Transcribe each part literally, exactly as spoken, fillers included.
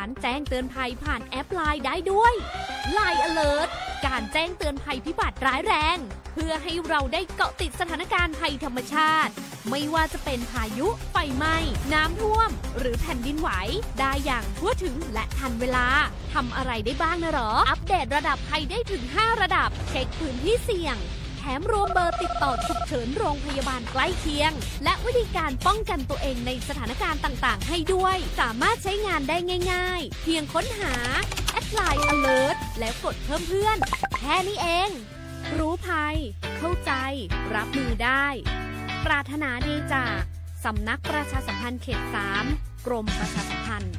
การแจ้งเตือนภัยผ่านแอปไลน์ได้ด้วย ไลน์ Alert การแจ้งเตือนภัยพิบัติร้ายแรง เพื่อให้เราได้เกาะติดสถานการณ์ภัยธรรมชาติ ไม่ว่าจะเป็นพายุ ไฟไหม้ น้ำท่วม หรือแผ่นดินไหว ได้อย่างทั่วถึงและทันเวลา ทำอะไรได้บ้างนะหรอ อัปเดตระดับภัยได้ถึงห้าระดับ เช็คพื้นที่เสี่ยง แถมรวมเบอร์ติดต่อฉุกเฉินโรงพยาบาลใกล้เคียง และวิธีการป้องกันตัวเองในสถานการณ์ต่างๆ ให้ด้วย สามารถใช้งานได้ง่ายๆ เพียงค้นหา แอดไลน์ Alert และกดเพิ่มเพื่อน แค่นี้เอง รู้ภัย เข้าใจ รับมือได้ ปรารถนาดีจาก สำนักประชาสัมพันธ์เขตสาม กรมประชาสัมพันธ์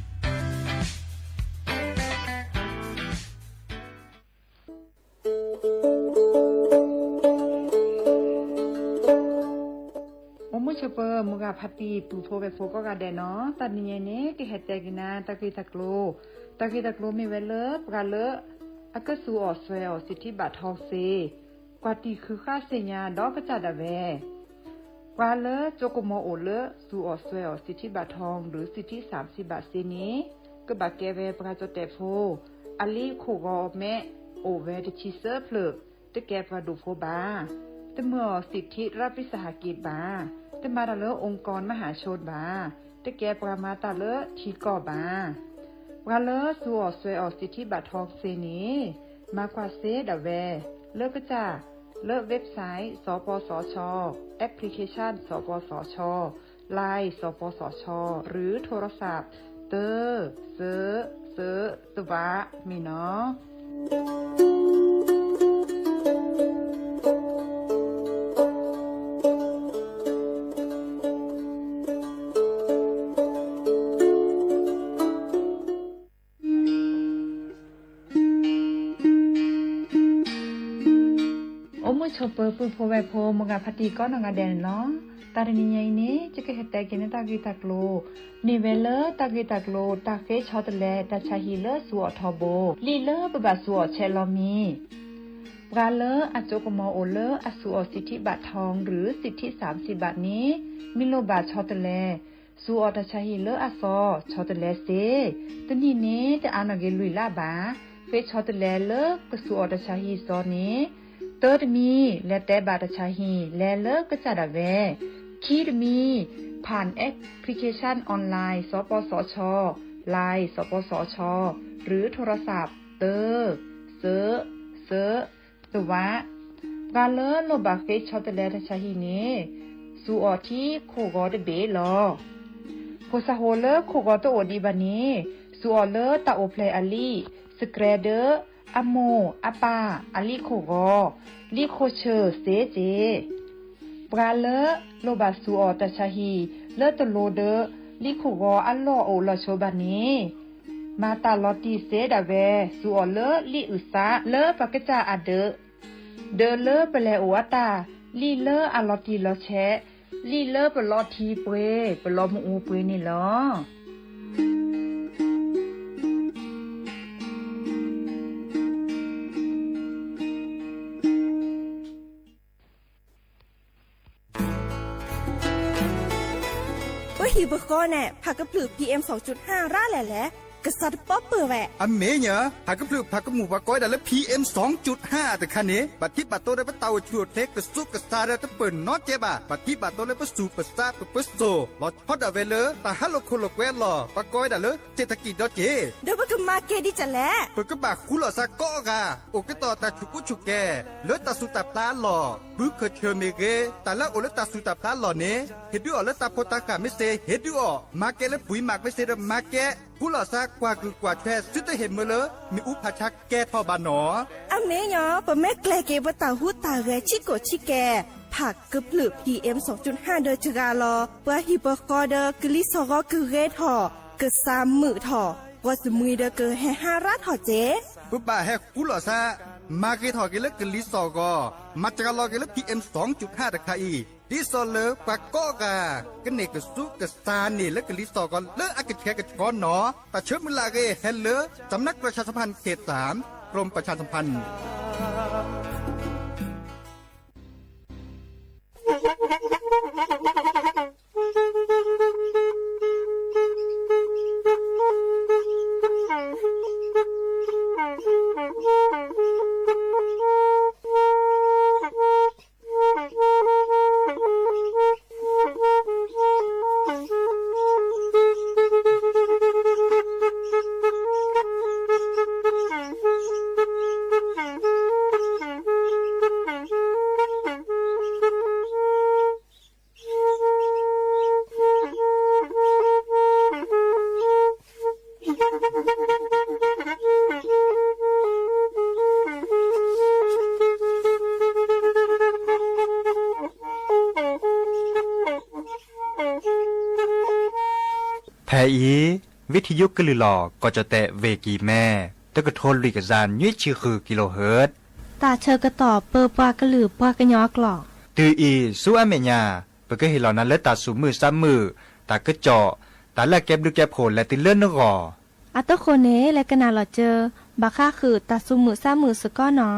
အိၣ်မုၢ်ဆိးပၢၤ မုၢ်ဂၤဖါတံၢ် ပုၢ်ဖိဝဲၢ်ဖိကိးဂၤဒဲးနီၤ, တနံၤညါအံၤန့ၣ် ကဟဲတဲက့ၤနၤ တၢ်ဂ့ၢ်တၢ်ကျိၤ, တၢ်ဂ့ၢ်တၢ်ကျိၤမ့ၢ်ဝဲလၢ ပှၤလၢ အကစူးအီၣ်စွဲအီၣ် စိတ်ထီဘတ်ထောင် သေ ကွၢ်တံၢ်ဃုာ်ဃာ်သ့ၣ်ညါဒီးကစၢ်ဒၣ်ဝဲ ပှၤလၢကၠိကမီၤအိၣ်လၢ စူးအီၣ်စွဲအီၣ် စိတ်ထီဘတ်ထောင် หรือ สิทธิสามสิบบาท စ့ၢ်န့ၣ် ကဘၣ်ကဲဝဲပှၤကၠီၣ်တဲၣ်ဖိ အလံာ်ခိၣ်ဂီၤမဲ အိၣ်ဝဲတဆံသၢဖျၢၣ်, တကဲပှၤဒိၣ်ဖိဘၣ်. တမၢအီၣ် สิทธิรัฐวิสาหกิจ ဘၣ်. တမၤတၢ်လၢ องค์กรมหาชน ဘၣ်. တကဲပှၤမၤတၢ်လၢထံကီၢ်ဘၣ်. ပှၤလၢစူးအီၣ်စွဲအီၣ် စိတ်ထီဘတ်ထောင် သေန့ၣ် မၤကွၢ်စ့ဒၣ်ဝဲ လၢကစၢ် လၢ เว็บไซต์ สปสช แอปพลิเคชัน สปสช ไลน์ สปสช หรือโทรศัพท์ เตอ เซอ เซอ ตะวะ မ့ၢ်နီၤ. အိၣ်မုၢ်ဆိးပၢၤ ပုၢ်ဖိဝဲၢ်ဖိ မုၢ်ဂၤဖါတံၢ်ကိးနီၢ်ဂၤဒဲးန့ၣ်လီၤ. တၢ်တနံၤညါအံၤန့ၣ် ယကဟဲတဲက့ၤန့ၢ်တၢ်ဂ့ၢ်တၢ်ကျိၤ မ့ၢ်ဝဲလၢတၢ်ဂ့ၢ်တၢ်ကျိၤ တၢ်ဃ့ဆီတလဲတၢ်ဆါဟံၣ်လၢစူးအီၣ်ထီဘိ လံာ်လၢပဘၣ်စူးအီၣ်ဆဲးလီၤမံၤ ပှၤလၢအကၠိကမီၤအိၣ်လၢအစူးအီၣ် စိတ်ထီဘတ်ထောင် หรือ สิทธิสามสิบบาท န့ၣ် မ့ၢ်လိၣ်ဘၣ်ဆီတလဲ စူးအီၣ်တၢ်ဆါဟံၣ်လၢအသီ ဆီတလဲစ့ တနံၣ်န့ၣ် တအါနီၢ်က့ၤလွံၢ်လါဘၣ်. ဃ့ဆီတလဲလၢကစူးအီၣ်တၢ်ဆါဟံၣ်သီန့ၣ် တၢတမံၤ လဲၤတဲဘၣ်တၢ်ဆါဟံၣ် လဲၤလၢကစၢ်ဒၣ်ဝဲ, ခံတမံၤ ผ่านแอปพลิเคชันออนไลน์ สปสช ไลน์ สปสช หรือโทรศัพท์ เตอ เซอ เซอ တဝး, ပှၤလၢလိၣ်ဘၣ်ဃ့ဆီတလဲတၢ်ဆါဟံၣ်န့ၣ် စူးအီၣ်ထံခိၣ်ဂီၤတဘ့ၣ်လီၤ. ဖိသၣ်ဟိလၢခိၣ်ဂီၤတအိၣ်ဒံးဘၣ်န့ၣ် စူးအီၣ်လၢတၢ်အိၣ်ဖျဲၣ်အလံာ် စကရဲဒၢ အမိၢ်အပၢ်အလံာ်ခိၣ်ဂီၤ လံာ်ခိၣ်ဆၢၣ်စ့စ့ၢ်. ပှၤလၢလိၣ်ဘၣ်စူးအီၣ်တၢ်ဆါဟံၣ်လၢတလိၤဒီး လံာ်ခိၣ်ဂီၤအလီၢ်အိၣ်လီၢ်ဆိးဘၣ်န့ၣ် မၤတၢ်လီၤတံၢ်စ့ဒၣ်ဝဲ စူးအီၣ်လၢလံာ်အုၣ်သးလၢပှၤကစၢ်အဒၢး ဒၢးလၢပလဲၤအိၣ်အတၢ်, လံာ်လၢအလီၤတံၢ်လီၤဆဲး, လံာ်လၢပလီၤထံပှ့ၤ ပလီၤမုၢ်အူပှ့ၤန့ၣ်လီၤ. ပဟံၣ်ပဃီန့ၣ် ဖးကဖျၢၣ် พีเอ็มสองจุดห้า ရၣ်လဲၣ်လဲၣ် ကစးတပီၢ်ပၢၢ်ဝဲ. အမ့ၢ်ညါ ဖးကဖျၢၣ်ဖးကမူၣ် ပှၤကိးဝဲဒၣ်လၢ พีเอ็มสองจุดห้า တခါန့ၣ် ဘၣ်ထံးဘၣ်တိၢ်ဒီးပတၢ်အိၣ်ဆူၣ်အိၣ်ချ့ ကစူးကစါးဒီးတပၢၢ်နီတကဲဘၣ်. ဘၣ်ထံးဘၣ်တိၢ်လၢပသူၣ်ပသးပပၢဆှၢ လီၤဆီဒၣ်ဝဲလၢ တၢ်ဟးလိာ်ခိၣ်လိာ်ကွဲအလီၢ် ပှၤကိးဝဲဒၣ်လၢ เศรษฐกิจ ဒီးက့ၤ ဒီးပကမၤကဲဒ်လဲၣ်. ပကဘၣ်ဃူလိာ်သးကိးဂၤ အိၣ်ကတီၢ်တၢ်ဆူၣ်ကူဆူၣ်ကဲ လၢတၢ်သူၣ်တၢ်ဖျးအလီၢ်, ဘုခၢၣ်ဆၢၣ်မ့ၢ်ဂ့ၤ, တၢ်လၢအအိၣ်လၢတၢ်သူၣ်တၢ်ဖျးအလီၢ်န့ၣ် ဟ့ၣ်ဒုးအီၣ်လၢတၢ်ဖိတၢ်ဃၢ်မ့ၢ်သ့ ဟ့ၣ်ဒုးအီၣ်, မၤကဲလၢပှံၤမးမ့ၢ်သ့ဒီးမၤကဲ, ဃူလိာ်သးကွၢ်ကုၢ်ကွၢ်ထွဲ သုတဟ့ၣ်မၢလၢ မ့ၣ်အူဖးဆါကဲထီၣ်ဘၣ်နီၤ. အမ့ၢ်ညီ ပမ့ၢ်ကျဲၤက့ၤပတၢ်ဟူးတၢ်ဂဲၤဆံးကိာ်ဆံးကဲ ဖးကဖျၢၣ် พีเอ็มสองจุดห้า ဒီးတဂၤလီၤ. ပှၤဟံၣ်ပဃီဒီးကလံၤစိးဂီၤကဂ့ၤထီၣ်, ကစၢ်မုာ်ထီၣ်, ဂီၤစမှံဒီးကဟဲဟါရၣ်ထီၣ်က့ၤ. ပဘၣ်ဟဲဃူလိာ်သး မၤဂ့ၤထီၣ်က့ၤလၢကလံၤစိးဂီၤ, မၤစှၤလီၤက့ၤလၢ พีเอ็มสองจุดห้า တခါအံၤ, ဒ်သိးလၢပှၤကိးဂၤ ကန့ၢ်ကစူးကစါးန့ၣ်လၢကလံၤစိးဂီၤလၢအကဆှဲကဆှီနီၤ. တၢ်ဆၢမုၢ်လၢ်အဂ့ၢ်ဟဲလၢ สำนักประชาสัมพันธ์เขตสาม กรมประชาสัมพันธ์. เ အီ วิทยุกระหลื่อหล่อ กจแตะ เวกีแม่ ตะกะโทลุยกะจาน หยุ้ยชีคือกิโลเฮิรตซ์ ต๋าเชิญกระต่อเปิดปาดกระหลื่อปาดกะยอเกราะห์ ตื่ออี ซู้อเมะยา เปิ้นก็เฮหล่อนาเลิศต๋าสูงมือซ้ำมือ ต๋าเก๊อะเจาะ ต๋าแลกเก็บลูกเก็บโผล่ และตี้เลิศเนื้อหร่อ อะ ตุ๊กคนเน่ และกะหน่าหล่อเจอ บ่าค่าคือต๋าสูงมือซ้ำมือสะก้อนหนอ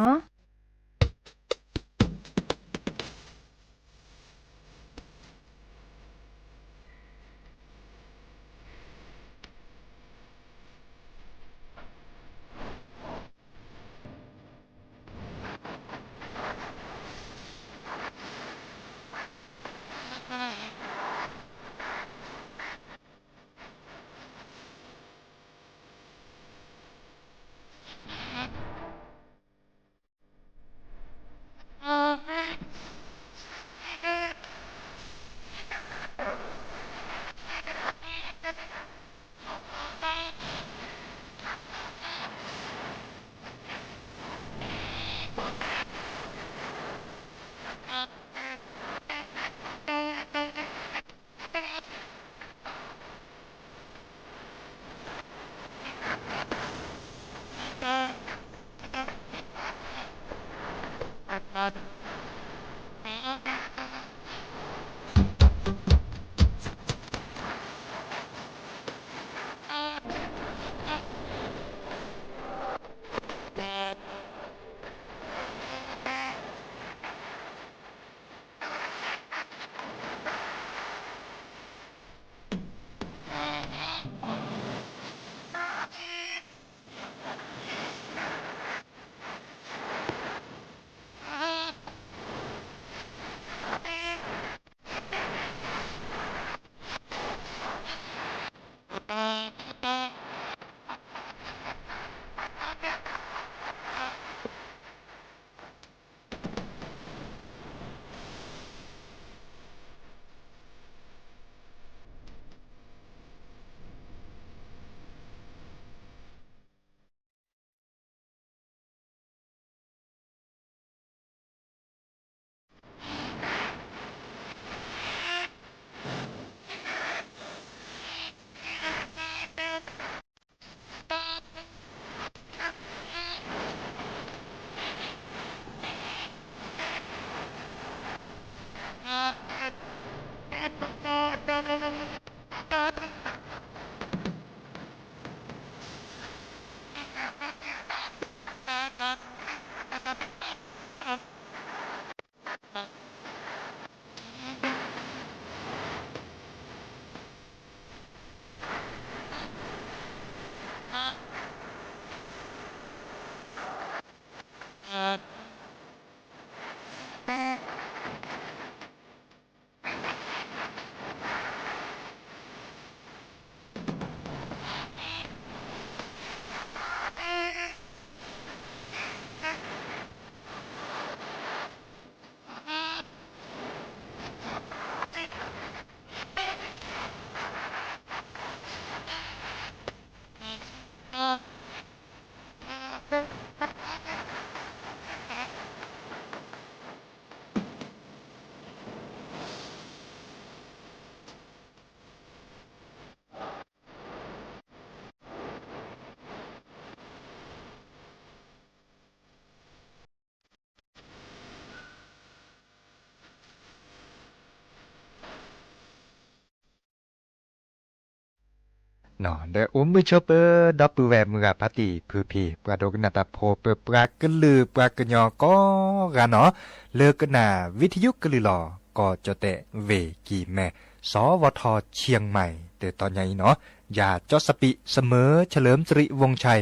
เนาะ ဒီးအိၣ်မုာ်ဆိးပၢၢ် ဒီပုၢ်ဝဲၢ်မုၢ်ဂၤဖးတံၢ်ဖုဖံ ပှၤဒိကနၣ်တၢ်ဖိ ပၢပှၤကလုာ်ပှၤကညီကိးဂၤနီၤ လၢကနၣ်ဝံထယုကလုာ်လီၤ กจแตะ เวกีแม่ สวท เชียงใหม่ တၢ်တီညါအံၤနီၤ ယၤ จ้อสปี เสมอ เฉลิมสิริวงศ์ชัย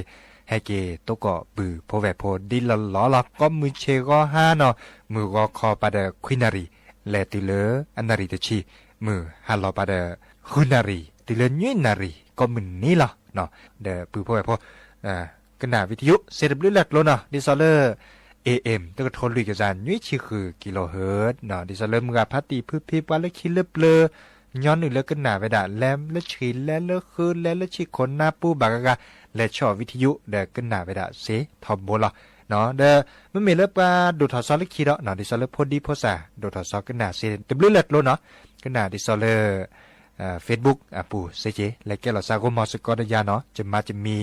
ဟဲက့ၤတိၢ်ကီၢ်ပုၢ်ဖိဝဲၢ်ဖိဒ်လီၢ်လီၢ်လီၤ ကိးမုၢ်ဆ့ၣ်ဂီၤဟါနီၤ မုၢ်ဂီၤခီပၤဒီးခွံနၣ်ရံၣ် လဲၤတုၤလၢအနၣ်ရံၣ်တဆံ မုၢ်ဟါလီၤပၤဒီးဃုနၣ်ရံၣ် တုၤလၢနွံနၣ်ရံၣ် ကိးမုၢ်နံၤလီၤနီၤ ဒီးပုၢ်ဖိဝဲၢ်ဖိ ကနၣ်ဝံထယု စ့တဘျုးလၢ်ကျိၤနီၤ ဒ်သိးလၢ เอเอ็ม တကထိလွံၢ်ကယၤ နွံဆံဃုကီလိုဟိၢတၣ်နီၤ ဒ်သိးလၢမုၢ်ဂၤဖးတံၢ်ဖုဖံ ပှၤလၢခံလၢပျၢၤ ညီနုၢ်လၢကနၣ်ဝဲဒၣ် လဲၤလၢဆံး လဲၤလၢဃု လဲၤလၢဆံးခိၣ်နၢ်ပူၤဘၣ်ဂၤဂၤ လဲၤဆီၣ်ဝံထယု ဒီးကနၣ်ဝဲဒၣ်စ့ထီဘိလီၤနီၤ ဒီးမ့မ့ၢ်လၢပှၤဒိၣ်ထီၣ်စီလၢခံဒီးနီၤ ဒ်သိးလၢဖိဒံဖိသၣ် ဒိၣ်ထီၣ်စီကနၣ်စ့တဘျုးလၢ်ကျိၤနီၤ ကနၣ်ဒ်သိးလၢ เอ่อ เฟซบุ๊ก อ่ะ ปู่เซเจ และแกะหลอดซาโก้มอสะกอตยาเนาะ จะมาจะมี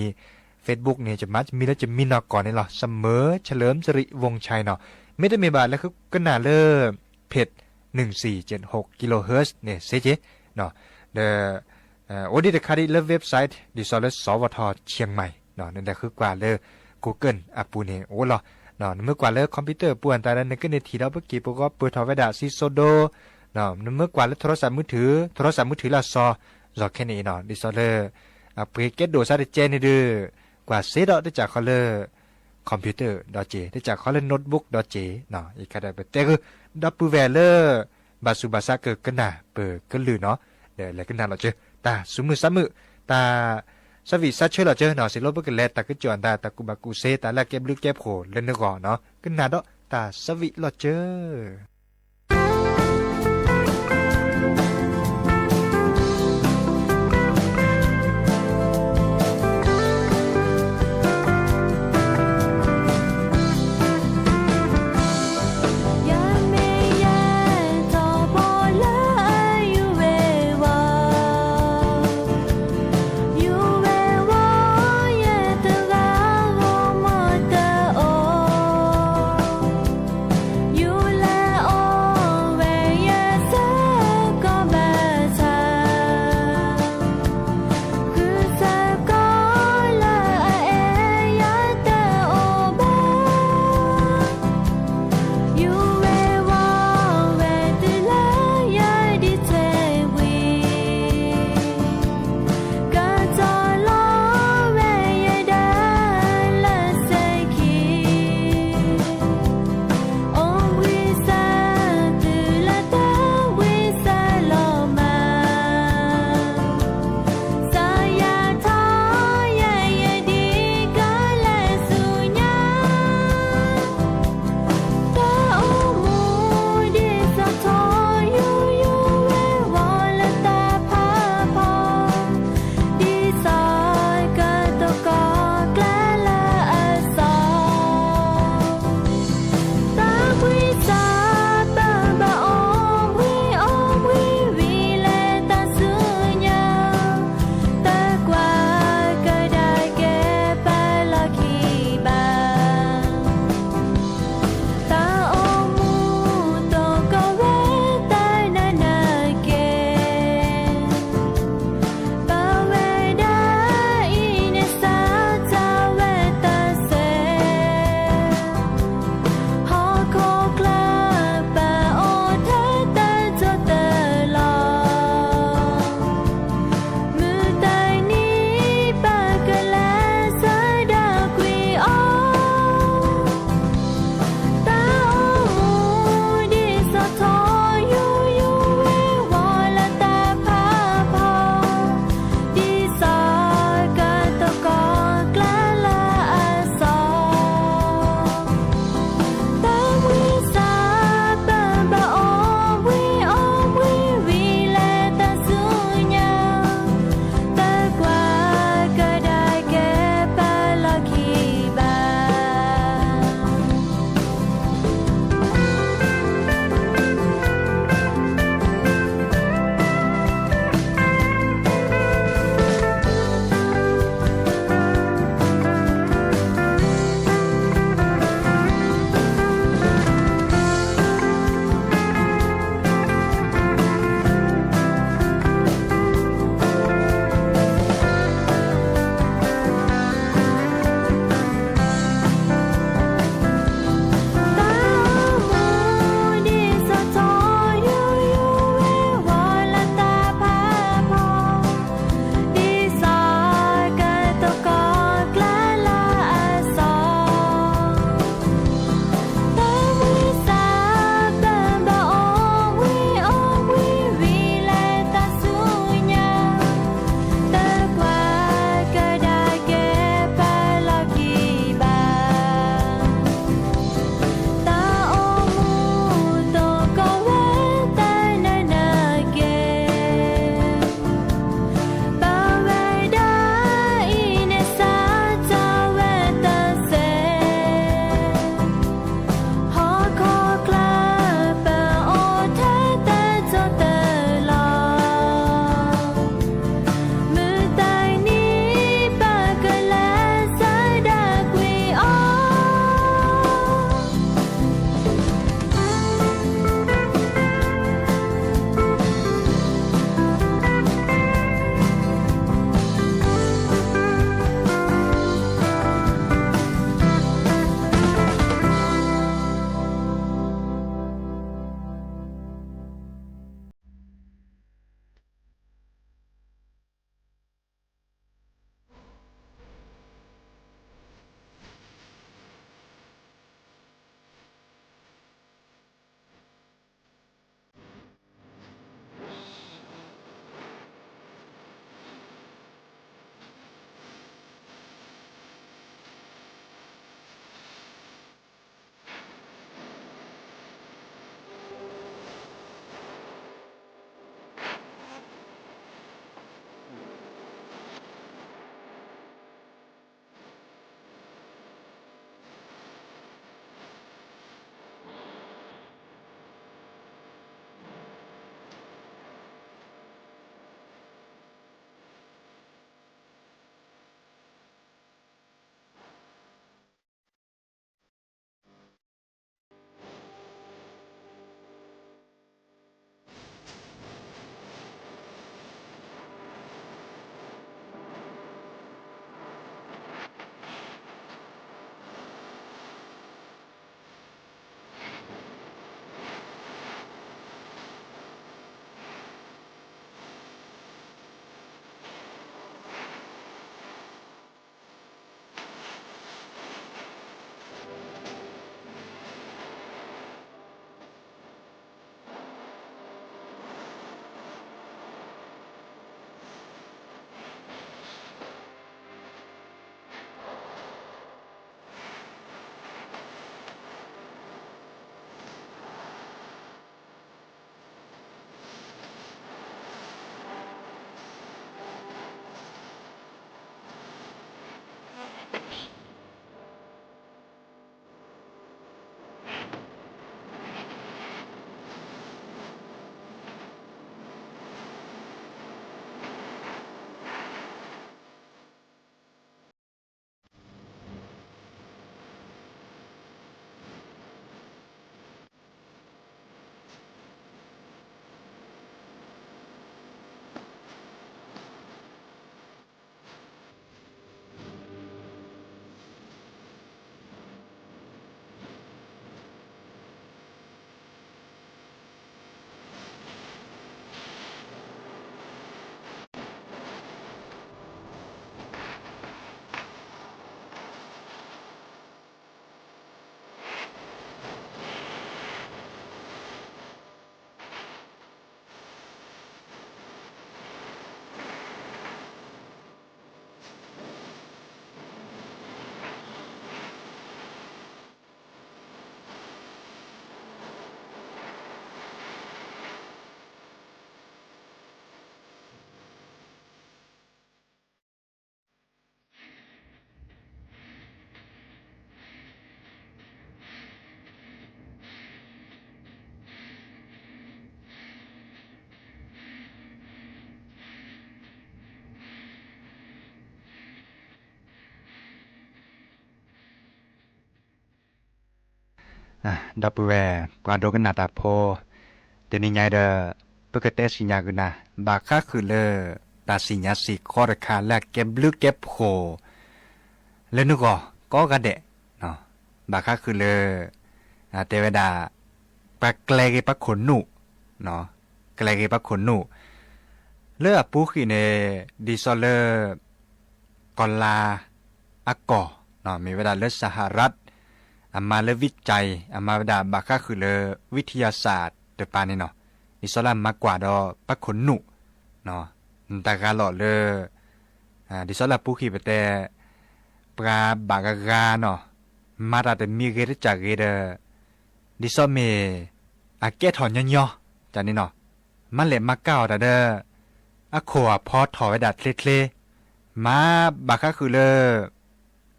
เฟซบุ๊ก เนี่ย จะมาจะมีแล้วจะมีเนาะก่อนนี่ลอ เสมอ เฉลิมสิริ วงศ์ชัยเนาะ ไม่ได้มีบาทแล้วคือกระหน่ำเลย เพจ หนึ่งสี่เจ็ดหก กิโลเฮิรตซ์ เนี่ย เซเจ เนาะ เดอ เอ่อ โอ้ ดีแต่ค่ะ ดีเลิฟเว็บไซต์ ดีซอลเลอร์ สวท เชียงใหม่ เนาะ นั่นแหละคือกว่าเลย กูเกิล อ่ะ ปู่เนี่ย โอ้ ลอ เนาะ เมื่อกว่าเลยคอมพิวเตอร์ ปู่อันตรายในกึ๊ดนาทีแล้วเมื่อกี้ ปู่ก็เปิดถอดไว้ดะ ซีโซโด เนาะ เมื่อกว่าเลยโทรศัพท์มือถือ โทรศัพท์มือถือละซอ ซอแค่นี้เนาะ ดีซอลเลอร์ อ่ะ เปื่อยเก็ตโดดซะได้เจนนี่ดื้อ กว่าเซตเนาะ ได้จากเขาเลย คอมพิวเตอร์ดอเจ ได้จากเขาเลยโน้ตบุ๊กดอเจ เนาะ อีกค่ะ ได้ไปแต่คือ ดอปปือแหว่เลย บาดสูบาดซาเกิดกึ๊ดนา เปิดกึ๊ดลือเนาะ เดี๋ยวแลกึ๊ดนาลอเจอ ตาสุมือซ้ำมือ ตาสวิตช์ซะเชิญลอเจอเนาะ เสียโลดเปิ้ลกึ๊ดแล ตากึ๊ดจวน ตา ตากูบากูเซ ตาแลกเก็บลึกเก็บโผล่ เล่นเนื้อก่อนเนาะ กึ๊ดนาเดาะ ตาสวิตช์ลอเจอ อ่ะ ဒီပုၢ်ဝဲၢ် ပှၤဒိကနၣ်တၢ်ဖိ တနံၤညါဒီး ပကတဲစံၣ်ညီၣ်ကွံာ်နၤ ဘၣ်ဃးဃုာ်လၢ တၢ်စံၣ်ညီၣ်စ့ၢ်ကီးတခါလၢအကဲဘျုးကဲဖှိၣ် လၢနဂီၢ်ကိးဂၤဒဲး ဘၣ်ဃးဃုာ်လၢ တဲဝဲဒၣ် ပှၤကျဲၤဂ့ၤပှၤခိၣ်နူာ် ကျဲၤဂ့ၤပှၤခိၣ်နူာ် လၢအပူၤဃီန့ၣ် ဒ်သိးလၢ ကီၢ်လါအကီၢ် မ့ၢ်ဝဲဒၣ်လၢ စဟရတ် အမၤလၢ ဝိจัย အမၤဝဲဒၣ်ဘၣ်ဃးဃုာ်လၢ วิทยาศาสตร์ တပၤန့ၣ်နီၤ ဒ်သိးလၢအမၤကွၢ်ဒီးပှၤခိၣ်နူာ် တၢ်ဂၤလီၤလၢ ဒ်သိးလၢအပူၤဃီပတဲ ပှၤဘၣ်ဂၤဂၤနီၤ မၤတၢ်တမံၤဂ့ၤတကၢ်ဂ့ၤဒီး ဒ်သိးမ့ၢ် အကဲထီၣ်ညီညီ တၢ်န့ၣ်နီၤ မၤလဲၣ်မၤကၤအီၤတၢ်ဒီး အခိၣ်အဖီထီၣ်ဝဲဒၣ်ချ့ချ့ မၤဘၣ်ဃးဃုာ်လၢ ဒ်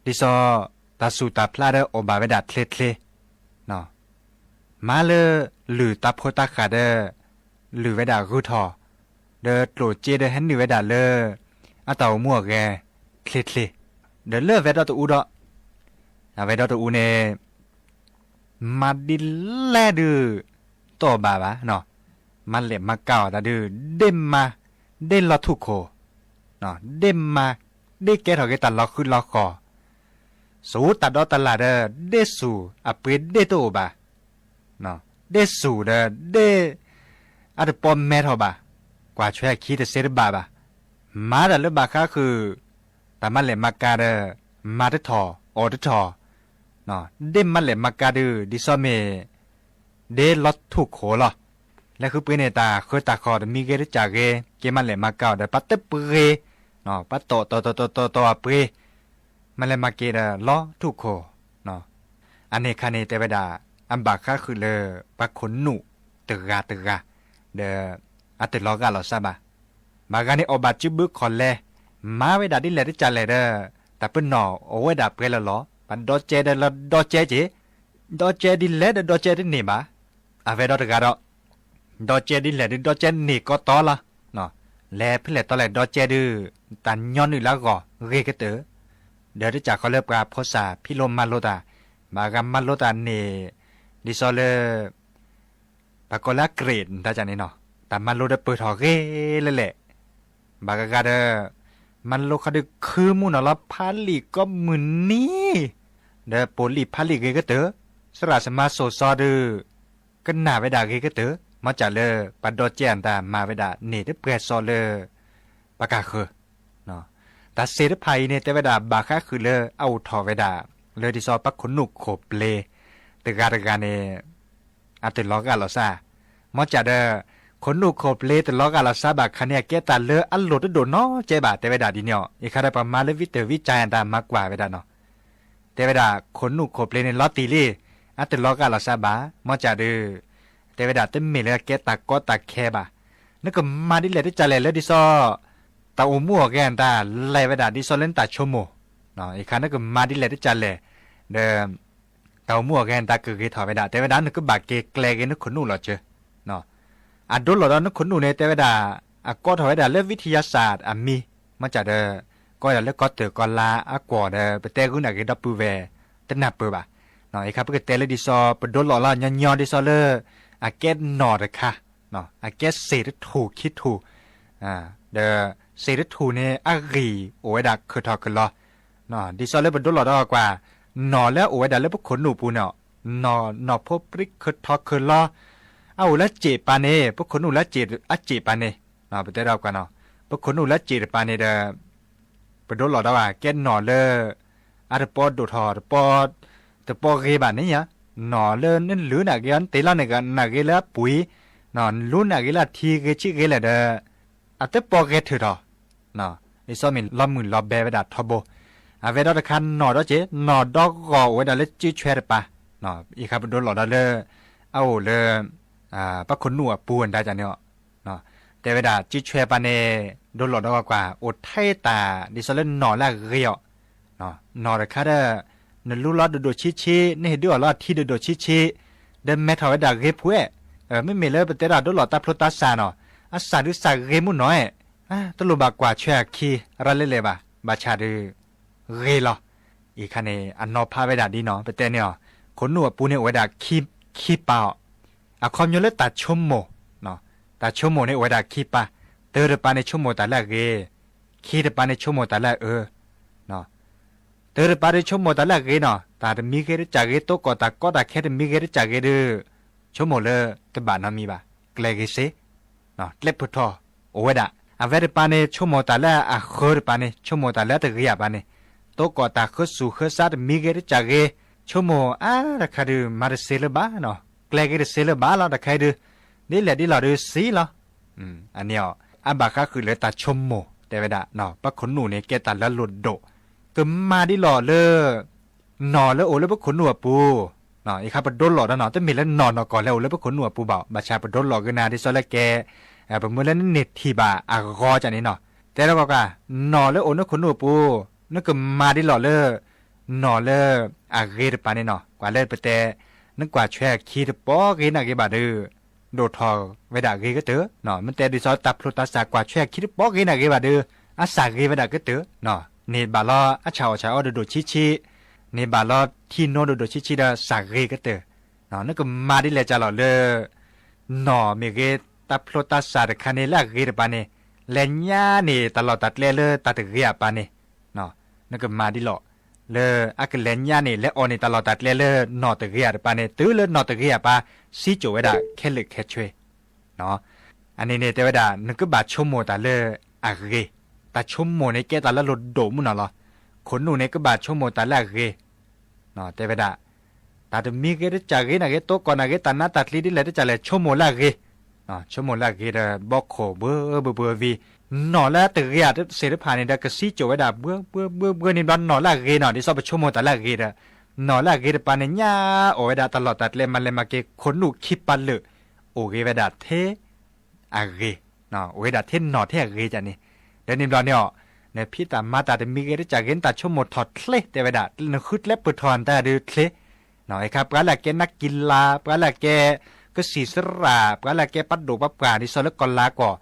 သိး တၢ်ဆူၣ်တၢ်ဖျါဒီးအိၣ်ဘၣ်ဝဲဒၣ်ချ့ချ့ မၤလၢ လုၢ်တၢ်ဖိတၢ်ဃၢ်ဒီး လုၢ်ဝဲဒၣ်ဂုၤထီၣ် ဒီးကျိၣ်စ့ဒီးဟဲနုာ်ဝဲဒၣ်လၢ အတၢ်အိၣ်မူအဂဲၤချ့ချ့ ဒီးလၢအဝဲဒီတအူဒီး အဝဲဒီတအူန့ၣ် မၤဒ်လဲၣ်ဒုး တအိၣ်ဘၣ်ဘၣ်နီၤ မၤလဲၣ်မၤကၤအီၤတၢ်ဒုး ဒ့ၣ်မၤ ဒ့ၣ်လီၤထူၣ်ခိၣ် ဒ့ၣ်မၤ ဒ့ၣ်ကဲထီၣ်က့ၤတၢ်လီၤဃံလီၤဃီၤ စူၣ်တၢ်ဒီတၢ်လၢ်ဒီး ဒ့ၣ်ဆူၣ် အပှ့ၤဒ့ၣ်တအိၣ်ဘၣ် ဒ့ၣ်ဆူၣ်ဒီးဒ့ၣ် အတပီၢ်မဲထီၣ်ဘၣ် ကွၢ်ဆွဲအခံတသ့တဘၣ်ဘၣ် မၤတၢ်လၢဘၣ်ဃးဃုာ် တၢ်မၤလဲၣ်မၤကၤဒီး မၤတထီၣ် အီၣ်တထီၣ် ဒ့ၣ်မၤလဲၣ်မၤကၤဒုး ဒ်သိးမ့ၢ် ဒ့ၣ်လီၤထူၣ်ခိၣ်လီၤ လၢဃုပှ့ၤန့ၣ် တၢ်ဃၢတၢ်ဃီၤတမံၤဂ့ၤတကၢ်ဂ့ၤ က့ၤမၤလဲၣ်မၤကၤအီၤဒီး ပှၤတပှ့ၤ ပှၤတီၣ်တီၣ်တီၣ်တီၣ်တီၣ်အပှ့ၤ မၤလဲၣ်မၤကၤဒီးလီၤထူၣ်ခိၣ် အန့ၣ်ခါန့ၣ် တဲဝဲဒၣ် အဘၣ်ဃးဃုာ်လၢ ပှၤခိၣ်နူာ်တဂၤတဂၤ ဒီး အတလီၤဂာ်လီၤဆးဘၣ် ဘၣ်ဂၤန့ၣ်အီၣ်ဘၣ်စုဘုခီၣ်လဲ မၤဝဲဒၣ်ဒ်လဲၣ်တကၢ်လဲၣ်ဒီး တၢ်ပနီၣ်အိၣ်ဝဲဒၣ်ပှဲၤလီၤလီၤ ပှၤဒီကဲဒီးလၢဒီကဲက့ၤ ဒီကဲဒ်လဲၣ်ဒီးဒီကဲတန့ၢ်ဘၣ် အဝဲဒီတဂၤဒီး ဒီကဲဒ်လဲၣ်ဒီး ဒီကဲန့ၢ်ကီးတီလီၤ လဲၤဖဲလဲၣ်တီလဲၣ်ဒီကဲဒုး တၢ်ညီနုၢ်လၢအဂီၢ်ဂ့ၤကတၢၢ် ဒီးတကၢ်ဃီလၢပှၤဖိစၢ်ဖံးလိမၤလိတၢ် ဘၣ်ဂၤမၤလိတၢ်န့ၣ် ဒ်သိးလၢ ပှၤကိးလၢအကြိတ် တၢ်န့ၣ်နီၤ တၢ်မၤလိဒီးပၢၢ်ထီၣ်ဂ့ၤလဲၣ်လဲၣ် ဘၣ်ဂၤဂၤဒီး မၤလိခီဒုးခုမူနီၤလီၤ ဖးလံာ်ကိးမုၢ်နံၤ ဒီးပိာ်လံာ်ဖးလံာ်ဂ့ၤကတၢၢ် စရၣ်စမါစိၤစီဒုး ကနၣ်ဝဲဒၣ်ဂ့ၤကတၢၢ် မ်စၢ်လၢပှၤဒီကဲအတၢ်မၤဝဲဒၣ်န့ၢ်တပှဲၤစီလၢ ပှၤကၢ်ဃၢၤ တၢ်စ့တဖၣ်အံၤန့ၣ် တဲဝဲဒၣ်ဘၣ်ဃးဃုာ်လၢအအိၣ်ထီၣ်ဝဲဒၣ် လၢဒ်သိးပှၤခိၣ်နူာ်ခိၣ်ပျ့ၤ တဂၤတဂၤန့ၣ် အတလီၤဂာ်လီၤဆး မ်စၢ်ဒီး ခိၣ်နူာ်ခိၣ်ပျ့ၤတလီၤဂာ်လီၤဆးဘၣ်ခါန့ၣ် အကဲတၢ်လၢအလိၣ်တဒိၣ်နီတကဲဘၣ် တဲဝဲဒၣ်ဒ်န့ၣ်အီၤ အံၤခါဒီးပှၤမၤလၢ ဝိတၢ်ဝိကၢ်အတၢ်မၤကွၢ်ဝဲဒၣ်နီၤ တဲဝဲဒၣ် ခိၣ်နူာ်ခိၣ်ပျ့ၤန့ၣ် လီၤတံၢ်လံ အတလီၤဂာ်လီၤဆးဘၣ် မ်စၢ်ဒီး တဲဝဲဒၣ်တမ့ၢ်လၢအကဲတၢ်ကီတၢ်ခဲဘၣ် နကမၤဒ်လဲၣ်တကၢ်လဲၣ်လၢဒ်သိး တၢ်အိၣ်မူအိၣ်ဂဲၤအတၢ်လဲၤဝဲဒၣ်ဒ်သိးလၢနတၢ်ဆိကမိၣ် အံၤခါနကမၤဒ်လဲၣ်တကၢ်လဲၣ် ဒီး တၢ်အိၣ်မူအိၣ်ဂဲၤအတၢ်ကဂ့ၤထီၣ်ဝဲဒၣ် တဲဝဲဒၣ်နကဘၣ်က့ၤကျဲၤဂ့ၤနခိၣ်နူာ်လီၤစၢၤ အဒိလီၤဒီးနခိၣ်နူာ်န့ၣ် တဲဝဲဒၣ် အကိးထီၣ်ဝဲဒၣ်လၢ ဝိทยาศาสตร์ အမံၤ မ်စၢ်ဒီး ကိးဝဲဒၣ်လၢကီၢ်တၢၢ်ကီၢ်လါအကွီၢ်ဒီး ပတဲဂုာ်နာ်ဂ့ၤဒီပုၢ်ဝဲၢ် တနၢ်ပၢၢ်ဘၣ် အံၤခါပကတဲလၢဒ်သိး ပဒိလီၤလီၤညီညီဒ်သိးလၢ အကဲနီၣ်တခါ အကဲစ့ၣ်တထူၣ်ခံထူၣ် ဒီးစ့ၣ်တထူၣ်န့ၣ် အဂံၢ်အိၣ်ဝဲဒၣ်ခုၣ်ထီၣ်ခုၣ်လီၤ ဒ်သိးလၢပဒိလီၤဒီးကွၢ် နီၣ်လၢအအိၣ်ဝဲဒၣ်လၢပခိၣ်နူာ်ပူၤန့ၣ် နီၣ် နီၣ်ဖိပြံခုၣ်ထီၣ်ခုၣ်လီၤ အအိၣ်လၢစ့ၣ်ပၤန့ၣ် ပခိၣ်နူာ်လၢစ့ၣ် အစ့ၣ်ပၤန့ၣ် ပတဲဒီးကွၢ်နီၤ ပခိၣ်နူာ်လၢစ့ၣ်တပၤန့ၣ်ဒီး ပဒိလီၤဒီးကွၢ် ကဲနီၣ်လၢ အတပီၢ်ဒိၣ်ထီၣ် တပီၢ် တပီၢ်ဂ့ၤဘၣ်န့ၣ်ဧါ နီၣ်လၢနလူၤနာ်ဂ့ၤအီၤ နတ့ၢ်လီၤနာ်ဂ့ၤလၢအပှ့ၤ နလူၤနာ်ဂ့ၤလၢအထံဂ့ၤဆံးဂ့ၤလဲၣ်ဒီး အတပီၢ်ဂဲၤထုးထီၣ် ဒ်သိးမ့ၢ်လီၤမုၢ်လီၤဘဲဝဲဒၣ်ထီဘိ အဝဲဒီးတခါနီၣ်ဒီးစ့ၣ် နီၣ်ဒီးဂီၢ်အိၣ်ဝဲဒၣ်လၢစုဆွဲတပၤ အံၤခါပဒိလီၤဒီးလၢ အအိၣ်လၢ ပခိၣ်နူာ်အပူၤအတၢ်န့ၣ်အီၤ တဲဝဲဒၣ်စုဆွဲပၤန့ၣ် ဒိလီၤဒီးကွၢ် အိၣ်ထဲတၢ် ဒ်သိးလၢနီၣ်လၢအဂ့ၤအီၤ နီၣ်တခါဒီး နလူလီၤဒိၣ်ဒိၣ်ဆံးဆံး နဟ့ၣ်ဒုးအီၣ်လီၤအထံဒိၣ်ဒိၣ်ဆံးဆံး ဒီးမဲထီၣ်ဝဲဒၣ်ဂ့ၤဖုအဲၣ် မ့မ့ၢ်လၢပတဲဒၣ်ဒိလီၤတၢ်ဖျိတၢ်ဆးနီၤ အဆးဒုးဆးဂ့ၤမူနီၤအဲၣ် တလိၣ်ဘၣ်ကွၢ်ဆွဲအခံရၤလဲလဲၣ်ဘၣ် ဘၣ်ဆၣ်ဒုး ဂ့ၤလီၤ အံၤခါန့ၣ် အနီၣ်ဖးဝဲဒၣ်ဒ်နီၤ ပတဲန့ၢ်အီၤ ခူၣ်နူာ်အပူၤန့ၣ် အိၣ်ဝဲဒၣ်ခံ ခံပာ်အီၤ. အခီပညီလၢတၢ်ဆိကမိၣ် နီၢ်, တၢ်ဆိကမိၣ်န့ၣ် အိၣ်ဝဲဒၣ်ခံပာ်, တၢတပာ်န့ၣ် ဆိကမိၣ်တၢ်လၢအဂ့ၤ, ခံတပာ်န့ၣ် ဆိကမိၣ်တၢ်လၢအအၢ, နီၢ်. တၢတပာ်ဒီး ဆိကမိၣ်တၢ်လၢအဂ့ၤ နီၢ်, တၢ်တမံၤဂ့ၤတစၢ်ဂ့ၤ, တိၢ်ကီၣ်တၢ်ကီတၢ်ခဲတမံၤဂ့ၤတစၢ်ဂ့ၤဒီး ဆိကမိၣ်လၢတဘၣ်နီတမံၤဘၣ်, ကျဲဂ့ၤစ့ နီၢ်, ကျဲပၢၢ်ထီၣ် အိၣ်ဝဲဒၣ်. အဝဲတပာ်န့ၣ် ဆိကမိၣ်တၢ်လၢအဃၢၤတပာ်န့ၣ်, ဆိကမိၣ်တၢ်လၢတဂ့ၤအပာ်န့ၣ်, တိၢ်ကီၣ်တၢ်ဃၢဆူၣ်ဃၢဆါတမံၤဂ့ၤတစၢ်ဂ့ၤ, ဆိကမိၣ်အါတခါဒုး မၤတစ့လၢၤဘၣ် နီၢ်, ကျဲဂ့ၤတစ့လၢၤဘၣ်လီၤ, တခါဒုး ဒ်လဲၣ်ဒ်လဲၣ်ဒုးစံလီၤ. အန့ၣ်အီၤ အဘၣ်ဃးဃုာ်လၢတၢ်ဆိကမိၣ် တဲဝဲဒၣ် နီၢ်, ပခိၣ်နူာ်န့ၣ် ကဲတၢ်လၢအလိၣ်ဒိၣ်, ကမၤဒ်လီၢ်လၢ နီၢ်လၢအိၣ်လၢပခိၣ်နူာ်အပူၤ, နီၢ်, အံၤခါပဒိလီၢ်ဒီး နီၢ်, တမ့ၢ်လၢနီၢ်နီၢ်ကီၢ်လၢအိၣ်လၢပခိၣ်နူာ်အပူၤဘၣ်, ဘၣ်ဆၣ်ပဒိလီၢ်က့ၤနၤ ဒ်သိးလၢကဲ ပမ့ၢ်လၢနန့ၢ်ထံၣ်ဘၣ်အဂီၢ်ကန့ၣ် နီၢ်, တဲလီၤကီးကွၢ်, နီၢ်လၢအိၣ်လၢခိၣ်နူာ်အပူၤ, နကမၤဒ်လီၢ်လၢ နီၢ်လၢအဂ့ၤတပာ်န့ၣ် နီၢ်, ကွၢ်လၢပတဲ နကွၢ်ဆွဲအခံတပီၢ်ဂ့ၤနာ်ဂ့ၤဘၣ်ဒီး ဒိၣ်ထီၣ်ဝဲဒၣ်ဂ့ၤကတၢၢ်, နီၢ်, မ့ၢ်တဲဒ်သိးတၢ်ဖျိတၢ်စၢ် ကွၢ်ဆွဲအခံတပီၢ်ဂ့ၤနာ်ဂ့ၤဘၣ်ဒီး အစၢ်ဂ့ၤဝဲဒၣ်ကတၢၢ်, နီၢ်, န့ၢ်ဘၣ်လီၤအဆၣ်အီၣ်ဆၣ်အီဒိၣ်ဒိၣ်ဆံးဆံး, န့ၢ်ဘၣ်လီၤထံနိဒိၣ်ဒိၣ်ဆံးဆံးဒီး စၢ်ဂ့ၤကတၢၢ်, နီၢ်, နကမၤဒ်လဲၣ်ကလီၢ်လၢ နီၢ်မ့ၢ်ဂ့ၤ တၢ်ဖျိတၢ်စၢ်တခါန့ၣ် လၢအဂ့ၤတပာ်န့ၣ် လဲၤညါန့ၢ်တၢ်လီၢ်တၢ်ကျဲလၢတၢ်တဂ့ၤအပာ်န့ၣ်, နီၢ်, နကမၤဒ်လီၢ်လၢအကလဲၤညါန့ၢ် လဲၤအီၣ်န့ၢ်တၢ်လီၢ်တၢ်ကျဲလၢနီၢ်တဂ့ၤအတပာ်န့ၣ် တုၤလၢနီၢ်တဂ့ၤအပာ် စံကၠိၣ်ဝဲဒၣ်ခဲလၢာ်ခဲဆ့ နီၢ်. အန့ၣ်န့ၣ် တဲဝဲဒၣ် နကဘၣ်ဆိကမိၣ်တၢ်လၢအဂ့ၤ, တၢ်ဆိကမိၣ်န့ၣ် ကဲတၢ်လၢအလိၣ်ဒိၣ်မးနီၢ်လီၤ. ခိၣ်နူာ်န့ၣ် ကဘၣ်ဆိကမိၣ်တၢ်လၢအဂ့ၤ, နီၢ်, တဲဝဲဒၣ် တၢ်တမံၤဂ့ၤတစၢ်ဂ့ၤနာ်ဂ့ၤ, တိၢ်ကီၣ်နာ်ဂ့ၤ, တၢ်နါတၢ်ချံဒ်လဲၣ်တစၢ်လဲၣ်, ဆိကမိၣ်လၢအဂ့ၤ, နီၢ်, ဆိကမိၣ်လၢအဂ့ၤဒီး ဘီခိၣ်ဘှၢဘှၢဘှၢဝံၤ, နီၢ်လၢတဂ့ၤအသ့ၣ်တဖၣ်န့ၣ်ဒီး ကစံကၠိၣ်ဝဲဒၣ် ဘှၢဘှၢဘှၢဘှၢန့ၣ်ဘျီ နီၢ်လၢအဂ့ၤ နီၢ်, ဒ်သိးပဆိကမိၣ်တၢ်လၢအဂ့ၤဒီး နီၢ်လၢအဂ့ၤတပာ်န့ၣ် ညါအီၣ်ဝဲဒၣ်တၢ်လီၢ်တၢ်ကျဲ မၤလဲၤမၤက့ၤ ခိၣ်နူာ်ခံပာ်လၢာ် အိၣ်ဂ့ၤဝဲဒၣ်ထဲ အဂ့ၤ, နီၢ်, အိၣ်ဝဲဒၣ်ထဲနီၢ်ထဲအဂ့ၤကန့ၣ်, ဒီးန့ၣ်ဘျီန့ၣ်အီၤ နဖံးတၢ်မၤတၢ်တမံၤဂ့ၤတစၢ်ဂ့ၤ နတၢ်ဆိကမိၣ်ထီၣ်ချ့ တဲဝဲဒၣ်, နဃုကျဲပၢၢ်ထီၣ်နတၢ်ဒုးချ့, နီၢ်, အခါပှၤလၢအကဲနါကံလၤ, ပှၤလၢအကဲကစံၣ်စရၣ်, ပှၤလၢအကဲပှၤဒိၣ်ပှၤပှၢ် ဒ်သိးလၢကီၢ်လါကီၢ်,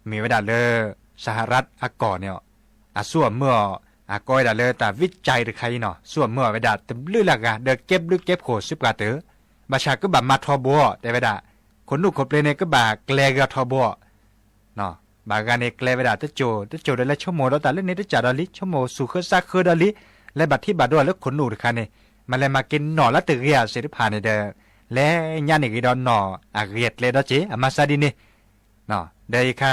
မ့ၢ်ဝဲဒၣ်လၢ စဟရၢၣ်အကီၢ်န့ၣ်အီၤ, အစိအမၢအီၤ, အကိးဝဲဒၣ်လၢတၢ်ဝံကၠဲတခါအံၤ နီၢ်, စိအမၢအီၤဝဲဒၣ်တဘျုးလၢအဂၤ ဒီးကဲဘျုးကဲဖှိၣ်စ့ပှၤတၢၢ်, ဘၣ်ဆၣ်ကဘၣ်မၤထီဘိ တဲဝဲဒၣ်, ခိၣ်နူာ်ခိၣ်ပျ့ၤန့ၣ် ကဘၣ်ကျဲဂ့ၤအီၤထီဘိ နီၢ်, ဘၣ်ဂၤန့ၣ်ကျဲဝဲဒၣ်တကၠိၣ်, တကၠိၣ်ဒီးလဲၤဆိကမိၣ်ဒီးတၢ်လၢန့ၣ် တစၢ်ဒီးလံ, ဆိကမိၣ်ဆူၣ်ဃၢဆါဃၢဒီးလံ, လဲၤဘၣ်ထံဘၣ်ဒိလၢခိၣ်နူာ်တခါန့ၣ်, မၤလဲၤမၤက့ၤနီၢ်လၢတဂ့ၤအသ့ၣ်တဖၣ်န့ၣ်ဒီး လဲၤညါန့ၢ်ဂ့ၤဒီးနီၢ်အဂ့ၤအကျဲဒီးက့ၤ အမၤစၢ်ဒ်န့ၣ် နီၢ်, ဒီးအံၤခါ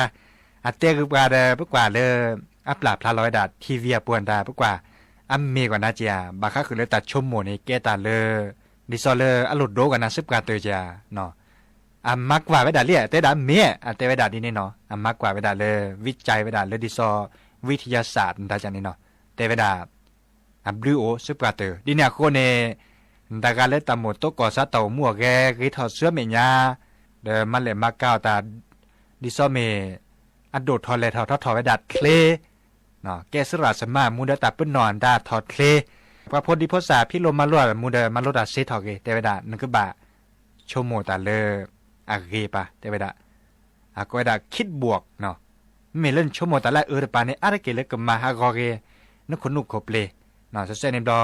အတဲဂ့ၤပှၤဒီး ပကွၢ်လၢ အပျၢ်ဖျါလီၤဝဲဒၣ် ထံၣ်ဝံၤအပူၤအတၢ် ပကွၢ် အမ့ၢ်ကွၢ်နၤက့ၤဧါ, ဘၣ်ဃးဃုာ်လၢတၢ်ဆိကမိၣ်န့ၣ် ကဲတၢ်လၢ ဒ်သိးလၢအလိၣ်ဒိကွၢ်နၤစ့ပှၤတၢၢ်က့ၤဧါ, နီၢ်, အမၤကွၢ်ဝဲဒၣ်လံ အတဲဒၣ်မ့ၢ် အတဲဝဲဒၣ်ဒ်န့ၣ်နီၢ်, အမၤကွၢ်ဝဲဒၣ်လၢ ဝံကၠဲဝဲဒၣ်လၢဒ်သိး ဝံထယၤစၣ် နတၢ်ကန့ၣ်နီၢ်, တဲဝဲဒၣ် အဘျုးအိၣ်စ့ပှၤတၢၢ်, ဒ်န့ၣ်အဃိန့ၣ် နတၢ်ဂၤလၢတၢ်မိၣ်တိကိၢ်စါ တၢ်အိၣ်မူအိၣ်ဂဲၤ ဂ့ၤထီၣ်ဆူမဲာ်ညါ, ဒီးမၤလဲၤမၤကၤအီၤတၢ် ဒ်သိးမ့ၢ် အဒိၣ်ထီၣ်လဲၢ်ထီၣ်ထီထီၣ်ဝဲဒၣ်ချ့, ကဲစရၣ်စမါအမူဒီး တၢ်ပနီၣ်အတၢ်ထီၣ်ချ့, ပှၤဖိဒံဖိသၣ်ဖံးလိမၤလိအမူဒီး မၤလိတၢ်စ့ထီၣ်ဂ့ၤ, တဲဝဲဒၣ် နကဘၣ်ဆိကမိၣ်တၢ်လၢအဂ့ၤပၢ်, တဲဝဲဒၣ် အကိးဝဲဒၣ် คิดบวก နီၢ်, မ့မ့ၢ်လၢနဆိကမိၣ်တၢ်လၢအအၢတပၤန့ၣ် အါတက့ၢ်လၢကမၤဟးဂီၤဂ့ၤ နခိၣ်နူာ်ခိၣ်ပျ့ၤ, နီၢ်, စဲးစဲးန့ၣ်ဘျီ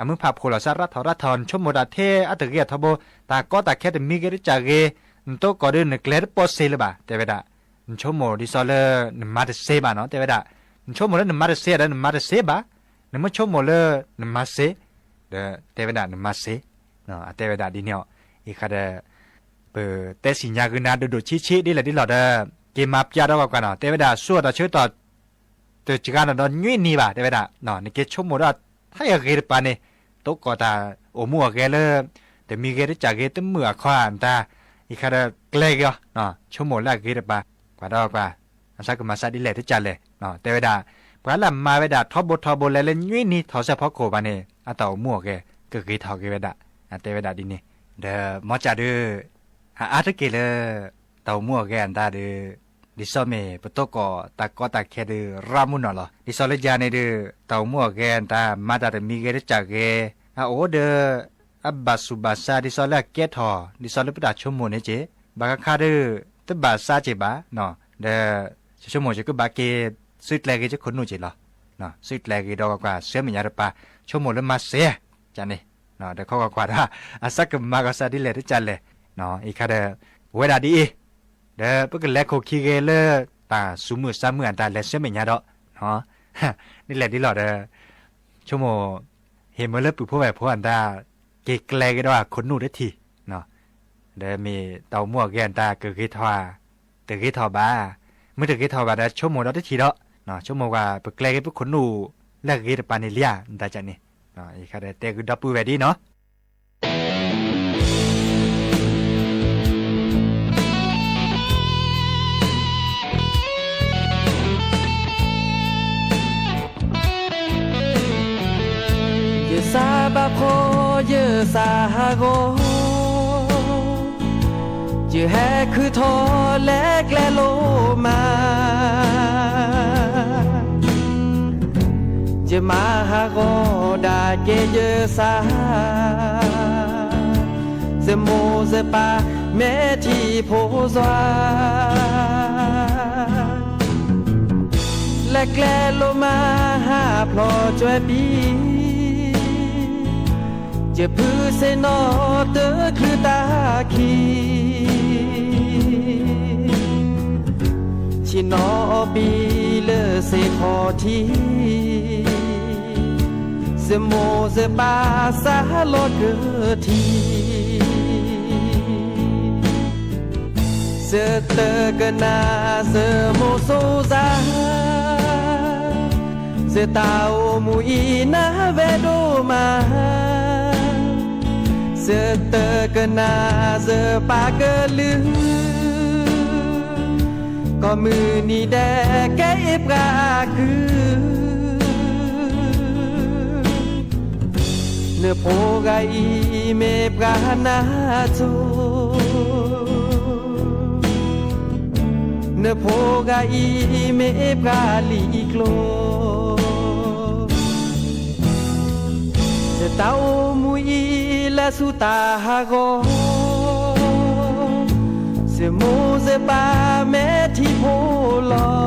အမုၢ်ဖးဖှိၣ်လီၤစၢ် ရးထီၣ်ရးထီၣ် နဆိကမိၣ်တၢ်ထဲအတဂ့ၤအထီဘိ, တၢ်ကီတၢ်ခဲတမံၤဂ့ၤတစၢ်ဂ့ၤ, နတိကိၢ်ဒီး နကျဲတပိၢ်စ့လၢၤဘၣ်, တဲဝဲဒၣ်, နဆိကမိၣ်ဒ်သိးလၢနမၤတစ့ဘၣ်နီၢ်, တဲဝဲဒၣ်, နဆိကမိၣ်လၢနမၤတစ့ဒီး နမၤတစ့ဘၣ်, နမ့ၢ်ဆိကမိၣ်လၢနမၤစ့ ဒီးတဲဝဲဒၣ်နမၤစ့, အတဲဝဲဒၣ်ဒ်န့ၣ်အီၤ, အံၤခါဒီး ပတဲစံၣ်ညါဂ့ၤနၤဒိၣ်ဒိၣ်ဆံးဆံး ဒ်လဲၣ်ဒ်လဲၣ်ဒီး က့ၤမၤပျၢ်ဒီးကွၢ်ကွၢ်နီၢ်, တဲဝဲဒၣ် ဆူအတၢ်ဆၢကတီၢ် တစှၤနီၢ်ဒီး နွံနံၤဘၣ် တဲဝဲဒၣ်, နက့ၤဆိကမိၣ်ဒီး ထဲအဂ့ၤတပၤန့ၣ် တိကိၢ်တၢ်အိၣ်မူအိၣ်ဂဲၤလၢ တမံၤဂ့ၤတစၢ်ဂ့ၤ တမုာ်အခီၣ်အတၢ်, အံၤခါဒီးကျဲဂ့ၤအီၤ, ဆိကမိၣ်လၢအဂ့ၤတပၤ, ကွၢ်ဒီးကွၢ် အစၢ်ကမၤစၢ်ဒ်လဲၣ်တစၢ်လဲၣ်, တဲဝဲဒၣ်, ပှၤလၢအမၤဝဲဒၣ်ထီဘိထီဘိလဲၤလၢနွံနံၤထီၣ်စ့ၢ်ဖီခိၣ်ဘၣ်န့ၣ် အတၢ်အိၣ်မူအိၣ်ဂဲၤ ကဂ့ၤထီၣ်ဂ့ၤဝဲဒၣ်, အတဲဝဲဒၣ်ဒ်န့ၣ်, ဒီးမ့ၢ်ကၢ်ဒုး အအါတက့ၢ်လၢ တၢ်အိၣ်မူအိၣ်ဂဲၤအတၢ်ဒီး ဒ်သိးမ့ၢ်ပတိကိၢ်တၢ်ကီတၢ်ခဲဒီး ရးမူနီၢ်လီၤ. ဒ်သိးလၢယၤန့ၣ်ဒီး တၢ်အိၣ်မူအိၣ်ဂဲၤအတၢ် မၤတၢ်တမံၤဂ့ၤတစၢ်ဂ့ၤ အအိၣ်ဒီး အဘၣ်သူၣ်ဘၣ်ဆါ ဒ်သိးလၢအကဲထီၣ် ဒ်သိးလၢပတၢ်ဆိကမိၣ်န့ၣ်က့ၢ်, ဘၣ်ဃးခါဒီး တဘၣ်ဆါက့ၢ်ဘၣ်, ဒီး ဆိကမိၣ်က့ၤကဘၣ်က့ၤ သုးကျဲၤဂ့ၤက့ၤခိၣ်နူာ်က့ၢ်လီၤ. သုးကျဲၤဂ့ၤဒီးကွၢ်ကွၢ် ဆူမဲာ်ညါတပၤ ဆိကမိၣ်လၢမၤစ့ ကန့ၣ် နီၤ ဒီးခီကွၢ်ကွၢ်ဒၣ် အစၢ်ကမၤကီးစၢ်ဒ်လဲၣ်တကလဲၣ် နီၤ အံၤခါဒီး ဝဲဒၣ်ဒ်အံၤ ဒီးပကလဲၤခိၣ်ခံဂ့ၤလၢ တၢ်စူၤမုၢ်စၢ်မုၢ်အတၢ်လဲၤဆၢမဲာ်ညါဒီး နီၤ ဒ်လဲၣ်ဒ်လီၤဒီး ဆိကမိၣ် ဟ့ၣ်မၢလၢပုၢ်ဖိဝဲၢ်ဖိအတၢ် က့ၤကျဲက့ၤဒီးခိၣ်နူာ်တထံၣ် နီၤ ဒီးမ့ၢ်တၢ်အိၣ်မူအဂ့ၤအတၢ်ကဂ့ၤထီၣ်ဧါ တဂ့ၤထီၣ်ဘၣ် မ့ၢ်တဂ့ၤထီၣ်ဘၣ်ဒီး ဆိကမိၣ်ဒီးတထံၣ်ဒီး နီၤ ဆိကမိၣ်ကွၢ် ပကျဲက့ၤပခိၣ်နူာ် လၢအဂ့ၤတပၤန့ၣ်လံဧါ တၢ်ကန့ၣ် နီၤ အံၤခါဒီး တဲဃုာ်ဒီပုၢ်ဝဲၢ်ဒ်နီၤ ယစၢ်ဘၣ်ဖှီၣ် ယစၢ်ဟးဂီၤ ယဟဲခုၣ်ထီၣ်လဲၤကျဲလိာ်မး ယမၤဟးဂီၤဒၣ်က့ၤယစၢ် ယမိၢ်ယပၢ်မဲာ်ထံဖိစွါ လဲၤကျဲလိာ်မးဟးဖျိးကွံာ်ပံ ယဖုစ့ၣ်နီၤတချုးတၢ်ခံ ဆ့ၣ်နီၤအီၤပံလၢစ့ၢ်ကီးထံ ယမိၢ်ယပၢ်စးလီၤကၢထံ ယတကနၣ်ယမိၢ်စီၤစၢ် ယတၢ်အိၣ်မူအံၤနၢ်ဝဲဒိၣ်မး ယတကနၣ်ယပၢ်ကလုၢ် ကီၢ်မုၢ်နံၤဒဲးကဲအ့ၣ်ပှၤကုၢ် နဖိဂၤအံၤမ့ၢ်ပှၤနၢ်စိၤ နဖိဂၤအံၤမ့ၢ်ပှၤလံာ်ကျိၤ ယတၢ်အိၣ်မူအံၤလဲၤဆူတၢ်ဟးဂီၤ ယမိၢ်ယပၢ်မဲာ်ထံဖိလီၤ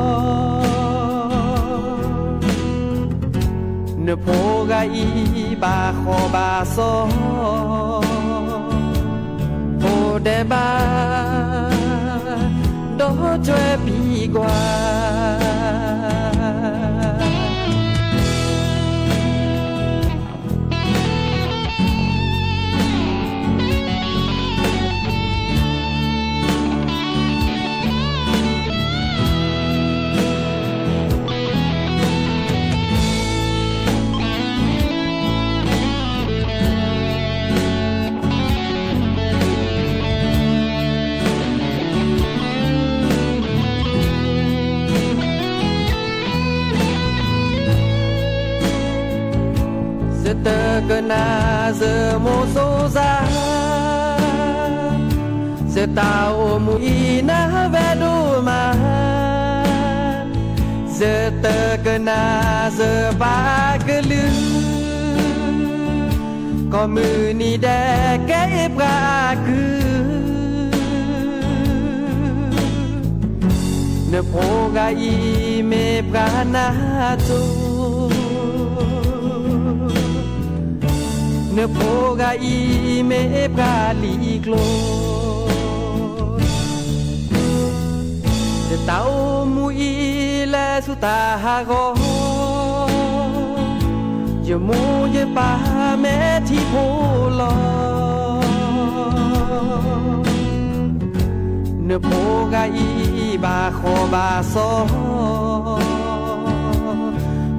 နဖိဂၤအံၤဘၣ်ဃီဘၣ်စီၤ ဖိဒဲးဘၣ် ဒီးကွဲပံကွၢ်ယတကနၣ်ယမိၢ်စီၤစၢ် ယတၢ်အိၣ်မူအံၤနၢ်ဝဲဒိၣ်မး ယတကနၣ်ယပၢ်ကလုၢ် ကီၢ်မုၢ်နံၤဒဲးကဲအ့ၣ်ပှၤကုၢ် နဖိဂၤအံၤမ့ၢ်ပှၤနၢ်စိၤ နဖိဂၤအံၤမ့ၢ်ပှၤလံာ်ကျိၤ ယတၢ်အိၣ်မူအံၤလဲၤဆူတၢ်ဟးဂီၤ ယမိၢ်ယပၢ်မဲာ်ထံဖိလီၤ နဖိဂၤအံၤဘၣ်ဃီဘၣ်စီၤ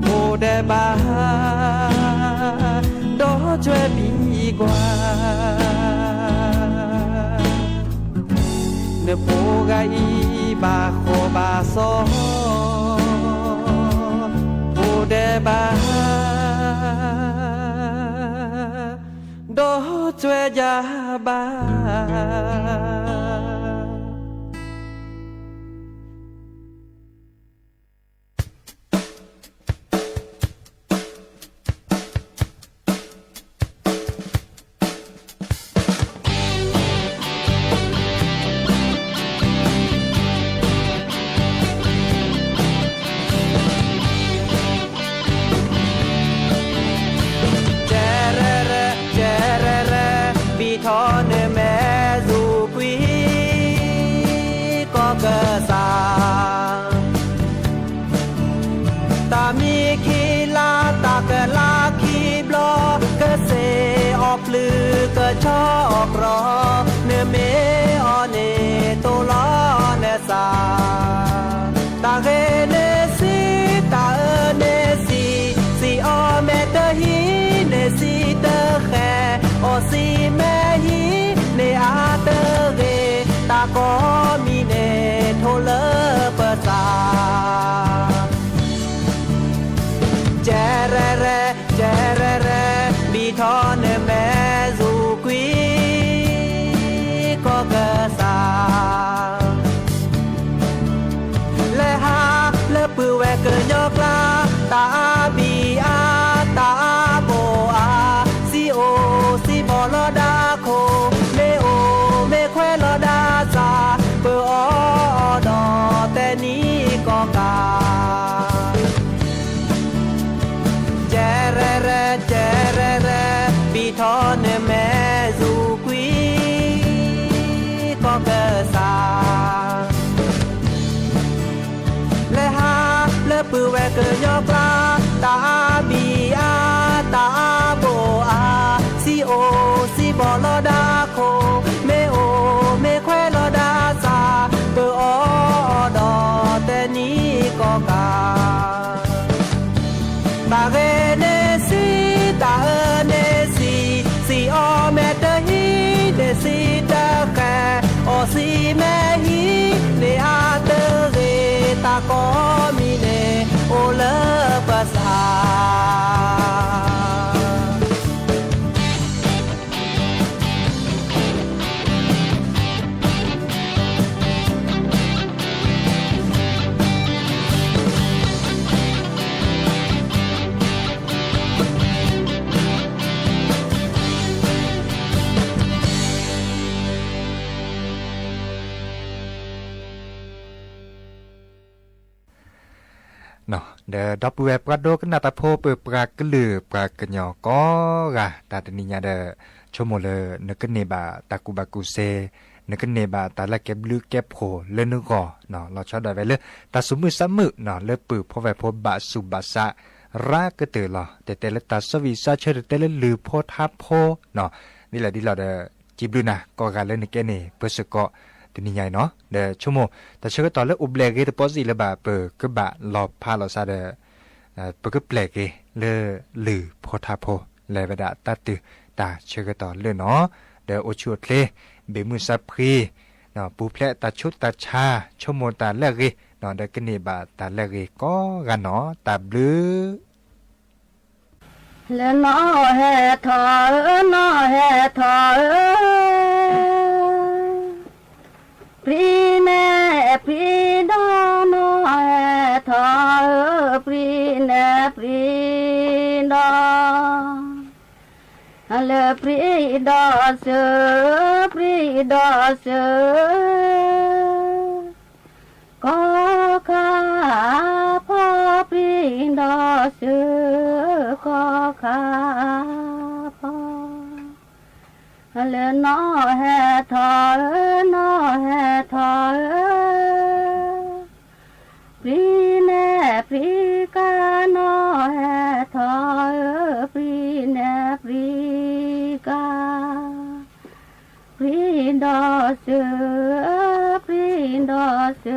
ဖိဒဲးဘၣ် ဒီးကွဲပံကွၢ် နဖိဂၤအံၤဘၣ်ဃီဘၣ်စီၤ ဖိဒဲးဘၣ် ဒီးကွဲယၤဘၣ် ကရီ နမ့ၢ်အီၤန့ၣ် တိၢ်လီၤနသး တၢ်ဂ့ၤန့ၣ်စံး တၢ်အၢန့ၣ်စံး စံးအီၤမဲာ်တဟံးန့ၣ် စံးတဃဲၤ အီၣ်စံးမဲာ်ဟံးန့ၣ် အတဂ့ၤ တၢ်ကိးမံၤန့ၣ် ထိၣ်လၢပသး ကဲရဲရဲ ကဲရဲရဲ ဘံၣ်ထီၣ်နမဲာ်စူၢ်ကွံာ် ကီၢ်ကစၢ် လဲၤဟးလၢပုၢ်ဝဲၢ်ကညီကျါ တၢ်အါဘံၣ်အါ တၢ်အါဘိၣ်အါ စံးအိၣ်စံးဘီၣ်လီၤဒၣ်ခိၣ် မ့ၢ်အိၣ်မ့ၢ်ခွဲးလီၤဒၣ်စၢ် ပအီၣ်အီၤဒီးတဲနံၤကီၢ်ကး ကဲရဲရဲ ကဲရဲရဲ ဘံၣ်ထီၣ်နမဲာ်စူၢ်ကွံာ် ကီၢ်ကစၢ် လဲၤဟးလၢပုၢ်ဝဲၢ်ကညီကျါ တၢ်အါဘံၣ်အါ တၢ်အါဘိၣ်အါ စံးအိၣ်စံးဘီၣ်လီၤဒၣ်ခိၣ် မ့ၢ်အိၣ်မ့ၢ်ခွဲးလီၤဒၣ်စၢ် ပအီၣ်အီၤဒီးတဲနံၤကီၢ်ကး တၢ်ဂ့ၤန့ၣ်စံး တၢ်အၢန့ၣ်စံး စံးအီၤမဲာ်တဟံးန့ၣ် စံးတဃဲၤ အီၣ်စံးမဲာ်ဟံးန့ၣ် အတဂ့ၤ တၢ်ကိးမံၤန့ၣ် အိၣ်လၢပသး ဒီးဒီပုၢ်ဝဲၢ်ပှၤဒိကနၣ်တၢ်ဖိ ပပှၤကလုာ်ပှၤကညီကိးဂၤ တၢ်တနံၤညါဒီး ဆိကမိၣ်လၢနကန့ၢ်ဘၣ်တၢ်ကူၣ်ဘၣ်ကူၣ်သ့ နကန့ၢ်ဘၣ်တၢ်လၢကဲဘျုးကဲဖှိၣ်လၢနဂီၢ် လီၤဆီဒၣ်ဝဲလၢ တၢ်သူၣ်မုာ်သးမုာ် လၢပုၢ်ဖိဝဲၢ်ဖိဘၣ်သူၣ်ဘၣ်သး ရၤကတၢၢ်လီၤ. တတဲလၢတၢ်ဆၢဝံၣ်ဆၢဆၢ တတဲလၢလုၢ်ဖိထါဖိ ဒ်လဲၣ်ဒ်လဲၣ်ဒီး စံးဘျုးနၤကိးဂၤလၢနကဲန့ၢ် ပၢဆၢကီး တနံၤညါအံၤနီၤ. ဒီးဆိကမိၣ် တၢ်ဆၢကတီၢ်လၢအိၣ်ဘျဲၣ်ဂ့ၤတပီၢ်စံးလၢၤဘၣ် ပကဘၣ်လီၤဖးလီၤစၢ်ဒီး ပကပျဲၢ်က့ၤလၢလုၢ်ဖိထါဖိ လဲၤဝဲဒၣ်တၢ်တုၤတၢ်ဆၢကတီၢ်လၢနီၤ. ဒီးအိၣ်ဆူၣ်အိၣ်ချ့ ဘၣ်မုာ်သးဖှံ ပူၤဖျဲးတၢ်ဆူးတၢ်ဆါ ဆိကမိၣ်တၢ်လၢအဂ့ၤ ဒီးကန့ၢ်ဘၣ်တၢ်လၢအဂ့ၤကိးဂၤနီၤ. တၢ်ဘျုး လၢနီၢ်ဟဲထီၣ်ဧၢ နီၢ်ဟဲထီၣ်ဧၢ ပြံနဲပြံဒီ နီၢ်ဟဲထီၣ်ဧၢ ပြံနဲပြံဒီ လၢပြံဒီစု ပြံဒီစု ကီၢ်ခါဖီ ပြံဒီစု ကီၢ်ခါဖီ လၢနီၢ်ဟဲထီၣ်ဧၢ နီၢ်ဟဲထီၣ်ဧၢ ပြံနဲပြံကါ နီၢ်ဟဲထီၣ်ဧၢ ပြံနဲပြံကါ ပြံဒီစု ပြံဒီစု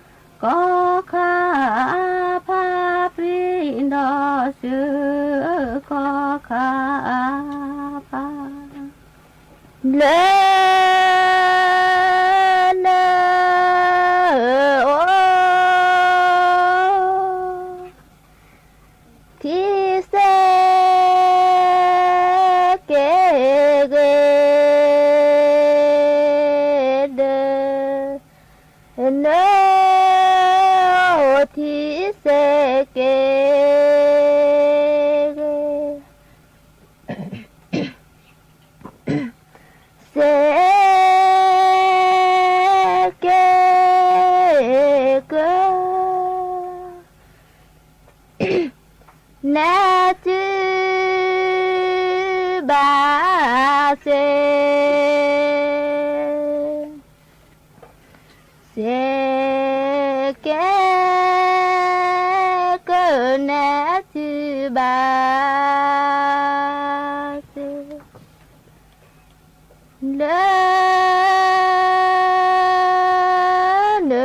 ကီၢ်ခါဖီ ပြံဒီစု ကီၢ်ခါဖီ လၢနအိၣ် ထံဆဲးက့ၤဂ့ၤဒီး နအိၣ်ထံဆဲးက့ၤဂ့ၤ ဆဲးက့ၤက့ၤ နဲၣ်စုဘၣ်စ့ ဆဲးက့ၤက့ၤ နဲၣ်စုဘၣ် လၢၼ်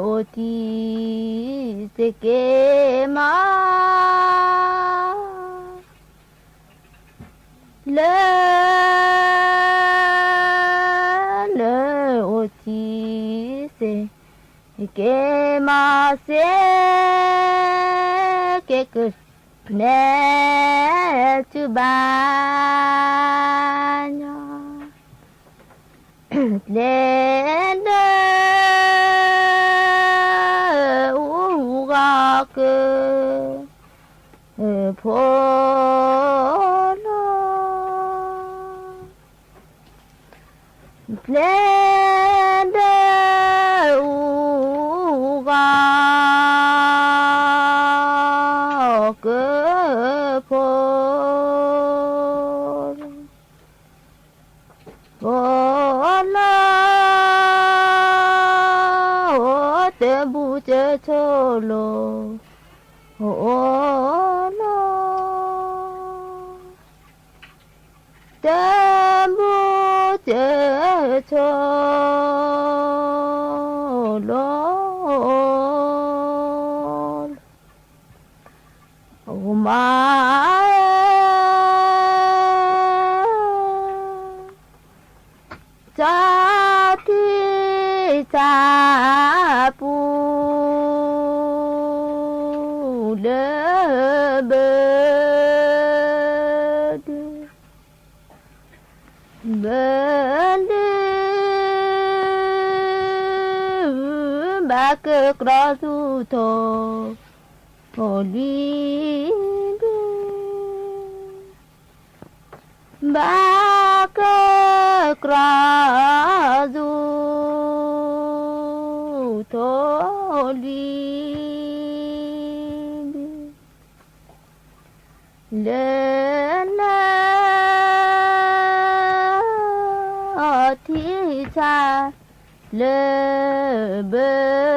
အိၣ်တံၢ် စ့ၢ်က့ၤမး လၢၼ်အိၣ်တံၢ် စ့ၢ်က့ၤမး စ့ၢ်က့ၤက နဲ စုဘၣ်ညီ ပျဲၢ်ဒၢ အူဂၤက ဖိလီၤ ပျဲၢ်ဒၢ အူဂၤက ဖိ ဖိလီၤ တၢ်ဘူၣ်တၢ်ဆိၣ်လိၤ ဖိလီၤ တၢ်ဘူၣ်တၢ်ဆိၣ်လိၤ အိၣ်မး တၢ်ထံၣ်တၢ်ပူၤ လၢဘၢ ဘၢဒု ဘၣ်ကကြၢးသူၣ်ထီၣ် ထီၣ်လံဒု ဘၣ်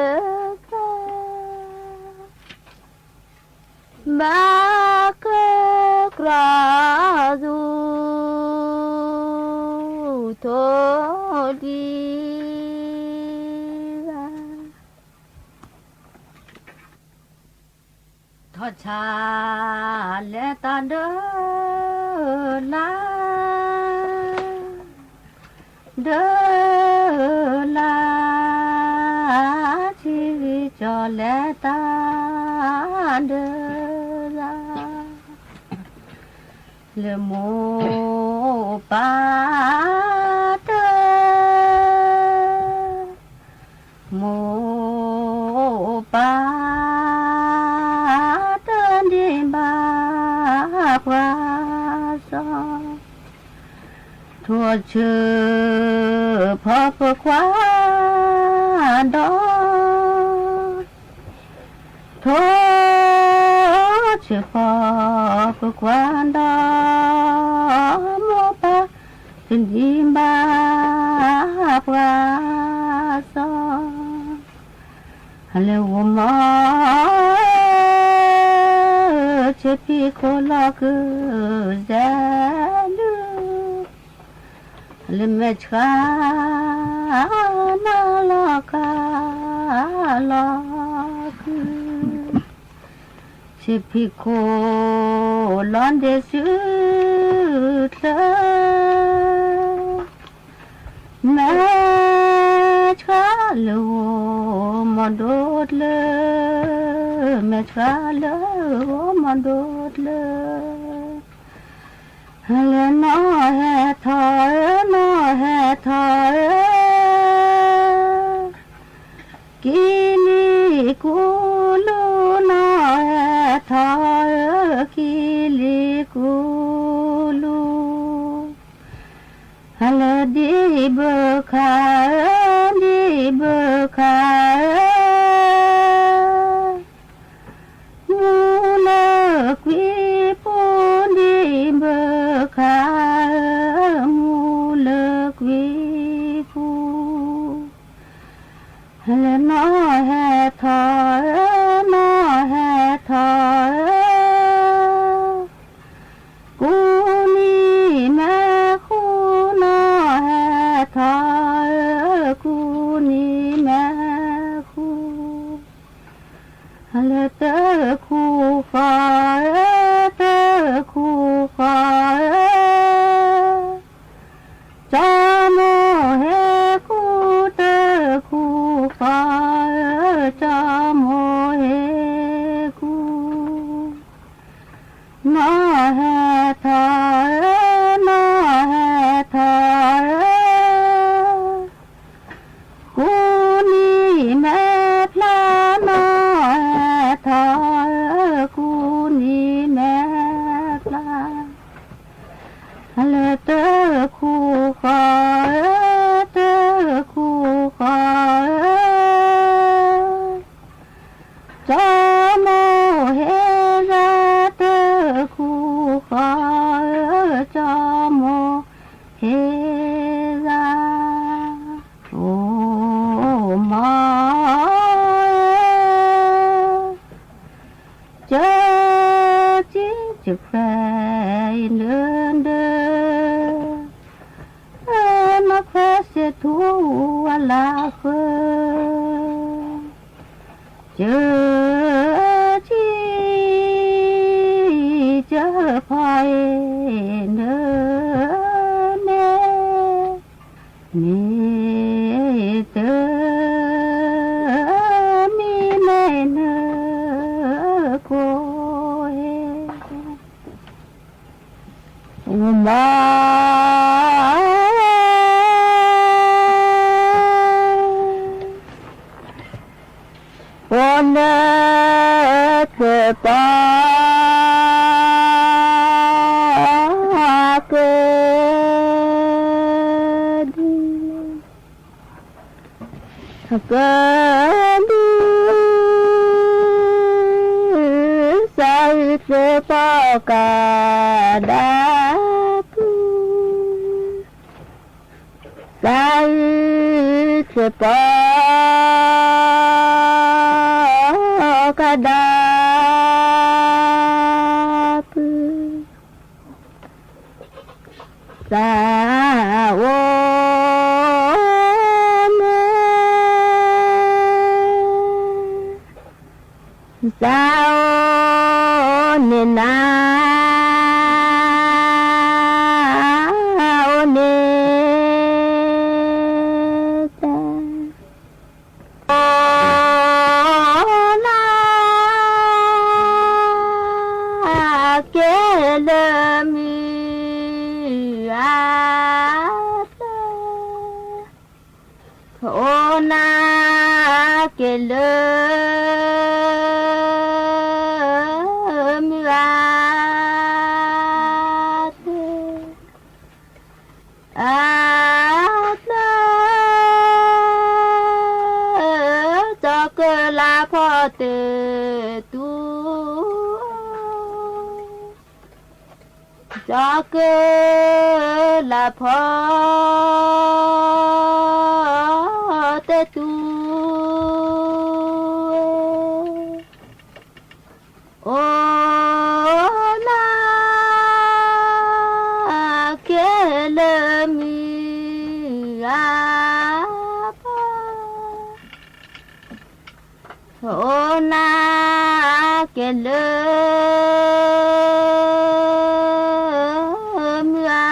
ကကြၢးသူၣ်ထီၣ်လံဒု လၢၼ်အိၣ်တံၢ် လၢဘၢ ဘၣ်ကကြၢးသူၣ်ထီၣ်လံဘၣ် ထီၣ်ဆါ လဲၤတၢ်ဒၢလၢ် ဒၢလၢ် ထံဂံၢ်ကၠီ လဲၤတၢ်ဒၢလၢ် လၢမိၢ်ပၢ်တၢ် မိၢ်ပၢ်တၢ် ဒံးဘၣ်ပှၤစီၤ ထိၣ်ဆၢဖီပခွါဒီး ထိၣ်ဆၢဖီပခွါဒီး မိၢ်ပၢ်တၢ် ဒံးဘၣ်ပှၤစီၤ လဲၤဂီၤမီၢ် ဆၢဖံးခိၣ်လီၤကုၢ်စဲဒု လဲၤမဲာ်ဆှး နၤလီၤကါ လီၤကုၢ် ဆၢဖံးခိၣ်လီၤဒ့ၣ်ဆူချၢ မဲာ်ဆှးလၢဂီၤမီၢ်ဒိၣ်တလၢ မဲာ်ဆှးလၢဂီၤမီၢ်ဒိၣ်တလၢ လဲၤနီၢ်ဟဲထီၣ်ဧၢ နီၢ်ဟဲထီၣ်ဧၢ ကံလံကူလူ နီၢ်ဟဲထီၣ်ဧၢ ကံလံကူလူ လဲၤဒံးဘၢခါဧၢ ဒံးဘၢခါဧၢ မူလၢကွံပူၤ ဒံးဘၢခါဧၢ မူလၢကွံပူၤ လဲၤနီၢ်ဟဲထီၣ်ဧၢ နီၢ်ဟဲထီၣ်ဧၢ น้อแฮทอเอ๋ย น้อแฮทอเอ๋ย กูนี้แม่ปลา น้อแฮทอเอ๋ย กูนี้แม่ปลา ละเต้อคู่ขอเอ๋ย เต้อคู่ขอเอ๋ย จอมโมเฮรา เต้อคู่ขอเอ๋ย จอมโมเฮรา โอ้หมอเอ๋ย เจอจริงจะแควเนินเดิน เออ มาแควเสียทั่วละเฟือ เจอจริงเจอพอยเนินแม่ มีเตอมีแม่เนอโกเฮ มาปนเตปาเกดี เกิดใส่เสื้อปอกระดาษ ใส่เสื้อปอกระดาษ สาวเน สาวเนนา เนจา โอนาเกลอมืออาเตอ โอนาเกลอมืออาเตอ อาเตอ จอเกอละพ่อเตอตู จอเกอละพ่อเตอตู โอนาเกลอมืออาปา โอนาเกลอมืออา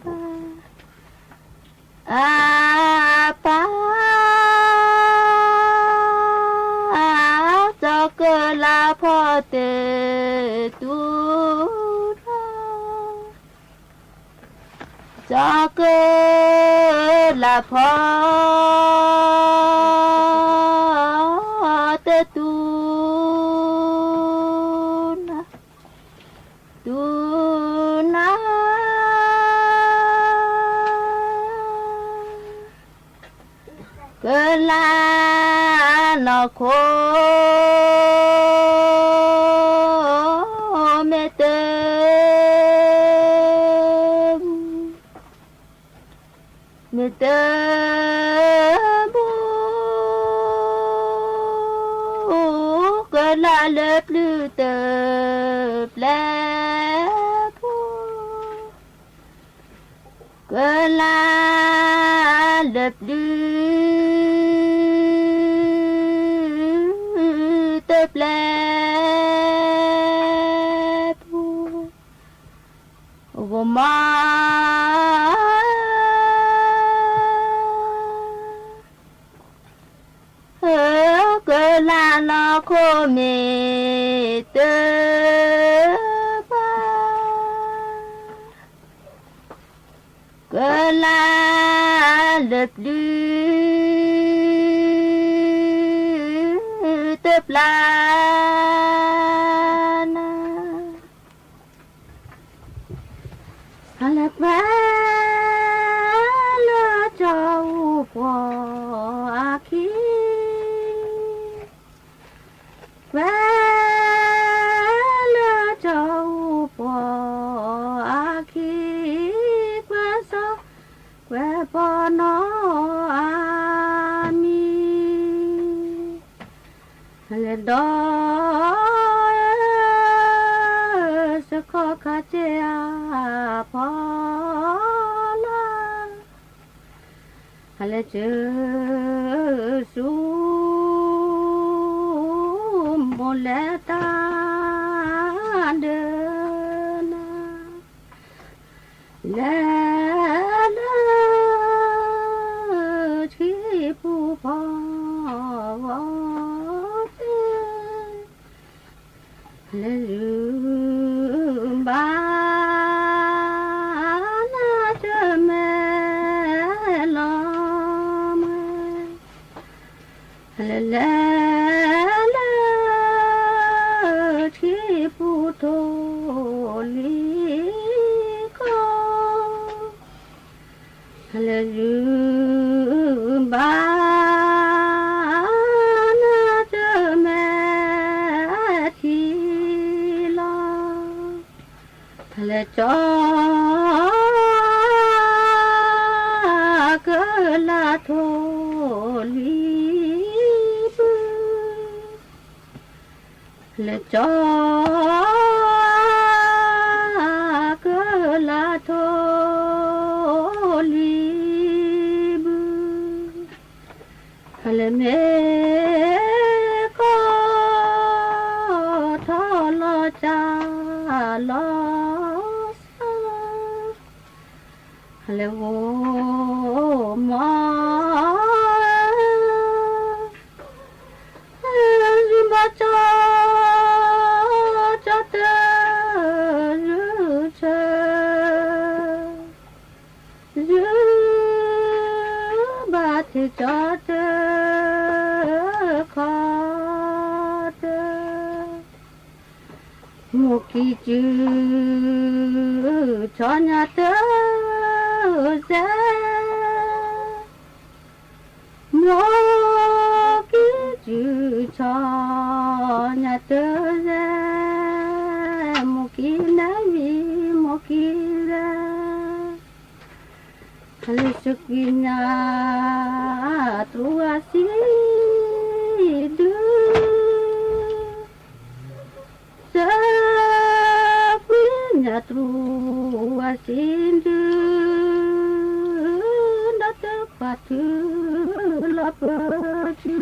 ปา อาปา จอเกอละพ่อเตอตูนา จอเกอละพ่อเตอตูนา ตูนา เกอละนอโคเมเตอ เมเตอบู เกอละเลิบลือเตอแปลบู เกอละเลิบลือเตอแปลบู โอ้มา เออ เกอละนอโคเม တပၢ ကလၢလၢပျုၢ်တပျၢနၤ ဟဲလၢကွဲလၢကၠီဢူးပှီၤအခံ ကွဲလၢကၠီအူးပှီၤအခံ ကွဲစီၤကွဲပီၢ်နီၢ်အမံၤ လဲၤဒီးစခီၣ်ခါစ့ၣ်အဖီလာ် ဟဲလၢစူၤ မိၢ်လဲၤတၢ်ဒၢနၤ လဲၤလၢထံပူၤဖီဂီၤတ့ၢ် လဲၤယုၢ်ဘၣ် နၤတမဲလီၤမွဲ လဲၤလဲၤလၢ ထံပူၤထိၣ်လံၤကီၢ် လဲၤယုၢ်ဘၣ် နၤတမဲထံလီၤ လဲၤကၠီ ကလၢထိၣ်လံၤဘု လဲၤကၠီ ကလၢထိၣ်လံၤဘု လဲၤမ့ၢ်ကီၢ်ထီၣ်လီၤစၢ်လီၤ လဲၤဂီၤမီၢ် ယုၢ်ဘၣ်ကၠီ ကၠီတၢ ယုၢ်ဆၢ ယုၢ်ဘၣ်ထံကၠီတၢ ခီတၢ မိၢ်ကံၢ်စု ဆီညါတၢ်စဲ မိၢ်ကံၢ်စု ဆီညါတၢ်စဲ မိၢ်ကံၢ်နဲဝံၤ မိၢ်ကံၢ်စဲ လဲၤစူးကွံာ်ညါ တြူၢ်အဆံဒု စူးကွံာ်ညါ တြူၢ်အဆံဒု ဒီးတခွါထုလီၤပၢၢ်စု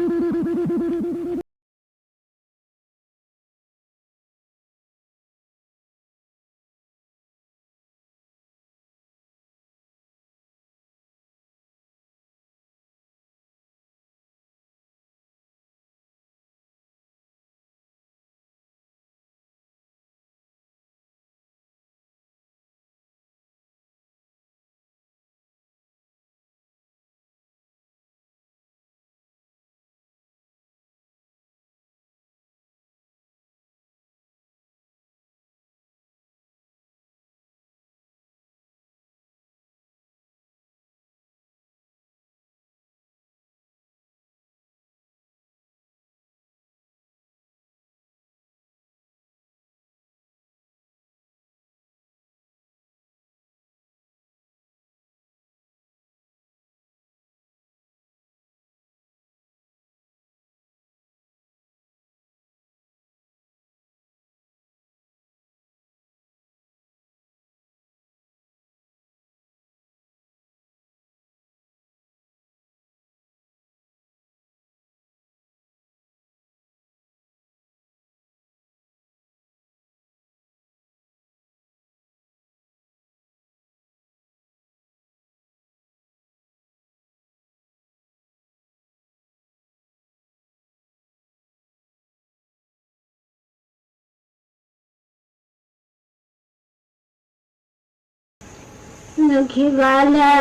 คิดว่าแล้ว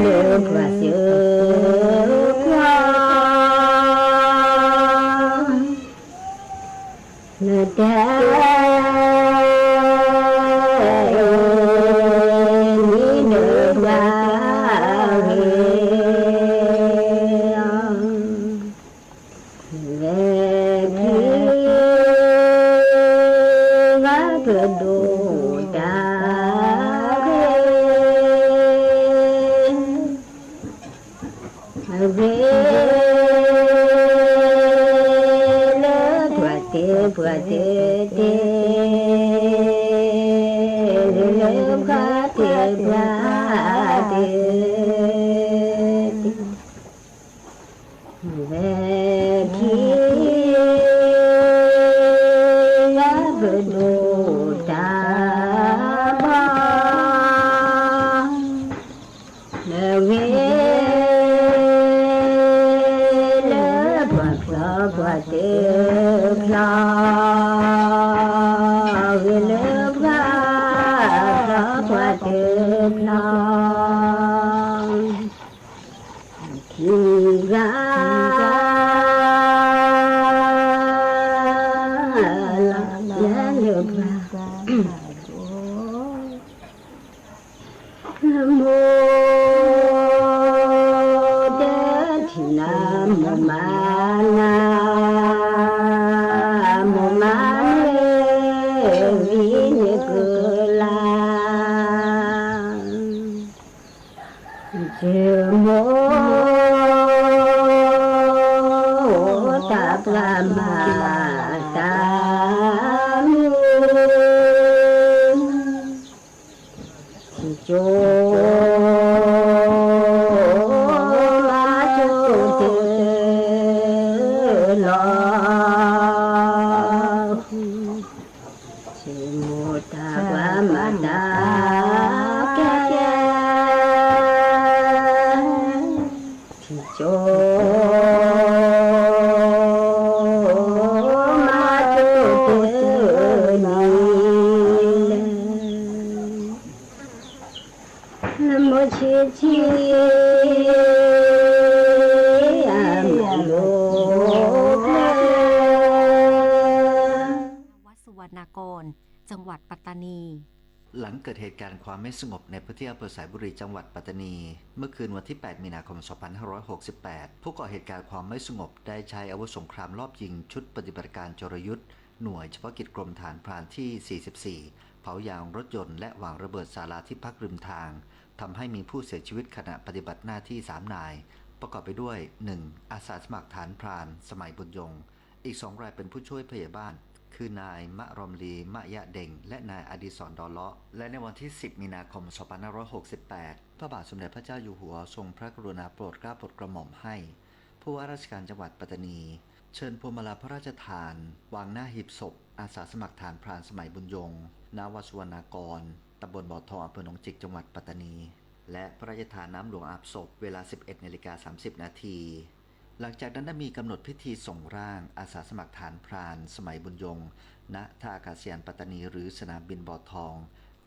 เลิกว่าเจอความ เนอะแต่นี้เนอะว่าเว เวทีว่าเธอดูตาเว เวเลอผัวเตผัวเตเต เลอผัวเตผัวเต เวทีว่าเธอดูตาบอด เวเลอผัวผัวผัวเตอพลอ เวเลอผัวผัวผัวเตอพลอ ที่รัก และเลิกลา โมเดทินาโมมานา โมมาเนวิเนกุลา เจอโมตาปรามาตามุ โจมาโจเตอลอ สิมุตตะวะมะตะแกที่โจมาโจเตอนี้แล โมชิชิอาโลก วัดสุวรรณากร จังหวัดปัตตานี หลังเกิดเหตุการณ์ความไม่สงบในพื้นที่อำเภอสายบุรี จังหวัดปัตตานี เมื่อคืนวันที่ แปด มีนาคม สองพันห้าร้อยหกสิบแปด ผู้ก่อเหตุการณ์ความไม่สงบได้ใช้อาวุธสงครามลอบยิงชุดปฏิบัติการจรยุทธ์ หน่วยเฉพาะกิจกรมทหารพรานที่ สี่สิบสี่ เผายางรถยนต์และวางระเบิดศาลาที่พักริมทาง ทำให้มีผู้เสียชีวิตขณะปฏิบัติหน้าที่ สาม นาย ประกอบไปด้วย หนึ่ง อาสาสมัครทหารพราน สมัยบุญยงค์ อีก สอง รายเป็นผู้ช่วยผู้ใหญ่บ้าน คือนายมะรอมลี มะยะเด็ง และนายอดิศร ดอเลาะ และในวันที่ สิบ มีนาคม สองพันห้าร้อยหกสิบแปด พระบาทสมเด็จพระเจ้าอยู่หัวทรงพระกรุณาโปรดเกล้าโปรดกระหม่อมให้ ผู้ว่าราชการจังหวัดปัตตานี เชิญพวงมาลาพระราชทาน วางหน้าหีบศพ อาสาสมัครทหารพรานสมัยบุญยงค์ ณ วัดสุวรรณากร ตำบลบ่อทอง อำเภอหนองจิก จังหวัดปัตตานี และพระราชทานน้ำหลวงอาบศพ เวลา สิบเอ็ดนาฬิกาสามสิบนาที หลังจากนั้นได้มีกำหนดพิธีส่งร่างอาสาสมัครทหารพรานสมัยบุญยงค์ ณ ท่าอากาศยานปัตตานี หรือสนามบินบ่อทอง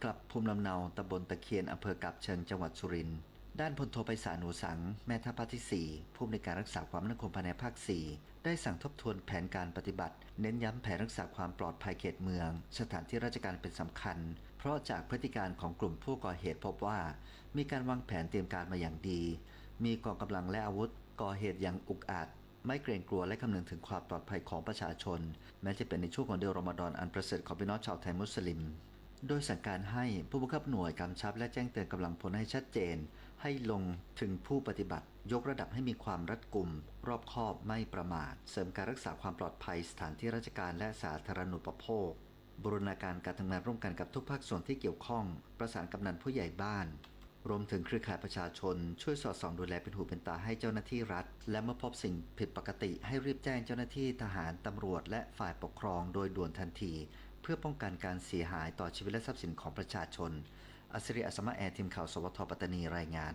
กลับภูมิลำเนาตำบลตะเคียน อำเภอกาบเชิง จังหวัดสุรินทร์ ด้านพลโทไพศาล หนูสัง แม่ทัพภาคที่ สี่ ผู้อำนวยการรักษาความมั่นคงภายในภาค สี่ ได้สั่งทบทวนแผนการปฏิบัติ เน้นย้ำแผนรักษาความปลอดภัยเขตเมือง สถานที่ราชการเป็นสำคัญ เพราะจากพฤติการของกลุ่มผู้ก่อเหตุพบว่า มีการวางแผนเตรียมการมาอย่างดี มีกองกำลังและอาวุธ ก่อเหตุอย่างอุกอาจ ไม่เกรงกลัวและคำนึงถึงความปลอดภัยของประชาชน แม้จะเป็นในช่วงของเดือนรอมฎอนอันประเสริฐของพี่น้องชาวไทยมุสลิม โดยสั่งการให้ผู้บังคับหน่วยกำชับและแจ้งเตือนกำลังพลให้ชัดเจน ให้ลงถึงผู้ปฏิบัติ ยกระดับให้มีความรัดกุม รอบคอบ ไม่ประมาท เสริมการรักษาความปลอดภัยสถานที่ราชการและสาธารณูปโภค บูรณาการการทำงานร่วมกันกับทุกภาคส่วนที่เกี่ยวข้อง ประสานกำนันผู้ใหญ่บ้าน รวมถึงเครือข่ายประชาชน ช่วยสอดส่องดูแลเป็นหูเป็นตาให้เจ้าหน้าที่รัฐ และเมื่อพบสิ่งผิดปกติให้รีบแจ้งเจ้าหน้าที่ทหาร ตำรวจ และฝ่ายปกครองโดยด่วนทันที เพื่อป้องกันการเสียหายต่อชีวิตและทรัพย์สินของประชาชน อัศรี อัศมะแอร์ ทีมข่าว สวท ปัตตานี รายงาน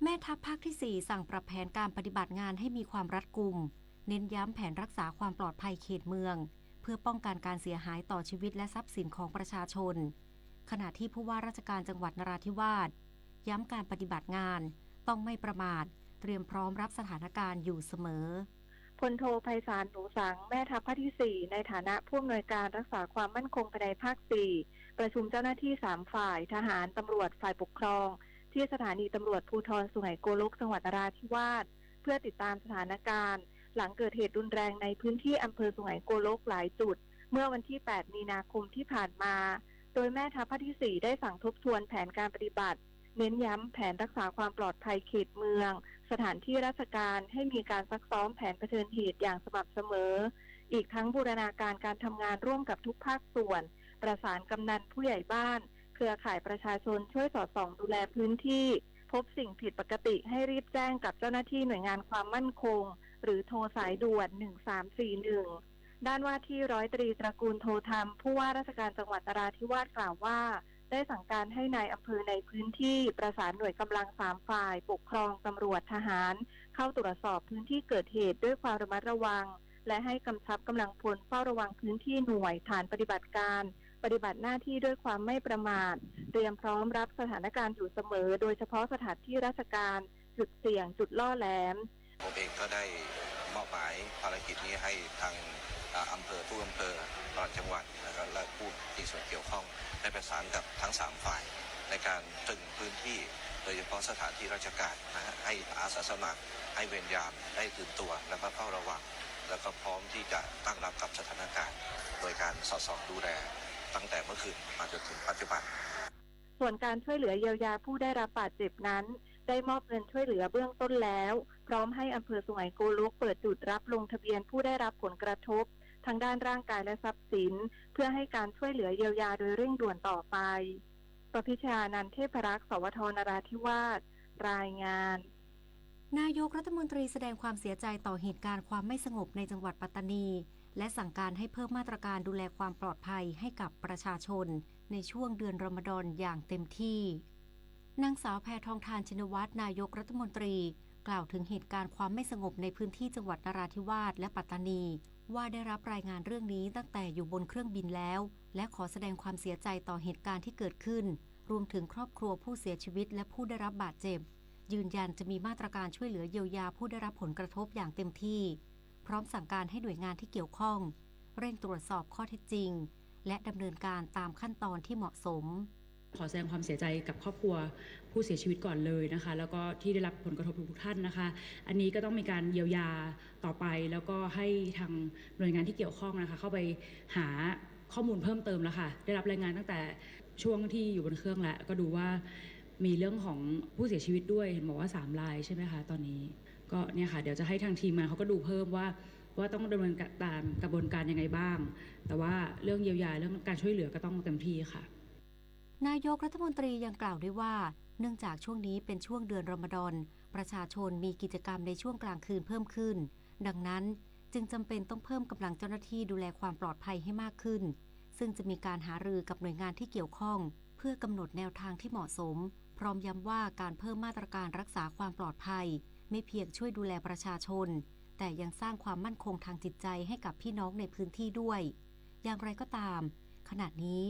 แม่ทัพภาคที่ สี่ สั่งปรับแผนการปฏิบัติงานให้มีความรัดกุม เน้นย้ำแผนรักษาความปลอดภัยเขตเมือง เพื่อป้องกันการเสียหายต่อชีวิตและทรัพย์สินของประชาชน ขณะที่ผู้ว่าราชการจังหวัดนราธิวาสย้ำการปฏิบัติงานต้องไม่ประมาท เตรียมพร้อมรับสถานการณ์อยู่เสมอ พลโท ไพศาล หนูสัง แม่ทัพภาคที่สี่ ในฐานะผู้อำนวยการรักษาความมั่นคงภายในภาคสี่ ประชุมเจ้าหน้าที่สามฝ่าย ทหาร ตำรวจ ฝ่ายปกครอง ที่สถานีตำรวจภูธรสุไหงโกลก จังหวัดนราธิวาส เพื่อติดตามสถานการณ์ หลังเกิดเหตุรุนแรงในพื้นที่อำเภอสุไหงโกลกหลายจุด เมื่อวันที่ แปด มีนาคมที่ผ่านมา โดยแม่ทัพภาคที่สี่ ได้สั่งทบทวนแผนการปฏิบัติ เน้นย้ำแผนรักษาความปลอดภัยเขตเมือง สถานที่ราชการ ให้มีการซักซ้อมแผนเผชิญเหตุอย่างสม่ำเสมอ อีกทั้งบูรณาการการทำงานร่วมกับทุกภาคส่วน ประสานกำนันผู้ใหญ่บ้าน เครือข่ายประชาชนช่วยสอดส่องดูแลพื้นที่ พบสิ่งผิดปกติให้รีบแจ้งกับเจ้าหน้าที่หน่วยงานความมั่นคง หรือโทรสายด่วน หนึ่งสามสี่หนึ่ง ด้านว่าที่ร้อยตรีตระกูลโทธรรม ผู้ว่าราชการจังหวัดนราธิวาสกล่าวว่า ได้สั่งการให้นายอำเภอในพื้นที่ประสานหน่วยกำลังสามฝ่าย ปกครอง ตำรวจ ทหาร เข้าตรวจสอบพื้นที่เกิดเหตุด้วยความระมัดระวัง และให้กำชับกำลังพลเฝ้าระวังพื้นที่หน่วยฐานปฏิบัติการ ปฏิบัติหน้าที่ด้วยความไม่ประมาท เตรียมพร้อมรับสถานการณ์อยู่เสมอ โดยเฉพาะสถานที่ราชการ จุดเสี่ยง จุดล่อแหลม ผมเองก็ได้มอบหมายภารกิจนี้ให้ทาง อ่า อำเภอ ทุกอำเภอ ปลัดจังหวัดนะครับ และผู้มีส่วนเกี่ยวข้อง ได้ประสานกับทั้งสามฝ่าย ในการตรึงพื้นที่ โดยเฉพาะสถานที่ราชการนะฮะ ให้อาสาสมัคร ให้เวรยามได้ตื่นตัว แล้วก็เฝ้าระวัง แล้วก็พร้อมที่จะตั้งรับกับสถานการณ์ โดยการสอดส่องดูแลตั้งแต่เมื่อคืนมาจนถึงปัจจุบัน ส่วนการช่วยเหลือเยียวยาผู้ได้รับบาดเจ็บนั้น ได้มอบเงินช่วยเหลือเบื้องต้นแล้ว พร้อมให้อำเภอสุไหงโกลกเปิดจุดรับลงทะเบียนผู้ได้รับผลกระทบทางด้านร่างกายและทรัพย์สิน เพื่อให้การช่วยเหลือเยียวยาโดยเร่งด่วนต่อไป ประพิชญานันท์ เทพรักษ์ สวท นราธิวาส รายงาน นายกรัฐมนตรีแสดงความเสียใจต่อเหตุการณ์ความไม่สงบในจังหวัดปัตตานี และสั่งการให้เพิ่มมาตรการดูแลความปลอดภัยให้กับประชาชนในช่วงเดือนรอมฎอนอย่างเต็มที่ นางสาวแพทองธาร ชินวัตร นายกรัฐมนตรี กล่าวถึงเหตุการณ์ความไม่สงบในพื้นที่จังหวัดนราธิวาสและปัตตานี ว่าได้รับรายงานเรื่องนี้ตั้งแต่อยู่บนเครื่องบินแล้ว และขอแสดงความเสียใจต่อเหตุการณ์ที่เกิดขึ้น รวมถึงครอบครัวผู้เสียชีวิตและผู้ได้รับบาดเจ็บ ยืนยันจะมีมาตรการช่วยเหลือเยียวยาผู้ได้รับผลกระทบอย่างเต็มที่ พร้อมสั่งการให้หน่วยงานที่เกี่ยวข้อง เร่งตรวจสอบข้อเท็จจริง และดำเนินการตามขั้นตอนที่เหมาะสม ขอแสดงความเสียใจกับครอบครัวผู้เสียชีวิตก่อนเลยนะคะ แล้วก็ที่ได้รับผลกระทบทุกๆท่านนะคะ อันนี้ก็ต้องมีการเยียวยาต่อไป แล้วก็ให้ทางหน่วยงานที่เกี่ยวข้องนะคะ เข้าไปหาข้อมูลเพิ่มเติมแล้วค่ะ ได้รับรายงานตั้งแต่ช่วงที่อยู่บนเครื่องแล้ว ก็ดูว่ามีเรื่องของผู้เสียชีวิตด้วย เห็นบอกว่าสามรายใช่ไหมคะ ตอนนี้ ก็เนี่ยค่ะ เดี๋ยวจะให้ทางทีมงานเขาก็ดูเพิ่มว่า ว่าต้องดำเนินการตามกระบวนการยังไงบ้าง แต่ว่าเรื่องเยียวยา เรื่องการช่วยเหลือก็ต้องเต็มที่ค่ะ นายกรัฐมนตรียังกล่าวด้วยว่า เนื่องจากช่วงนี้เป็นช่วงเดือนรอมฎอน ประชาชนมีกิจกรรมในช่วงกลางคืนเพิ่มขึ้น ดังนั้นจึงจำเป็นต้องเพิ่มกำลังเจ้าหน้าที่ดูแลความปลอดภัยให้มากขึ้น ซึ่งจะมีการหารือกับหน่วยงานที่เกี่ยวข้อง เพื่อกำหนดแนวทางที่เหมาะสม พร้อมย้ำว่าการเพิ่มมาตรการรักษาความปลอดภัย ไม่เพียงช่วยดูแลประชาชน แต่ยังสร้างความมั่นคงทางจิตใจให้กับพี่น้องในพื้นที่ด้วย อย่างไรก็ตาม ขณะนี้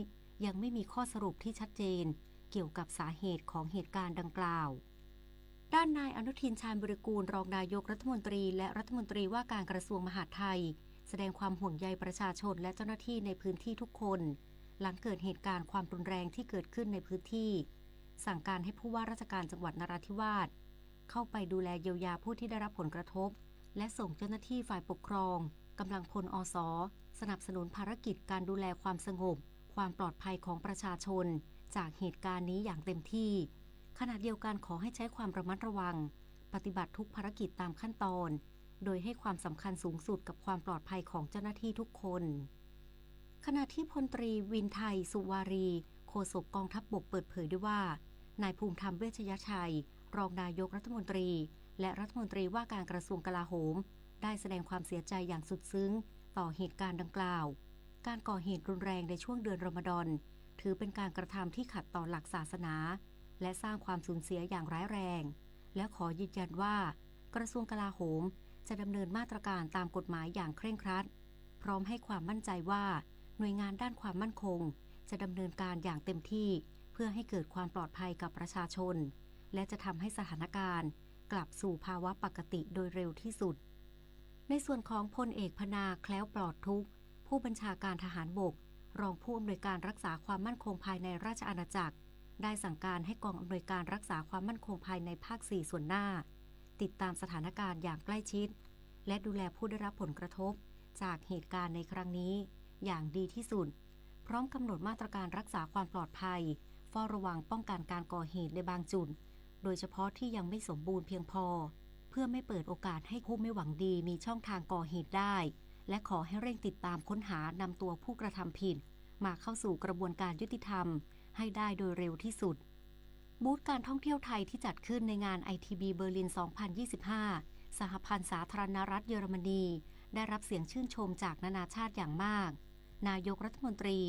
ยังไม่มีข้อสรุปที่ชัดเจนเกี่ยวกับสาเหตุของเหตุการณ์ดังกล่าว ด้านนายอนุทิน ชาญวีรกูร รองนายกรัฐมนตรี และรัฐมนตรีว่าการกระทรวงมหาดไทย แสดงความห่วงใยประชาชนและเจ้าหน้าที่ในพื้นที่ทุกคน หลังเกิดเหตุการณ์ความรุนแรงที่เกิดขึ้นในพื้นที่ สั่งการให้ผู้ว่าราชการจังหวัดนราธิวาส เข้าไปดูแลเยียวยาผู้ที่ได้รับผลกระทบ และส่งเจ้าหน้าที่ฝ่ายปกครอง กำลังพล อส สนับสนุนภารกิจการดูแลความสงบ ความปลอดภัยของประชาชน จากเหตุการณ์นี้อย่างเต็มที่ ขณะเดียวกันขอให้ใช้ความระมัดระวัง ปฏิบัติทุกภารกิจตามขั้นตอน โดยให้ความสำคัญสูงสุดกับความปลอดภัยของเจ้าหน้าที่ทุกคน ขณะที่พลตรีวินไทย สุวารี โฆษกกองทัพบกเปิดเผยด้วยว่า นายภูมิธรรม เวชยชัย รองนายกรัฐมนตรี และรัฐมนตรีว่าการกระทรวงกลาโหม ได้แสดงความเสียใจอย่างสุดซึ้งต่อเหตุการณ์ดังกล่าว การก่อเหตุรุนแรงในช่วงเดือนรอมฎอน ถือเป็นการกระทำที่ขัดต่อหลักศาสนา และสร้างความสูญเสียอย่างร้ายแรง และขอยืนยันว่า กระทรวงกลาโหมจะดำเนินมาตรการตามกฎหมายอย่างเคร่งครัด พร้อมให้ความมั่นใจว่า หน่วยงานด้านความมั่นคง จะดำเนินการอย่างเต็มที่ เพื่อให้เกิดความปลอดภัยกับประชาชน และจะทำให้สถานการณ์กลับสู่ภาวะปกติโดยเร็วที่สุด ในส่วนของพลเอกพนา แคล้วปลอดทุกข์ ผู้บัญชาการทหารบก รองผู้อำนวยการรักษาความมั่นคงภายในราชอาณาจักร ได้สั่งการให้กองอำนวยการรักษาความมั่นคงภายในภาคสี่ส่วนหน้า ติดตามสถานการณ์อย่างใกล้ชิด และดูแลผู้ได้รับผลกระทบจากเหตุการณ์ในครั้งนี้อย่างดีที่สุด พร้อมกำหนดมาตรการรักษาความปลอดภัย เฝ้าระวังป้องกันการก่อเหตุในบางจุด โดยเฉพาะที่ยังไม่สมบูรณ์เพียงพอ เพื่อไม่เปิดโอกาสให้ผู้ไม่หวังดีมีช่องทางก่อเหตุได้ และขอให้เร่งติดตามค้นหานำตัวผู้กระทำผิด มาเข้าสู่กระบวนการยุติธรรมให้ได้โดยเร็วที่สุด บูธการท่องเที่ยวไทยที่จัดขึ้นในงาน ไอทีบี เบอร์ลิน สองพันยี่สิบห้า สหพันธ์สาธารณรัฐเยอรมนี ได้รับเสียงชื่นชมจากนานาชาติอย่างมาก นายกรัฐมนตรี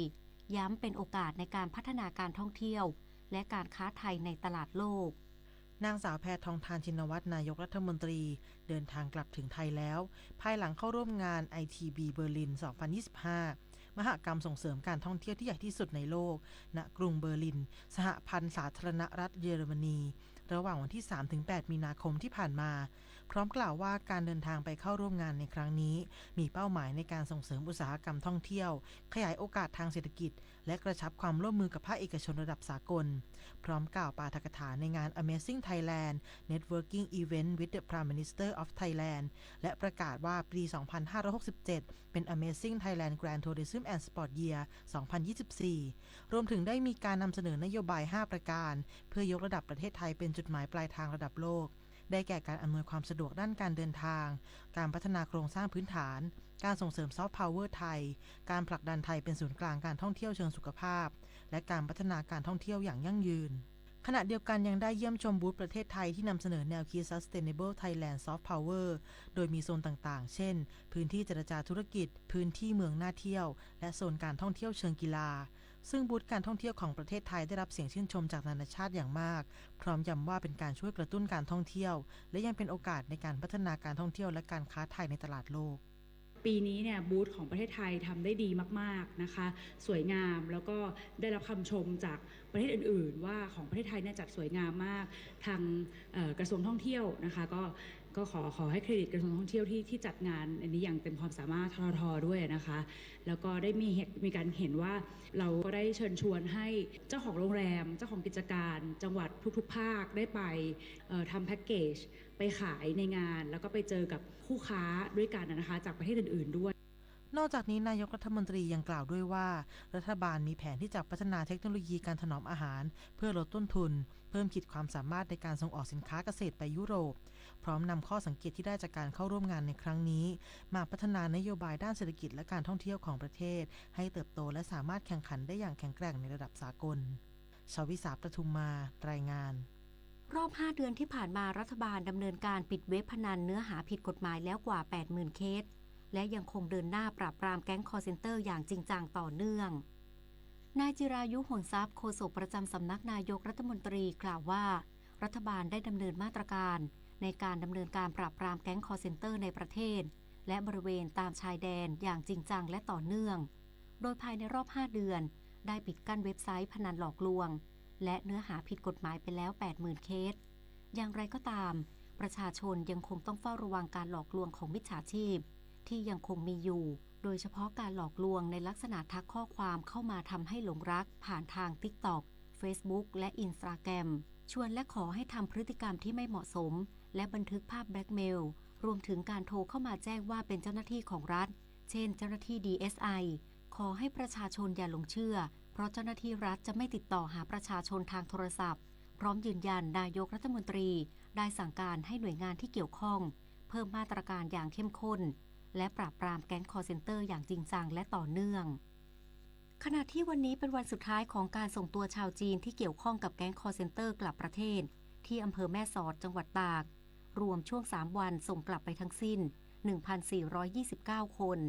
ย้ำเป็นโอกาสในการพัฒนาการท่องเที่ยว และการค้าไทยในตลาดโลก นางสาวแพทองธาร ชินวัตร นายกรัฐมนตรี เดินทางกลับถึงไทยแล้ว ภายหลังเข้าร่วมงาน ไอทีบี เบอร์ลิน สองพันยี่สิบห้า มหกรรมส่งเสริมการท่องเที่ยวที่ใหญ่ที่สุดในโลก ณ กรุงเบอร์ลิน สหพันธ์สาธารณรัฐเยอรมนี ระหว่างวันที่สามถึงแปดมีนาคมที่ผ่านมา พร้อมกล่าวว่าการเดินทางไปเข้าร่วมงานในครั้งนี้ มีเป้าหมายในการส่งเสริมอุตสาหกรรมท่องเที่ยว ขยายโอกาสทางเศรษฐกิจ และกระชับความร่วมมือกับภาคเอกชนระดับสากล พร้อมกล่าวปาฐกถาในงาน Amazing Thailand Networking Event with the Prime Minister of Thailand และประกาศว่าปี สองพันห้าร้อยหกสิบเจ็ด เป็น Amazing Thailand Grand Tourism and Sport Year สองพันยี่สิบสี่ รวมถึงได้มีการนำเสนอนโยบาย ห้า ประการ เพื่อยกระดับประเทศไทยเป็นจุดหมายปลายทางระดับโลก ได้แก่การอำนวยความสะดวกด้านการเดินทาง การพัฒนาโครงสร้างพื้นฐาน การส่งเสริมซอฟต์พาวเวอร์ไทย การผลักดันไทยเป็นศูนย์กลางการท่องเที่ยวเชิงสุขภาพ และการพัฒนาการท่องเที่ยวอย่างยั่งยืน ขณะเดียวกันยังได้เยี่ยมชมบูธประเทศไทยที่นำเสนอแนวคิด Sustainable Thailand Soft Power โดยมีโซนต่างๆ เช่น พื้นที่เจรจาธุรกิจ พื้นที่เมืองน่าเที่ยว และโซนการท่องเที่ยวเชิงกีฬา ซึ่งบูธการท่องเที่ยวของประเทศไทยได้รับเสียงชื่นชมจากนานาชาติอย่างมาก พร้อมย้ำว่าเป็นการช่วยกระตุ้นการท่องเที่ยว และยังเป็นโอกาสในการพัฒนาการท่องเที่ยวและการค้าไทยในตลาดโลก ปีนี้เนี่ยบูธของประเทศไทยทำได้ดีมากๆนะคะ สวยงาม แล้วก็ได้รับคำชมจากประเทศอื่นๆ ว่าของประเทศไทยเนี่ยจัดสวยงามมาก ทาง เอ่อ กระทรวงท่องเที่ยวนะคะ ก็ ก็ขอ ขอให้เครดิตกระทรวงท่องเที่ยวที่ ที่จัดงานอันนี้อย่างเต็มความสามารถ ททท ด้วยนะคะ แล้วก็ได้มีเหตุ มีการเห็นว่าเราก็ได้เชิญชวนให้เจ้าของโรงแรม เจ้าของกิจการ จังหวัดทุกๆ ภาคได้ไป เอ่อ ทำแพ็กเกจ ไปขายในงาน แล้วก็ไปเจอกับคู่ค้าด้วยกันนะคะ จากประเทศอื่นๆ ด้วย นอกจากนี้นายกรัฐมนตรียังกล่าวด้วยว่า รัฐบาลมีแผนที่จะพัฒนาเทคโนโลยีการถนอมอาหาร เพื่อลดต้นทุน เพิ่มขีดความสามารถในการส่งออกสินค้าเกษตรไปยุโรป พร้อมนำข้อสังเกตที่ได้จากการเข้าร่วมงานในครั้งนี้ มาพัฒนานโยบายด้านเศรษฐกิจและการท่องเที่ยวของประเทศ ให้เติบโตและสามารถแข่งขันได้อย่างแข็งแกร่งในระดับสากล ชวิสา ประทุมมา รายงาน รอบห้าเดือนที่ผ่านมารัฐบาลดำเนินการปิดเว็บพนันเนื้อหาผิดกฎหมายแล้วกว่าแปดหมื่นเคส และยังคงเดินหน้าปราบปรามแก๊งคอลเซ็นเตอร์อย่างจริงจังต่อเนื่อง นายจิรายุ หงส์ทรัพย์ โฆษกประจำสำนักนายกรัฐมนตรีกล่าวว่า รัฐบาลได้ดำเนินมาตรการในการดำเนินการปราบปรามแก๊งคอลเซ็นเตอร์ในประเทศ และบริเวณตามชายแดนอย่างจริงจังและต่อเนื่อง โดยภายในรอบห้าเดือน ได้ปิดกั้นเว็บไซต์พนันหลอกลวง และเนื้อหาผิดกฎหมายไปแล้วแปดหมื่นเคส อย่างไรก็ตาม ประชาชนยังคงต้องเฝ้าระวังการหลอกลวงของมิจฉาชีพ ที่ยังคงมีอยู่ โดยเฉพาะการหลอกลวงในลักษณะทักข้อความเข้ามาทำให้หลงรักผ่านทาง TikTok Facebook และ Instagram ชวนและขอให้ทำพฤติกรรมที่ไม่เหมาะสม และบันทึกภาพแบล็กเมล รวมถึงการโทรเข้ามาแจ้งว่าเป็นเจ้าหน้าที่ของรัฐ เช่น เจ้าหน้าที่ ดีเอสไอ ขอให้ประชาชนอย่าหลงเชื่อ เพราะเจ้าหน้าที่รัฐจะไม่ติดต่อหาประชาชนทางโทรศัพท์ พร้อมยืนยันนายกรัฐมนตรีได้สั่งการให้หน่วยงานที่เกี่ยวข้อง เพิ่มมาตรการอย่างเข้มข้น และปราบปรามแก๊งคอลเซ็นเตอร์อย่างจริงจังและต่อเนื่อง ขณะที่วันนี้เป็นวันสุดท้ายของการส่งตัวชาวจีนที่เกี่ยวข้องกับแก๊งคอลเซ็นเตอร์กลับประเทศ ที่อำเภอแม่สอด จังหวัดตาก รวมช่วงสามวันส่งกลับไปทั้งสิ้น หนึ่งพันสี่ร้อยยี่สิบเก้าคน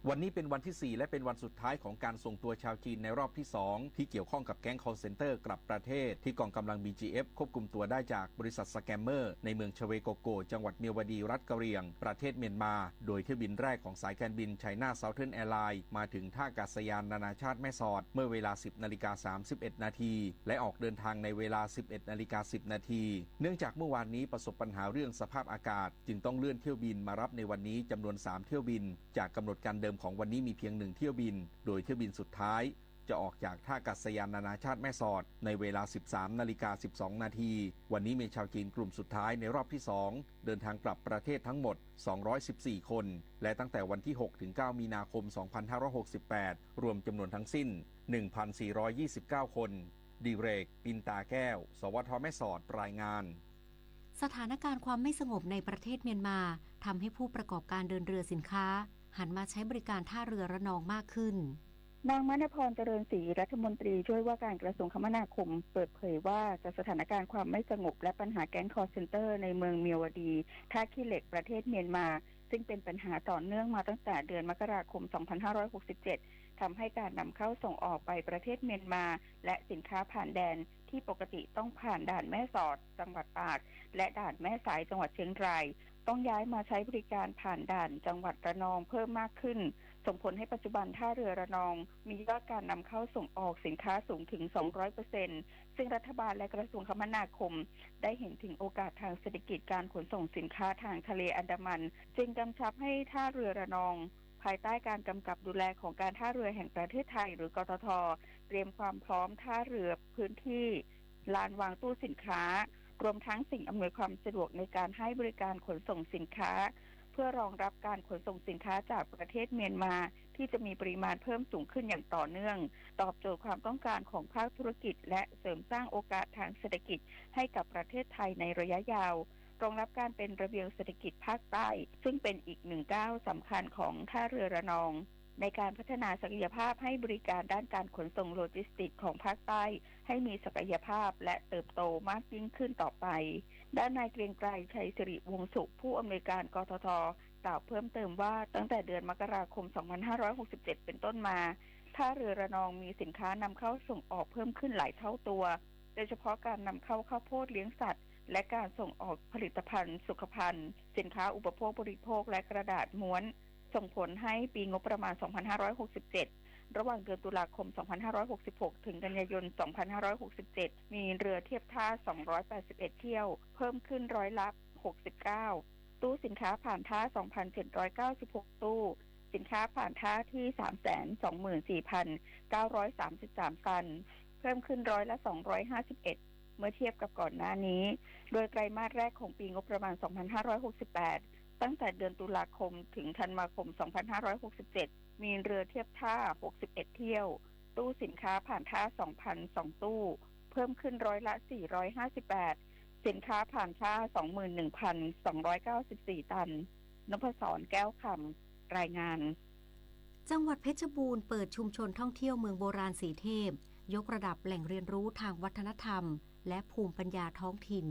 วันนี้เป็นวันที่สี่ และเป็นวันสุดท้ายของการส่งตัวชาวจีนในรอบที่สอง ที่เกี่ยวข้องกับแก๊ง call center กลับประเทศ ที่กองกำลัง บีจีเอฟ ควบคุมตัวได้จากบริษัทสแกมเมอร์ในเมืองชเวโกโก จังหวัดเมียวดี รัฐกะเหรี่ยง ประเทศเมียนมา โดยเที่ยวบินแรกของสายการบิน China Southern Airlines มาถึงท่าอากาศยานนานาชาติแม่สอด เมื่อเวลา สิบนาฬิกา สามสิบเอ็ดนาที และออกเดินทางในเวลา สิบเอ็ดนาฬิกา สิบนาที เนื่องจากเมื่อวานนี้ประสบปัญหาเรื่องสภาพอากาศ จึงต้องเลื่อนเที่ยวบินมารับในวันนี้จำนวนสามเที่ยวบิน จากกำหนดการเดิมของวันนี้มีเพียงหนึ่งเที่ยวบิน โดยเที่ยวบินสุดท้ายจะออกจากท่าอากาศยานนานาชาติแม่สอดในเวลา สิบสามนาฬิกา สิบสองนาที วันนี้มีชาวจีนกลุ่มสุดท้ายในรอบที่สอง เดินทางกลับประเทศทั้งหมด สองร้อยสิบสี่คน และตั้งแต่วันที่หกถึงเก้ามีนาคม สองพันห้าร้อยหกสิบแปด รวมจำนวนทั้งสิ้น หนึ่งพันสี่ร้อยยี่สิบเก้าคน ดิเรก ปินตาแก้ว สวท แม่สอด รายงาน สถานการณ์ความไม่สงบในประเทศเมียนมาทำให้ผู้ประกอบการเดินเรือสินค้า หันมาใช้บริการท่าเรือระนองมากขึ้น นางมณพร เจริญศรี รัฐมนตรีช่วยว่าการกระทรวงคมนาคม เปิดเผยว่าจากสถานการณ์ความไม่สงบและปัญหาแก๊ง call center ในเมืองเมียวดี ท่าขี้เหล็ก ประเทศเมียนมา ซึ่งเป็นปัญหาต่อเนื่องมาตั้งแต่เดือนมกราคม สองพันห้าร้อยหกสิบเจ็ด ทำให้การนำเข้าส่งออกไปประเทศเมียนมา และสินค้าผ่านแดนที่ปกติต้องผ่านด่านแม่สอด จังหวัดตาก และด่านแม่สาย จังหวัดเชียงราย ต้องย้ายมาใช้บริการผ่านด่านจังหวัดระนองเพิ่มมากขึ้น ส่งผลให้ปัจจุบันท่าเรือระนอง มียอดการนำเข้าส่งออกสินค้าสูงถึง สองร้อยเปอร์เซ็นต์ ซึ่งรัฐบาลและกระทรวงคมนาคม ได้เห็นถึงโอกาสทางเศรษฐกิจการขนส่งสินค้าทางทะเลอันดามัน จึงกำชับให้ท่าเรือระนอง ภายใต้การกำกับดูแลของการท่าเรือแห่งประเทศไทย หรือ กทท เตรียมความพร้อมท่าเรือพื้นที่ ลานวางตู้สินค้า รวมทั้งสิ่งอำนวยความสะดวกในการให้บริการขนส่งสินค้า เพื่อรองรับการขนส่งสินค้าจากประเทศเมียนมา ที่จะมีปริมาณเพิ่มสูงขึ้นอย่างต่อเนื่อง ตอบโจทย์ความต้องการของภาคธุรกิจ และเสริมสร้างโอกาสทางเศรษฐกิจให้กับประเทศไทยในระยะยาว รองรับการเป็นระเบียงเศรษฐกิจภาคใต้ ซึ่งเป็นอีกหนึ่งก้าวสำคัญของท่าเรือระนอง ในการพัฒนาศักยภาพให้บริการด้านการขนส่งโลจิสติกส์ของภาคใต้ ให้มีศักยภาพและเติบโตมากยิ่งขึ้นต่อไป ด้านนายเกรียงไกร ชัยสิริวงศ์สุข ผู้อำนวยการ กทท กล่าวเพิ่มเติมว่าตั้งแต่เดือนมกราคม สองพันห้าร้อยหกสิบเจ็ด เป็นต้นมา ท่าเรือระนองมีสินค้านำเข้าส่งออกเพิ่มขึ้นหลายเท่าตัว โดยเฉพาะการนำเข้าข้าวโพดเลี้ยงสัตว์ และการส่งออกผลิตภัณฑ์สุขภัณฑ์ สินค้าอุปโภคบริโภค และกระดาษม้วน ส่งผลให้ปีงบประมาณ สองพันห้าร้อยหกสิบเจ็ด ระหว่างเดือนตุลาคม สองพันห้าร้อยหกสิบหก ถึงกันยายน สองพันห้าร้อยหกสิบเจ็ด มีเรือเทียบท่า สองร้อยแปดสิบเอ็ด เที่ยว เพิ่มขึ้นร้อยละ หกสิบเก้า ตู้สินค้าผ่านท่า สองพันเจ็ดร้อยเก้าสิบหก ตู้ สินค้าผ่านท่าที่ สามแสนสองหมื่นสี่พันเก้าร้อยสามสิบสาม ตัน เพิ่มขึ้นร้อยละ สองร้อยห้าสิบเอ็ด เมื่อเทียบกับก่อนหน้านี้ โดยไตรมาสแรกของปีงบประมาณ สองพันห้าร้อยหกสิบแปด ตั้งแต่เดือนตุลาคมถึงธันวาคม สองพันห้าร้อยหกสิบเจ็ด มีเรือเทียบท่า หกสิบเอ็ด เที่ยว ตู้สินค้าผ่านท่า สองพันสอง ตู้ เพิ่มขึ้นร้อยละ สี่ร้อยห้าสิบแปด สินค้าผ่านท่า สองหมื่นหนึ่งพันสองร้อยเก้าสิบสี่ ตัน นพศร แก้วคำ รายงาน จังหวัดเพชรบูรณ์เปิดชุมชนท่องเที่ยวเมืองโบราณสีเทพ ยกระดับแหล่งเรียนรู้ทางวัฒนธรรม และภูมิปัญญาท้องถิ่น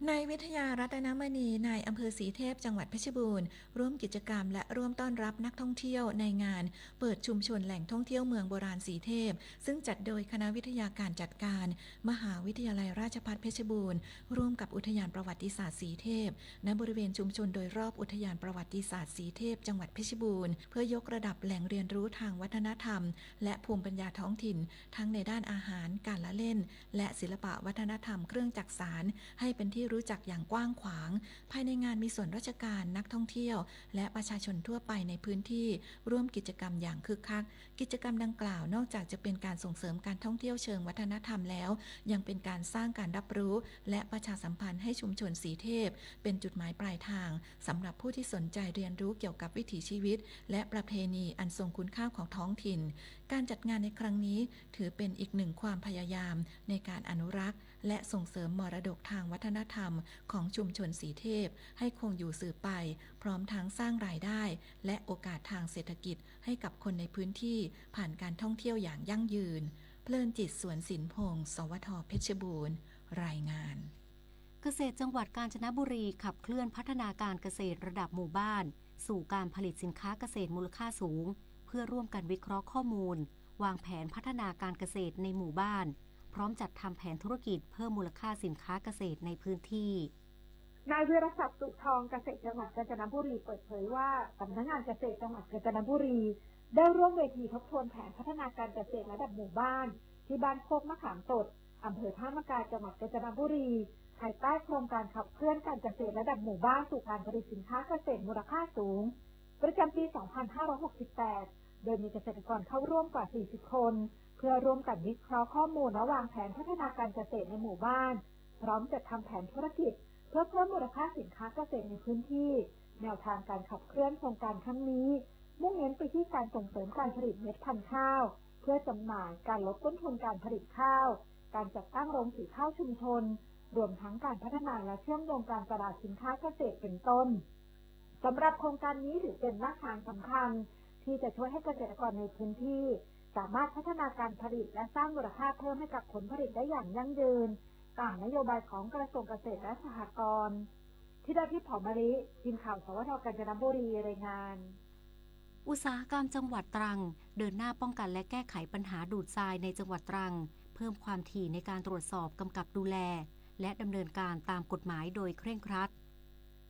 นายวิทยา รัตนมณี นายอำเภอสีเทพ จังหวัดเพชรบูรณ์ ร่วมกิจกรรมและร่วมต้อนรับนักท่องเที่ยวในงานเปิดชุมชนแหล่งท่องเที่ยวเมืองโบราณสีเทพ ซึ่งจัดโดยคณะวิทยาการจัดการ มหาวิทยาลัยราชภัฏเพชรบูรณ์ ร่วมกับอุทยานประวัติศาสตร์สีเทพ ณ บริเวณชุมชนโดยรอบอุทยานประวัติศาสตร์สีเทพ จังหวัดเพชรบูรณ์ เพื่อยกระดับแหล่งเรียนรู้ทางวัฒนธรรม และภูมิปัญญาท้องถิ่น ทั้งในด้านอาหาร การละเล่น และศิลปะวัฒนธรรมเครื่องจักสาน ให้เป็นที่รู้จักอย่างกว้างขวาง ภายในงานมีส่วนราชการ นักท่องเที่ยว และประชาชนทั่วไปในพื้นที่ ร่วมกิจกรรมอย่างคึกคัก กิจกรรมดังกล่าวนอกจากจะเป็นการส่งเสริมการท่องเที่ยวเชิงวัฒนธรรมแล้ว ยังเป็นการสร้างการรับรู้ และประชาสัมพันธ์ให้ชุมชนสีเทพ เป็นจุดหมายปลายทาง สำหรับผู้ที่สนใจเรียนรู้เกี่ยวกับวิถีชีวิต และประเพณีอันทรงคุณค่าของท้องถิ่น การจัดงานในครั้งนี้ ถือเป็นอีกหนึ่งความพยายามในการอนุรักษ์ และส่งเสริมมรดกทางวัฒนธรรมของชุมชนสีเทพ ให้คงอยู่สืบไป พร้อมทั้งสร้างรายได้ และโอกาสทางเศรษฐกิจให้กับคนในพื้นที่ ผ่านการท่องเที่ยวอย่างยั่งยืน เพลินจิต สวนศิลป์พงศ์ สวท เพชรบูรณ์ รายงาน เกษตรจังหวัดกาญจนบุรีขับเคลื่อนพัฒนาการเกษตรระดับหมู่บ้าน สู่การผลิตสินค้าเกษตรมูลค่าสูง เพื่อร่วมกันวิเคราะห์ข้อมูล วางแผนพัฒนาการเกษตรในหมู่บ้าน พร้อมจัดทำแผนธุรกิจเพิ่มมูลค่าสินค้าเกษตรในพื้นที่ นายวีรศักดิ์ สุขทอง เกษตรจังหวัดกาญจนบุรี เปิดเผยว่า สำนักงานเกษตรจังหวัดกาญจนบุรี ได้ร่วมเวทีทบทวนแผนพัฒนาการเกษตรระดับหมู่บ้าน ที่บ้านโคกมะขามสด อำเภอท่ามะกา จังหวัดกาญจนบุรี ภายใต้โครงการขับเคลื่อนการเกษตรระดับหมู่บ้านสู่การผลิตสินค้าเกษตรมูลค่าสูง ประจำปี สองพันห้าร้อยหกสิบแปด โดยมีเกษตรกรเข้าร่วมกว่า สี่สิบ คน เพื่อร่วมกันวิเคราะห์ข้อมูลและวางแผนพัฒนาการเกษตรในหมู่บ้าน พร้อมจัดทำแผนธุรกิจ เพื่อเพิ่มมูลค่าสินค้าเกษตรในพื้นที่ แนวทางการขับเคลื่อนโครงการครั้งนี้ มุ่งเน้นไปที่การส่งเสริมการผลิตเมล็ดพันธุ์ข้าว เพื่อจำหน่าย การลดต้นทุนการผลิตข้าว การจัดตั้งโรงสีข้าวชุมชน รวมทั้งการพัฒนาและเชื่อมโยงการตลาดสินค้าเกษตรเป็นต้น สำหรับโครงการนี้ถือเป็นรากฐานสำคัญ ที่จะช่วยให้เกษตรกรในพื้นที่ สามารถพัฒนาการผลิตและสร้างมูลค่าเพิ่มให้กับผลผลิตได้อย่างยั่งยืน ตามนโยบายของกระทรวงเกษตรและสหกรณ์ ธิดาทิพย์ หอมมะลิ ทีมข่าว สวท กาญจนบุรี รายงาน อุตสาหกรรมจังหวัดตรัง เดินหน้าป้องกันและแก้ไขปัญหาดูดทรายในจังหวัดตรัง เพิ่มความถี่ในการตรวจสอบกำกับดูแล และดำเนินการตามกฎหมายโดยเคร่งครัด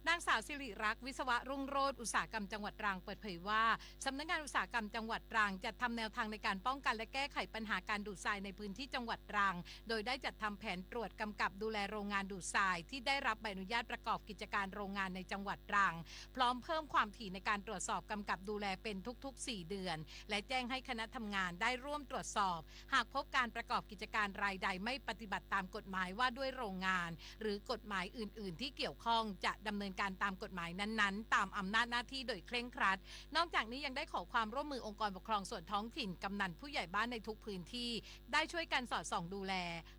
นางสาวสิริรักษ์ วิศวะรุ่งโรจน์ อุตสาหกรรมจังหวัดตรัง เปิดเผยว่า สำนักงานอุตสาหกรรมจังหวัดตรัง จัดทำแนวทางในการป้องกันและแก้ไขปัญหาการดูดทรายในพื้นที่จังหวัดตรัง โดยได้จัดทำแผนตรวจกำกับดูแลโรงงานดูดทรายที่ได้รับใบอนุญาตประกอบกิจการโรงงานในจังหวัดตรัง พร้อมเพิ่มความถี่ในการตรวจสอบกำกับดูแลเป็นทุกๆ สี่ เดือน และแจ้งให้คณะทำงานได้ร่วมตรวจสอบ หากพบการประกอบกิจการรายใดไม่ปฏิบัติตามกฎหมายว่าด้วยโรงงาน หรือกฎหมายอื่นๆ ที่เกี่ยวข้อง จะดำเนินการตามกฎหมายนั้นๆ ตามอำนาจหน้าที่โดยเคร่งครัด นอกจากนี้ยังได้ขอความร่วมมือองค์กรปกครองส่วนท้องถิ่น กำนันผู้ใหญ่บ้านในทุกพื้นที่ ได้ช่วยกันสอดส่องดูแล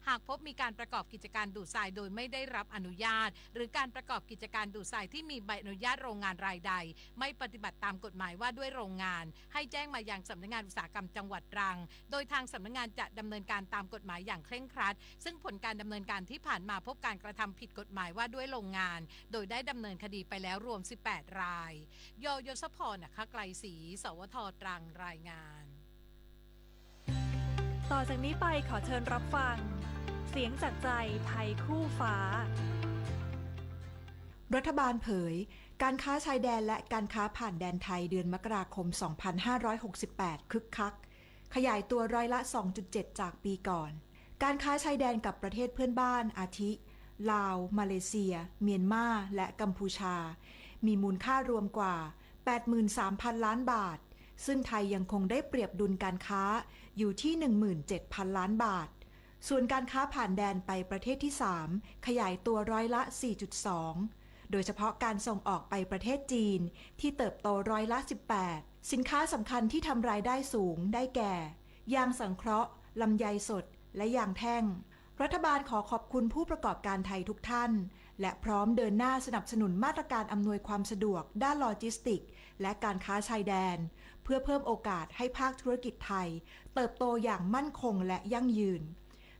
หากพบมีการประกอบกิจการดูดทรายโดยไม่ได้รับอนุญาต หรือการประกอบกิจการดูดทรายที่มีใบอนุญาตโรงงานรายใด ไม่ปฏิบัติตามกฎหมายว่าด้วยโรงงาน ให้แจ้งมายังสำนักงานอุตสาหกรรมจังหวัดตรัง โดยทางสำนักงานจะดำเนินการตามกฎหมายอย่างเคร่งครัด ซึ่งผลการดำเนินการที่ผ่านมาพบการกระทำผิดกฎหมายว่าด้วยโรงงาน โดยได้ดำเนินคดีไปแล้วรวม สิบแปด ราย ย ยศพร อัครไกรศรี สวท ตรัง รายงาน ต่อจากนี้ไปขอเชิญรับฟัง เสียงจากใจไทยคู่ฟ้า รัฐบาลเผย การค้าชายแดนและการค้าผ่านแดนไทยเดือนมกราคม สองพันห้าร้อยหกสิบแปด คึกคัก ขยายตัวร้อยละ สองจุดเจ็ด จากปีก่อน การค้าชายแดนกับประเทศเพื่อนบ้าน อาทิ ลาว มาเลเซีย เมียนมา และกัมพูชา มีมูลค่ารวมกว่า แปดหมื่นสามพัน ล้านบาท ซึ่งไทยยังคงได้เปรียบดุลการค้าอยู่ที่ หนึ่งหมื่นเจ็ดพัน ล้านบาท ส่วนการค้าผ่านแดนไปประเทศที่สาม ขยายตัวร้อยละ สี่จุดสอง โดยเฉพาะการส่งออกไปประเทศจีน ที่เติบโตร้อยละ สิบแปด สินค้าสำคัญที่ทำรายได้สูงได้แก่ ยางสังเคราะห์ ลำไยสด และยางแท่ง รัฐบาลขอขอบคุณผู้ประกอบการไทยทุกท่าน และพร้อมเดินหน้าสนับสนุนมาตรการอำนวยความสะดวกด้านโลจิสติกส์ และการค้าชายแดน เพื่อเพิ่มโอกาสให้ภาคธุรกิจไทย เติบโตอย่างมั่นคงและยั่งยืน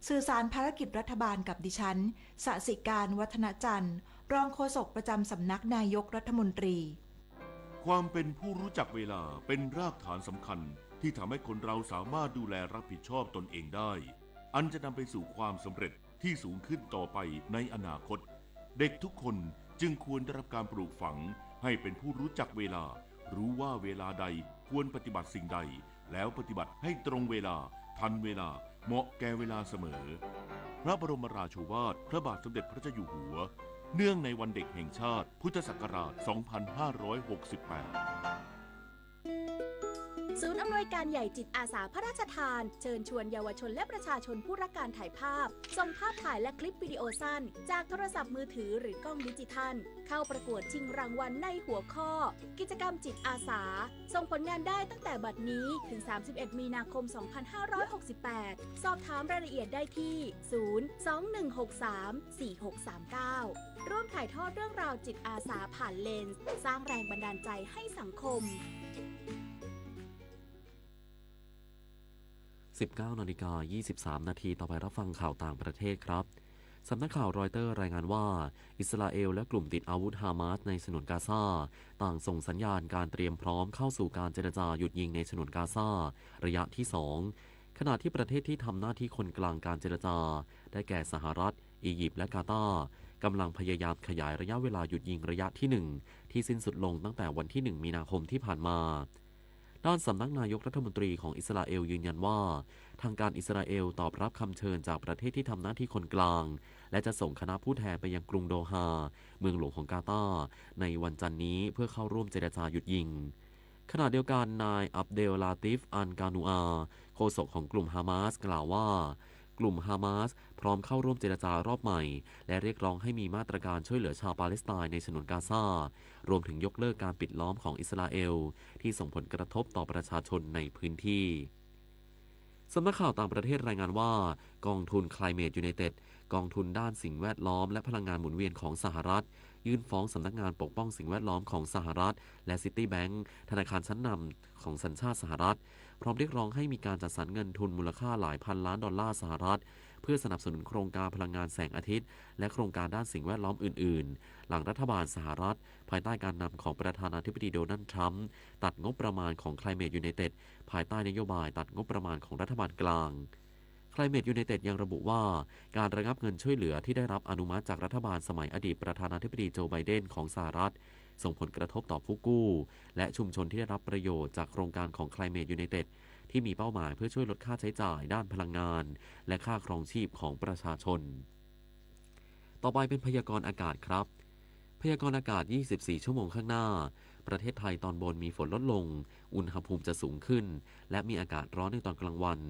สื่อสารภารกิจรัฐบาลกับดิฉัน สสิการ วัฒนจันทร์ รองโฆษกประจำสำนักนายกรัฐมนตรี ความเป็นผู้รู้จักเวลาเป็นรากฐานสำคัญที่ทำให้คนเราสามารถดูแลรับผิดชอบตนเองได้ อันจะนำไปสู่ความสำเร็จที่สูงขึ้นต่อไปในอนาคต เด็กทุกคนจึงควรได้รับการปลูกฝังให้เป็นผู้รู้จักเวลา รู้ว่าเวลาใดควรปฏิบัติสิ่งใด แล้วปฏิบัติให้ตรงเวลา ทันเวลา เหมาะแก่เวลาเสมอ พระบรมราโชวาทพระบาทสมเด็จพระเจ้าอยู่หัว เนื่องในวันเด็กแห่งชาติ พุทธศักราช สองพันห้าร้อยหกสิบแปด ศูนย์อำนวยการใหญ่จิตอาสาพระราชทาน เชิญชวนเยาวชนและประชาชนผู้รักการถ่ายภาพ ส่งภาพถ่ายและคลิปวิดีโอสั้น จากโทรศัพท์มือถือหรือกล้องดิจิทัล เข้าประกวดชิงรางวัลในหัวข้อ กิจกรรมจิตอาสา ส่งผลงานได้ตั้งแต่บัดนี้ถึง สามสิบเอ็ด มีนาคม สองพันห้าร้อยหกสิบแปด สอบถามรายละเอียดได้ที่ ศูนย์ สองหนึ่งหกสาม สี่หกสามเก้า ร่วมถ่ายทอดเรื่องราวจิตอาสาผ่านเลนส์ สร้างแรงบันดาลใจให้สังคม สิบเก้านาฬิกายี่สิบสามนาที ต่อไปรับฟังข่าวต่างประเทศครับ สำนักข่าวรอยเตอร์รายงานว่า อิสราเอลและกลุ่มติดอาวุธฮามาสในฉนวนกาซา ต่างส่งสัญญาณการเตรียมพร้อมเข้าสู่การเจรจาหยุดยิงในฉนวนกาซาระยะที่สอง ขณะที่ประเทศที่ทำหน้าที่คนกลางการเจรจา ได้แก่สหรัฐ อียิปต์ และกาตาร์ กำลังพยายามขยายระยะเวลาหยุดยิงระยะที่หนึ่ง ที่สิ้นสุดลงตั้งแต่วันที่หนึ่งมีนาคมที่ผ่านมา ด้านสำนักนายกรัฐมนตรีของอิสราเอลยืนยันว่า ทางการอิสราเอลตอบรับคำเชิญจากประเทศที่ทำหน้าที่คนกลาง และจะส่งคณะผู้แทนไปยังกรุงโดฮา เมืองหลวงของกาตาร์ ในวันจันทร์นี้เพื่อเข้าร่วมเจรจาหยุดยิง ขณะเดียวกัน นายอับเดลลาติฟ อัลกานูอา โฆษกของกลุ่มฮามาส กล่าวว่า กลุ่มฮามาสพร้อมเข้าร่วมเจรจารอบใหม่ และเรียกร้องให้มีมาตรการช่วยเหลือชาวปาเลสไตน์ในฉนวนกาซา รวมถึงยกเลิกการปิดล้อมของอิสราเอล ที่ส่งผลกระทบต่อประชาชนในพื้นที่ สำนักข่าวต่างประเทศรายงานว่า กองทุน Climate United กองทุนด้านสิ่งแวดล้อมและพลังงานหมุนเวียนของสหรัฐ ยื่นฟ้องสำนักงานปกป้องสิ่งแวดล้อมของสหรัฐ และ Citibank ธนาคารชั้นนำของสัญชาติสหรัฐ พร้อมเรียกร้องให้มีการจัดสรรเงินทุนมูลค่าหลายพันล้านดอลลาร์สหรัฐ เพื่อสนับสนุนโครงการพลังงานแสงอาทิตย์ และโครงการด้านสิ่งแวดล้อมอื่นๆ หลังรัฐบาลสหรัฐ ภายใต้การนำของประธานาธิบดีโดนัลด์ทรัมป์ ตัดงบประมาณของ Climate United ภายใต้นโยบายตัดงบประมาณของรัฐบาลกลาง Climate United ยังระบุว่า การระงับเงินช่วยเหลือที่ได้รับอนุมัติจากรัฐบาลสมัยอดีตประธานาธิบดีโจไบเดนของสหรัฐ ส่งผลกระทบต่อผู้กู้ และชุมชนที่ได้รับประโยชน์จากโครงการของ Climate United ที่มีเป้าหมายเพื่อช่วยลดค่าใช้จ่ายด้านพลังงาน และค่าครองชีพของประชาชน ต่อไปเป็นพยากรณ์อากาศครับ พยากรณ์อากาศ ยี่สิบสี่ ชั่วโมงข้างหน้า ประเทศไทยตอนบนมีฝนลดลง อุณหภูมิจะสูงขึ้น และมีอากาศร้อนในตอนกลางวัน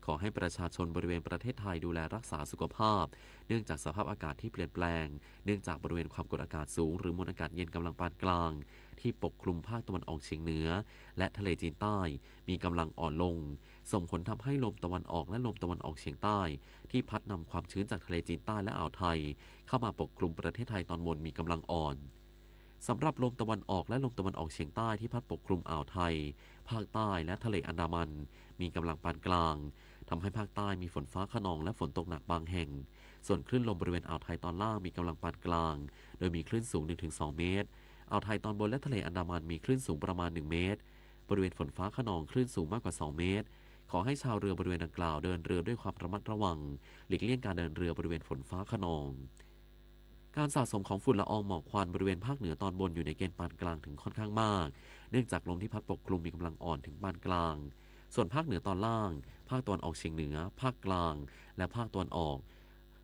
ขอให้ประชาชนบริเวณประเทศไทยดูแลรักษาสุขภาพ เนื่องจากสภาพอากาศที่เปลี่ยนแปลง เนื่องจากบริเวณความกดอากาศสูง หรือมวลอากาศเย็นกำลังปานกลาง ที่ปกคลุมภาคตะวันออกเฉียงเหนือ และทะเลจีนใต้ มีกำลังอ่อนลง ส่งผลทำให้ลมตะวันออกและลมตะวันออกเฉียงใต้ ที่พัดนำความชื้นจากทะเลจีนใต้และอ่าวไทย เข้ามาปกคลุมประเทศไทยตอนบนมีกำลังอ่อน สำหรับลมตะวันออกและลมตะวันออกเฉียงใต้ที่พัดปกคลุมอ่าวไทย ภาคใต้และทะเลอันดามัน มีกำลังปานกลาง ทำให้ภาคใต้มีฝนฟ้าคะนองและฝนตกหนักบางแห่ง ส่วนคลื่นลมบริเวณอ่าวไทยตอนล่างมีกำลังปานกลาง โดยมีคลื่นสูง หนึ่งถึงสอง เมตร อ่าวไทยตอนบนและทะเลอันดามันมีคลื่นสูงประมาณ หนึ่ง เมตร บริเวณฝนฟ้าคะนองคลื่นสูงมากกว่า สอง เมตร ขอให้ชาวเรือบริเวณดังกล่าวเดินเรือด้วยความระมัดระวัง หลีกเลี่ยงการเดินเรือบริเวณฝนฟ้าคะนอง การสะสมของฝุ่นละอองหมอกควันบริเวณภาคเหนือตอนบนอยู่ในเกณฑ์ปานกลางถึงค่อนข้างมาก เนื่องจากลมที่พัดปกคลุมมีกำลังอ่อนถึงปานกลาง ส่วนภาคเหนือตอนล่าง ภาคตะวันออกเฉียงเหนือ ภาคกลาง และภาคตะวันออก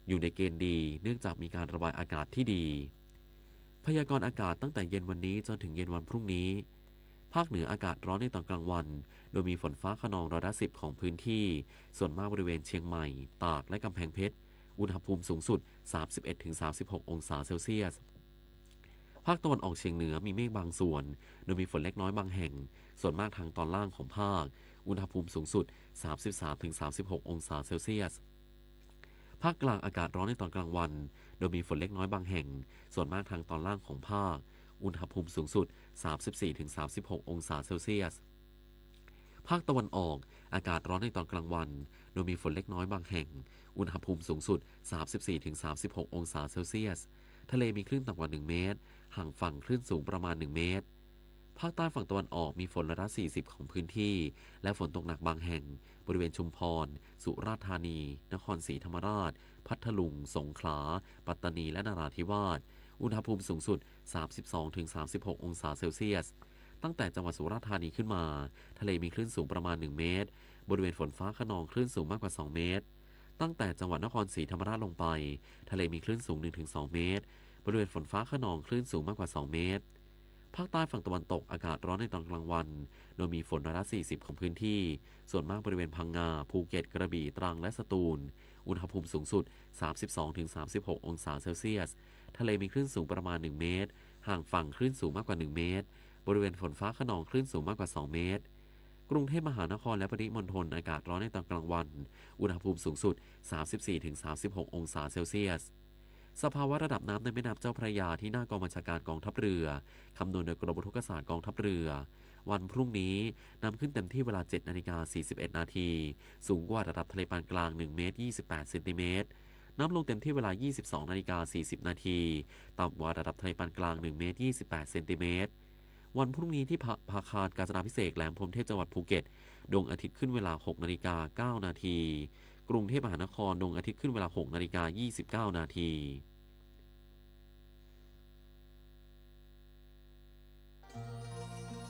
อยู่ในเกณฑ์ดี เนื่องจากมีการระบายอากาศที่ดี พยากรณ์อากาศตั้งแต่เย็นวันนี้จนถึงเย็นวันพรุ่งนี้ ภาคเหนืออากาศร้อนในตอนกลางวัน โดยมีฝนฟ้าคะนองร้อยละสิบของพื้นที่ ส่วนมากบริเวณเชียงใหม่ ตาก และกำแพงเพชร อุณหภูมิสูงสุด สามสิบเอ็ดถึงสามสิบหกองศาเซลเซียส ภาคตะวันออกเฉียงเหนือมีเมฆบางส่วน โดยมีฝนเล็กน้อยบางแห่ง ส่วนมากทางตอนล่างของภาค อุณหภูมิสูงสุด สามสิบสามถึงสามสิบหกองศาเซลเซียส ภาคกลางอากาศร้อนในตอนกลางวัน โดยมีฝนเล็กน้อยบางแห่ง ส่วนมากทางตอนล่างของภาค อุณหภูมิสูงสุด สามสิบสี่ถึงสามสิบหกองศาเซลเซียส ภาคตะวันออกอากาศร้อนในตอนกลางวัน โดยมีฝนเล็กน้อยบางแห่ง อุณหภูมิสูงสุด สามสิบสี่ถึงสามสิบหกองศาเซลเซียส ทะเลมีคลื่นต่ำกว่า หนึ่ง เมตร ห่างฝั่งคลื่นสูงประมาณ หนึ่ง เมตร ภาคใต้ฝั่งตะวันออกมีฝนร้อยละสี่สิบของพื้นที่ และฝนตกหนักบางแห่ง บริเวณชุมพร สุราษฎร์ธานี นครศรีธรรมราช พัทลุง สงขลา ปัตตานี และนราธิวาส อุณหภูมิสูงสุด สามสิบสองถึงสามสิบหกองศาเซลเซียส ตั้งแต่จังหวัดสุราษฎร์ธานีขึ้นมา ทะเลมีคลื่นสูงประมาณ หนึ่ง เมตร บริเวณฝนฟ้าคะนองคลื่นสูงมากกว่า สอง เมตร ตั้งแต่จังหวัดนครศรีธรรมราชลงไป ทะเลมีคลื่นสูง หนึ่งถึงสอง เมตร บริเวณฝนฟ้าคะนองคลื่นสูงมากกว่า สอง เมตร ภาคใต้ฝั่งตะวันตกอากาศร้อนในตอนกลางวัน โดยมีฝนร้อยละสี่สิบของพื้นที่ ส่วนมากบริเวณพังงา ภูเก็ต กระบี่ ตรัง และสตูล อุณหภูมิสูงสุด สามสิบสองถึงสามสิบหกองศาเซลเซียส ทะเลมีคลื่นสูงประมาณ หนึ่ง เมตร ห่างฝั่งคลื่นสูงมากกว่า หนึ่ง เมตร บริเวณฝนฟ้าคะนองคลื่นสูงมากกว่า สอง เมตร กรุงเทพมหานครและปริมณฑลอากาศร้อนในตอนกลางวัน อุณหภูมิสูงสุด สามสิบสี่ถึงสามสิบหกองศาเซลเซียส สภาวะระดับน้ำในแม่น้ำเจ้าพระยาที่หน้ากองบัญชาการกองทัพเรือ คำนวณโดยกรมอุทกศาสตร์กองทัพเรือ วันพรุ่งนี้น้ำขึ้นเต็มที่เวลา เจ็ดนาฬิกาสี่สิบเอ็ดนาที สูงกว่าระดับทะเลปานกลาง หนึ่ง เมตร ยี่สิบแปดเซนติเมตร น้ำลงเต็มที่เวลา ยี่สิบสองนาฬิกา สี่สิบนาที ต่ำกว่าระดับทะเลปานกลาง หนึ่งเมตร ยี่สิบแปดเซนติเมตร วันพรุ่งนี้ที่พระ พระคารกาญจนาภิเษกแหลมพรหมเทพจังหวัดภูเก็ต ดวงอาทิตย์ขึ้นเวลา หกนาฬิกา เก้านาที กรุงเทพมหานคร ดวงอาทิตย์ขึ้นเวลา หกนาฬิกา ยี่สิบเก้านาที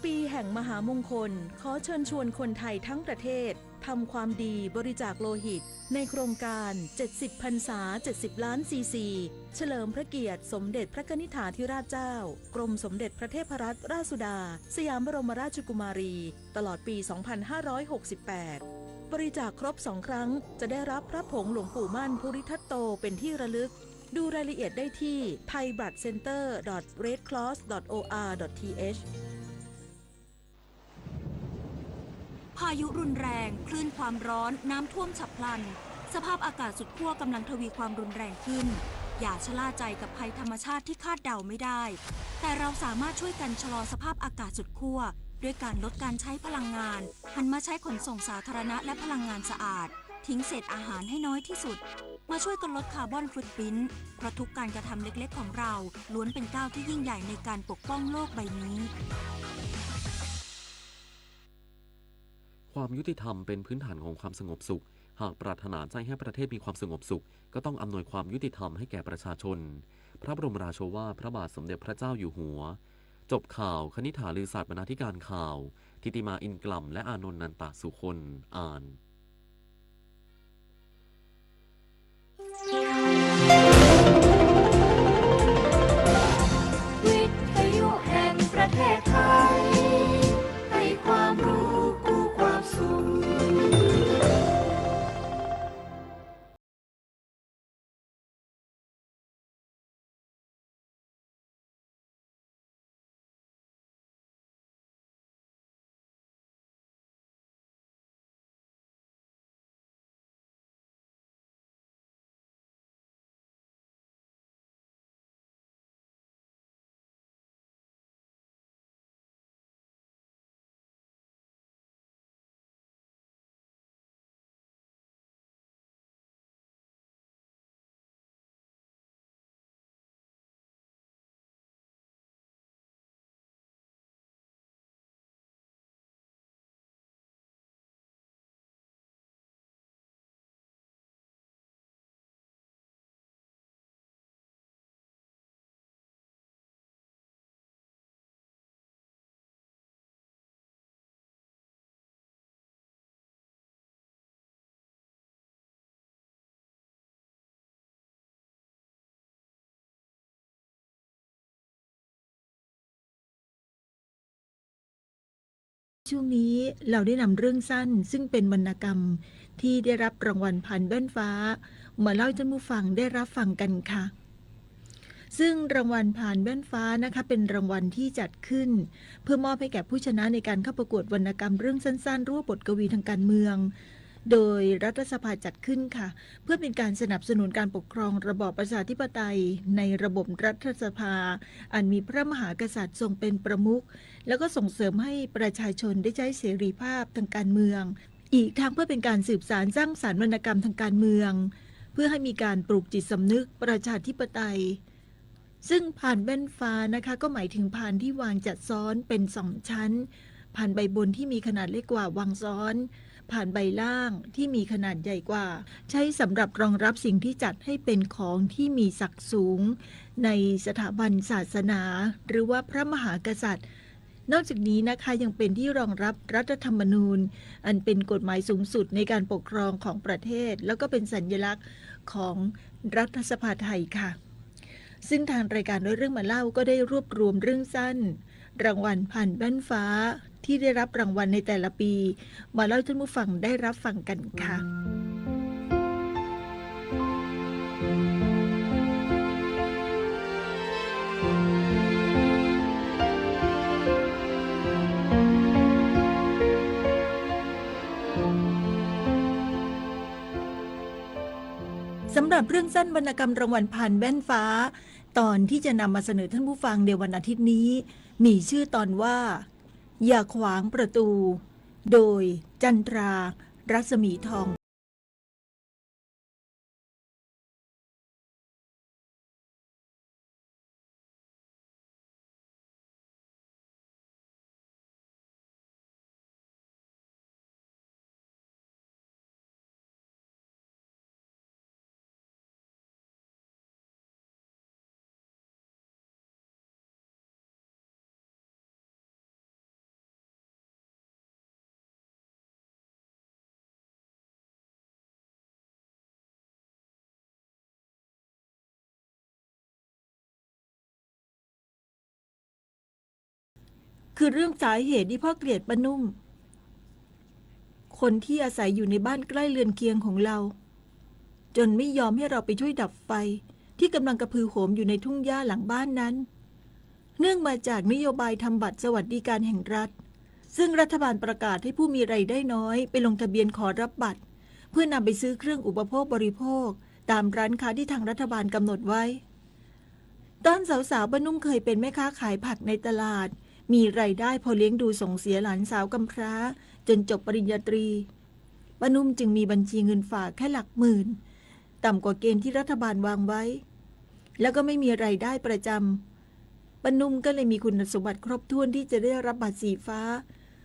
ปีแห่งมหามงคล ขอเชิญชวนคนไทยทั้งประเทศ ทำความดีบริจาคโลหิต ในโครงการ เจ็ดสิบพรรษา เจ็ดสิบล้านซีซี เฉลิมพระเกียรติสมเด็จพระกนิษฐาธิราชเจ้า กรมสมเด็จพระเทพรัตนราชสุดา สยามบรมราชกุมารี ตลอดปี สองพันห้าร้อยหกสิบแปด บริจาคครบสองครั้ง จะได้รับพระผงหลวงปู่มั่นภูริทัตโตเป็นที่ระลึก ดูรายละเอียดได้ที่ ไทยบลัดเซ็นเตอร์ ดอท เรดครอส ดอท โออาร์ ดอท ทีเอช พายุรุนแรง คลื่นความร้อน น้ำท่วมฉับพลัน สภาพอากาศสุดขั้วกำลังทวีความรุนแรงขึ้น อย่าชะล่าใจกับภัยธรรมชาติที่คาดเดาไม่ได้ แต่เราสามารถช่วยกันชะลอสภาพอากาศสุดขั้ว ด้วยการลดการใช้พลังงาน หันมาใช้ขนส่งสาธารณะและพลังงานสะอาด ทิ้งเศษอาหารให้น้อยที่สุด มาช่วยกันลดคาร์บอนฟุตพริ้นท์ เพราะทุกการกระทำเล็กๆของเรา ล้วนเป็นก้าวที่ยิ่งใหญ่ในการปกป้องโลกใบนี้ ความยุติธรรมเป็นพื้นฐานของความสงบสุข หากปรารถนาจะให้ประเทศมีความสงบสุข ก็ต้องอำนวยความยุติธรรมให้แก่ประชาชน พระบรมราโชวาทพระบาทสมเด็จพระเจ้าอยู่หัว จบข่าว คณิษฐา ลือศาสตร์ บรรณาธิการข่าว ธิติมา อินกล่ำ และอานนท์ นันตะสุคน อ่าน วิทยุแห่งประเทศไทย ให้ความรู้กู้ความสุข ช่วงนี้เราได้นำเรื่องสั้นซึ่งเป็นวรรณกรรมที่ได้รับรางวัลพานแว่นฟ้า มาเล่าให้ท่านผู้ฟังได้รับฟังกันค่ะ ซึ่งรางวัลพานแว่นฟ้านะคะ เป็นรางวัลที่จัดขึ้น เพื่อมอบให้แก่ผู้ชนะในการเข้าประกวดวรรณกรรมเรื่องสั้นๆ หรือว่าบทกวีทางการเมือง โดยรัฐสภาจัดขึ้นค่ะ เพื่อเป็นการสนับสนุนการปกครองระบอบประชาธิปไตยในระบบรัฐสภา อันมีพระมหากษัตริย์ทรงเป็นประมุข แล้วก็ส่งเสริมให้ประชาชนได้ใช้เสรีภาพทางการเมือง อีกทั้งเพื่อเป็นการสืบสานสร้างสรรค์วรรณกรรมทางการเมือง เพื่อให้มีการปลูกจิตสำนึกประชาธิปไตย ซึ่งพานแว่นฟ้านะคะ ก็หมายถึงพานที่วางจัดซ้อนเป็นสองชั้น พานใบบนที่มีขนาดเล็กกว่าวางซ้อน พานใบล่างที่มีขนาดใหญ่กว่า ใช้สำหรับรองรับสิ่งที่จัดให้เป็นของที่มีศักดิ์สูงในสถาบันศาสนา หรือว่าพระมหากษัตริย์ นอกจากนี้นะคะ ยังเป็นที่รองรับรัฐธรรมนูญ อันเป็นกฎหมายสูงสุดในการปกครองของประเทศ แล้วก็เป็นสัญลักษณ์ของรัฐสภาไทยค่ะ ซึ่งทางรายการร้อยเรื่องมาเล่าก็ได้รวบรวมเรื่องสั้น รางวัลพานแว่นฟ้า ที่ได้รับรางวัลในแต่ละปี มาเล่าให้ท่านผู้ฟังได้รับฟังกันค่ะ สำหรับเรื่องสั้นวรรณกรรมรางวัลพานแว่นฟ้า ตอนที่จะนำมาเสนอท่านผู้ฟังในวันอาทิตย์นี้ มีชื่อตอนว่า อย่าขวางประตู โดย จันทรา รัศมีทอง คือเรื่องสาเหตุที่พ่อเกลียดป้านุ่ม คนที่อาศัยอยู่ในบ้านใกล้เรือนเคียงของเรา จนไม่ยอมให้เราไปช่วยดับไฟที่กำลังกระพือโหมอยู่ในทุ่งหญ้าหลังบ้านนั้น เนื่องมาจากนโยบายทำบัตรสวัสดิการแห่งรัฐ ซึ่งรัฐบาลประกาศให้ผู้มีรายได้น้อยไปลงทะเบียนขอรับบัตร เพื่อนำไปซื้อเครื่องอุปโภคบริโภคตามร้านค้าที่ทางรัฐบาลกำหนดไว้ ตอนสาวๆ ป้านุ่มเคยเป็นแม่ค้าขายผักในตลาด มีรายได้พอเลี้ยงดูส่งเสียหลานสาวกำพร้าจนจบปริญญาตรี ป้านุ่มจึงมีบัญชีเงินฝากแค่หลักหมื่น ต่ำกว่าเกณฑ์ที่รัฐบาลวางไว้ แล้วก็ไม่มีรายได้ประจำ ป้านุ่มก็เลยมีคุณสมบัติครบถ้วนที่จะได้รับบัตรสีฟ้า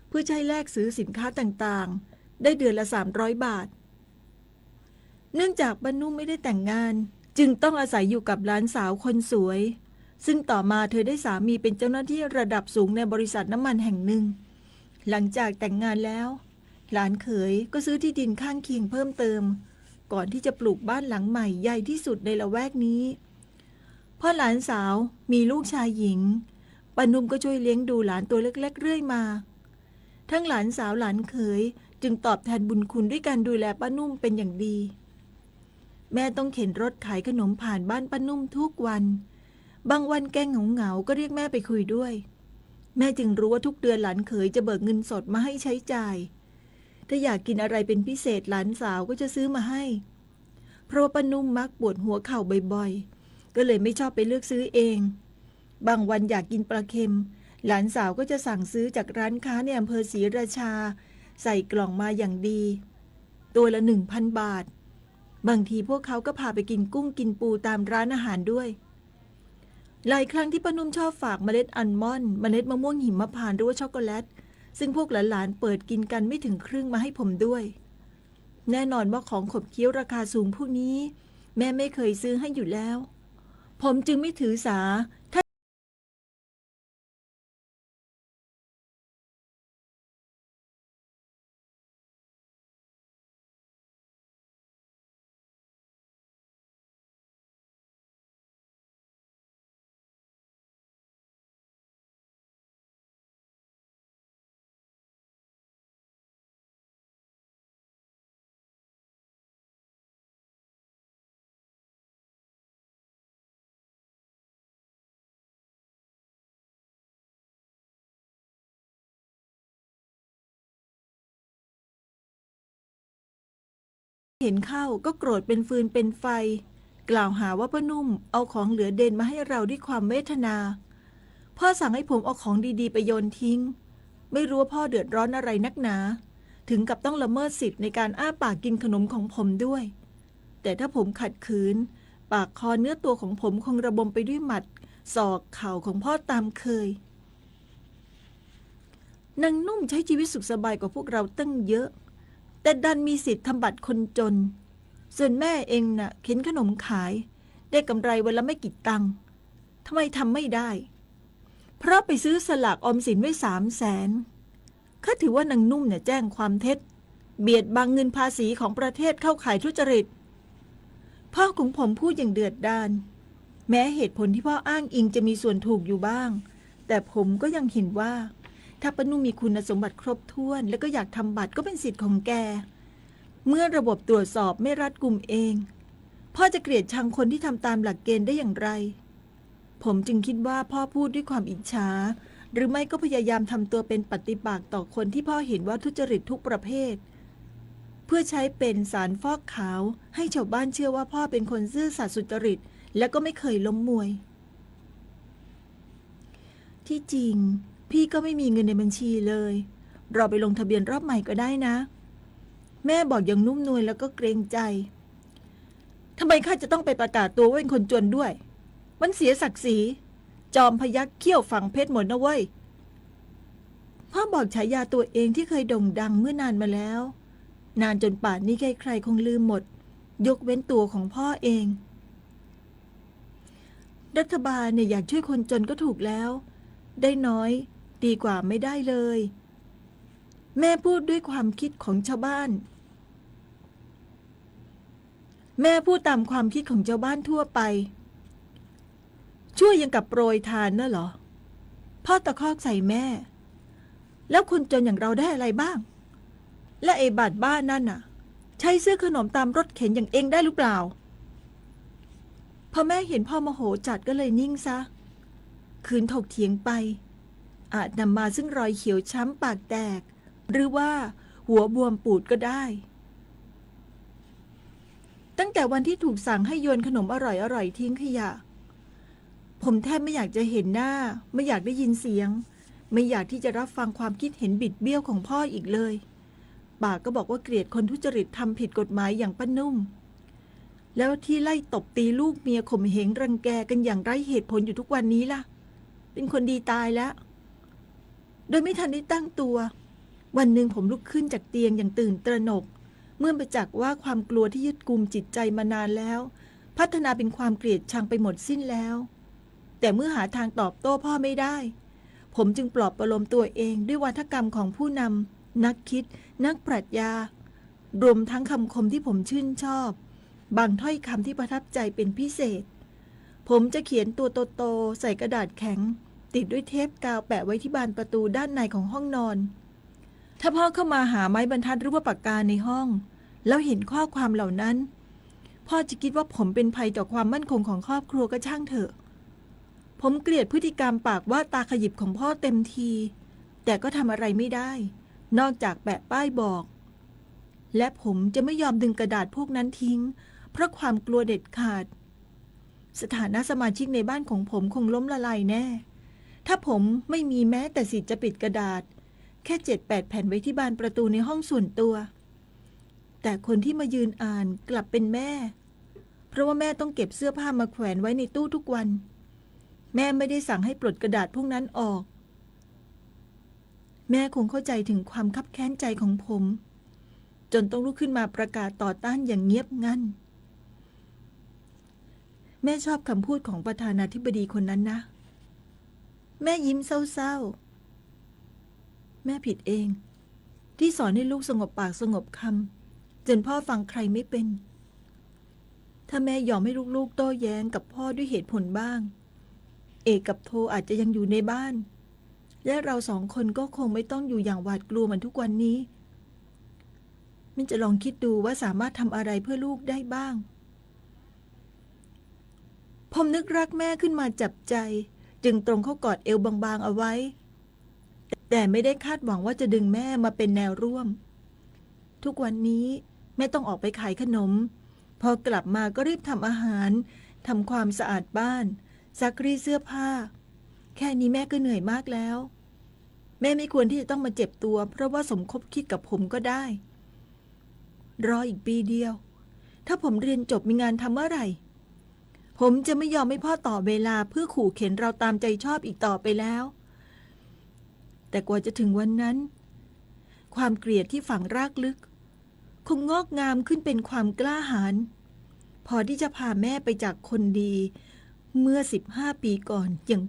เพื่อใช้แลกซื้อสินค้าต่างๆ ได้เดือนละ สามร้อย บาท เนื่องจากป้านุ่มไม่ได้แต่งงาน จึงต้องอาศัยอยู่กับหลานสาวคนสวย ซึ่งต่อมาเธอได้สามีเป็นเจ้าหน้าที่ระดับสูงในบริษัทน้ำมันแห่งหนึ่ง หลังจากแต่งงานแล้ว หลานเขยก็ซื้อที่ดินข้างเคียงเพิ่มเติม ก่อนที่จะปลูกบ้านหลังใหม่ใหญ่ที่สุดในละแวกนี้ เพราะหลานสาวมีลูกชายหญิง ป้านุ่มก็ช่วยเลี้ยงดูหลานตัวเล็กๆ เรื่อยมา ทั้งหลานสาวหลานเขยจึงตอบแทนบุญคุณด้วยการดูแลป้านุ่มเป็นอย่างดี แม่ต้องเข็นรถขายขนมผ่านบ้านป้านุ่มทุกวัน บางวันแกเหงาๆ ก็เรียกแม่ไปคุยด้วย แม่จึงรู้ว่าทุกเดือนหลานเขยจะเบิกเงินสดมาให้ใช้จ่าย ถ้าอยากกินอะไรเป็นพิเศษหลานสาวก็จะซื้อมาให้ เพราะว่าป้านุ่มมักปวดหัวเข่าบ่อยๆ ก็เลยไม่ชอบไปเลือกซื้อเอง บางวันอยากกินปลาเค็ม หลานสาวก็จะสั่งซื้อจากร้านค้าในอำเภอศรีราชา ใส่กล่องมาอย่างดี ตัวละ หนึ่งพัน บาท บางทีพวกเขาก็พาไปกินกุ้งกินปูตามร้านอาหารด้วย หลายครั้งที่ป้านุ่มชอบฝากเมล็ดอัลมอนด์ เมล็ดมะม่วงหิมพานต์ หรือว่าช็อกโกแลต ซึ่งพวกหลานๆ เปิดกินกันไม่ถึงครึ่งมาให้ผมด้วย แน่นอนว่าของขบเคี้ยวราคาสูงพวกนี้ แม่ไม่เคยซื้อให้อยู่แล้ว ผมจึงไม่ถือสา ถ้า เห็นเข้าก็โกรธเป็นฟืนเป็นไฟ กล่าวหาว่าป้านุ่มเอาของเหลือเด่นมาให้เราด้วยความเวทนา พ่อสั่งให้ผมเอาของดีๆ ไปโยนทิ้ง ไม่รู้ว่าพ่อเดือดร้อนอะไรนักหนา ถึงกับต้องละเมิดสิทธิ์ในการอ้าปากกินขนมของผมด้วย แต่ถ้าผมขัดขืน ปากคอเนื้อตัวของผมคงระบมไปด้วยหมัด ศอก เข่าของพ่อตามเคย นางนุ่มใช้ชีวิตสุขสบายกว่าพวกเราตั้งเยอะ แต่ดันมีสิทธิ์ทำบัตรคนจน ส่วนแม่เองน่ะ เข็นขนมขาย ได้กำไรวันละไม่กี่ตังค์ ทำไมทำไม่ได้ เพราะไปซื้อสลากออมสินไว้สามแสน ข้าถือว่านางนุ่มเนี่ยแจ้งความเท็จ เบียดบังเงินภาษีของประเทศเข้าข่ายทุจริต พ่อของผมพูดอย่างเดือดดาล แม้เหตุผลที่พ่ออ้างอิงจะมีส่วนถูกอยู่บ้าง แต่ผมก็ยังเห็นว่า ถ้าป้านุ่มมีคุณสมบัติครบถ้วน และก็อยากทำบัตรก็เป็นสิทธิ์ของแก เมื่อระบบตรวจสอบไม่รัดกุมเอง พ่อจะเกลียดชังคนที่ทำตามหลักเกณฑ์ได้อย่างไร ผมจึงคิดว่าพ่อพูดด้วยความอิจฉา หรือไม่ก็พยายามทำตัวเป็นปัตติปากต่อคนที่พ่อเห็นว่าทุจริตทุกประเภท เพื่อใช้เป็นสารฟอกขาวให้ชาวบ้านเชื่อว่าพ่อเป็นคนซื่อสัตย์สุจริต และก็ไม่เคยล้มมวย ที่จริง พี่ก็ไม่มีเงินในบัญชีเลย เราไปลงทะเบียนรอบใหม่ก็ได้นะ แม่บอกอย่างนุ่มนวลแล้วก็เกรงใจ ทำไมข้าจะต้องไปประกาศตัวว่าเป็นคนจนด้วย มันเสียศักดิ์ศรี จอมพยัคฆ์เขี้ยวฝังเพชรหมดนะเว้ย พ่อบอกฉายาตัวเองที่เคยโด่งดังเมื่อนานมาแล้ว นานจนป่านนี้ใครๆ คงลืมหมด ยกเว้นตัวของพ่อเอง รัฐบาลเนี่ยอยากช่วยคนจนก็ถูกแล้ว ได้น้อยดีกว่าไม่ได้เลย แม่พูดด้วยความคิดของชาวบ้าน แม่พูดตามความคิดของชาวบ้านทั่วไป ช่วยยังกับโปรยทานน่ะเหรอ พ่อตะคอกใส่แม่ แล้วคนจนอย่างเราได้อะไรบ้าง และไอ้บาดบ้านั่นน่ะ ใช้ซื้อขนมตามรถเข็นอย่างเองได้หรือเปล่า พอแม่เห็นพ่อโมโหจัดก็เลยนิ่งซะ ขืนถกเถียงไป อาจนำมาซึ่งรอยเขียวช้ำปากแตก หรือว่าหัวบวมปูดก็ได้ ตั้งแต่วันที่ถูกสั่งให้โยนขนมอร่อยๆ ทิ้งขยะ ผมแทบไม่อยากจะเห็นหน้า ไม่อยากได้ยินเสียง ไม่อยากที่จะรับฟังความคิดเห็นบิดเบี้ยวของพ่ออีกเลย ปากก็บอกว่าเกลียดคนทุจริตทำผิดกฎหมายอย่างป้านุ่ม แล้วที่ไล่ตบตีลูกเมียข่มเหงรังแกกันอย่างไร้เหตุผลอยู่ทุกวันนี้ล่ะ เป็นคนดีตายแล้ว โดยไม่ทันได้ตั้งตัว วันหนึ่งผมลุกขึ้นจากเตียงอย่างตื่นตระหนก เมื่อประจักษ์ว่าความกลัวที่ยึดกุมจิตใจมานานแล้ว พัฒนาเป็นความเกลียดชังไปหมดสิ้นแล้ว แต่เมื่อหาทางตอบโต้พ่อไม่ได้ ผมจึงปลอบประโลมตัวเองด้วยวาทกรรมของผู้นำ นักคิด นักปรัชญา รวมทั้งคำคมที่ผมชื่นชอบ บางถ้อยคำที่ประทับใจเป็นพิเศษ ผมจะเขียนตัวโตๆ ใส่กระดาษแข็ง ติดด้วยเทปกาวแปะไว้ที่บานประตูด้านในของห้องนอน ถ้าพ่อเข้ามาหาไม้บรรทัดหรือว่าปากกาในห้อง แล้วเห็นข้อความเหล่านั้น พ่อจะคิดว่าผมเป็นภัยต่อความมั่นคงของครอบครัวก็ช่างเถอะ ผมเกลียดพฤติกรรมปากว่าตาขยิบของพ่อเต็มที แต่ก็ทำอะไรไม่ได้ นอกจากแปะป้ายบอก และผมจะไม่ยอมดึงกระดาษพวกนั้นทิ้ง เพราะความกลัวเด็ดขาด สถานะสมาชิกในบ้านของผมคงล้มละลายแน่ ถ้าผมไม่มีแม้แต่สิทธิ์จะปิดกระดาษ แค่เจ็ดแปดแผ่นไว้ที่บานประตูในห้องส่วนตัว แต่คนที่มายืนอ่านกลับเป็นแม่ เพราะว่าแม่ต้องเก็บเสื้อผ้ามาแขวนไว้ในตู้ทุกวัน แม่ไม่ได้สั่งให้ปลดกระดาษพวกนั้นออก แม่คงเข้าใจถึงความคับแค้นใจของผม จนต้องลุกขึ้นมาประกาศต่อต้านอย่างเงียบงัน แม่ชอบคำพูดของประธานาธิบดีคนนั้นนะ แม่ยิ้มเศร้าๆ แม่ผิดเอง ที่สอนให้ลูกสงบปากสงบคำ จนพ่อฟังใครไม่เป็น ถ้าแม่ยอมให้ลูกๆ โต้แย้งกับพ่อด้วยเหตุผลบ้าง เอกกับโทอาจจะยังอยู่ในบ้าน และเราสองคนก็คงไม่ต้องอยู่อย่างหวาดกลัวเหมือนทุกวันนี้ แม่จะลองคิดดูว่าสามารถทำอะไรเพื่อลูกได้บ้าง ผมนึกรักแม่ขึ้นมาจับใจ จึงตรงเข้ากอดเอวบางๆ เอาไว้ แต่ไม่ได้คาดหวังว่าจะดึงแม่มาเป็นแนวร่วม ทุกวันนี้แม่ต้องออกไปขายขนม พอกลับมาก็รีบทำอาหาร ทำความสะอาดบ้าน ซักรีดเสื้อผ้า แค่นี้แม่ก็เหนื่อยมากแล้ว แม่ไม่ควรที่จะต้องมาเจ็บตัว เพราะว่าสมคบคิดกับผมก็ได้ รออีกปีเดียว ถ้าผมเรียนจบมีงานทำเมื่อไหร่ ผมจะไม่ยอมให้พ่อต่อเวลาเพื่อขู่เข็นเราตามใจชอบอีกต่อไปแล้ว แต่กว่าจะถึงวันนั้น ความเกลียดที่ฝังรากลึก คงงอกงามขึ้นเป็นความกล้าหาญ พอที่จะพาแม่ไปจากคนดี เมื่อสิบห้าปีก่อนอย่าง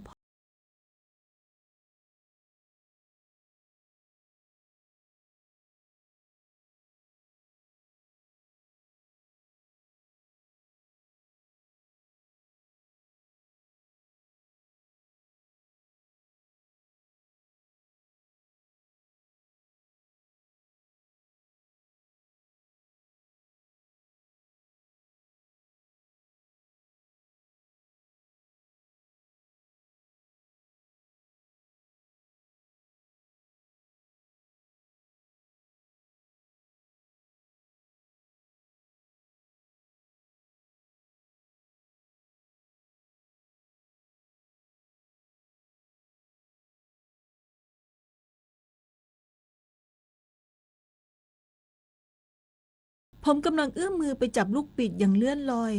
ผมกำลังเอื้อมมือไปจับลูกปิดอย่างเลื่อนลอย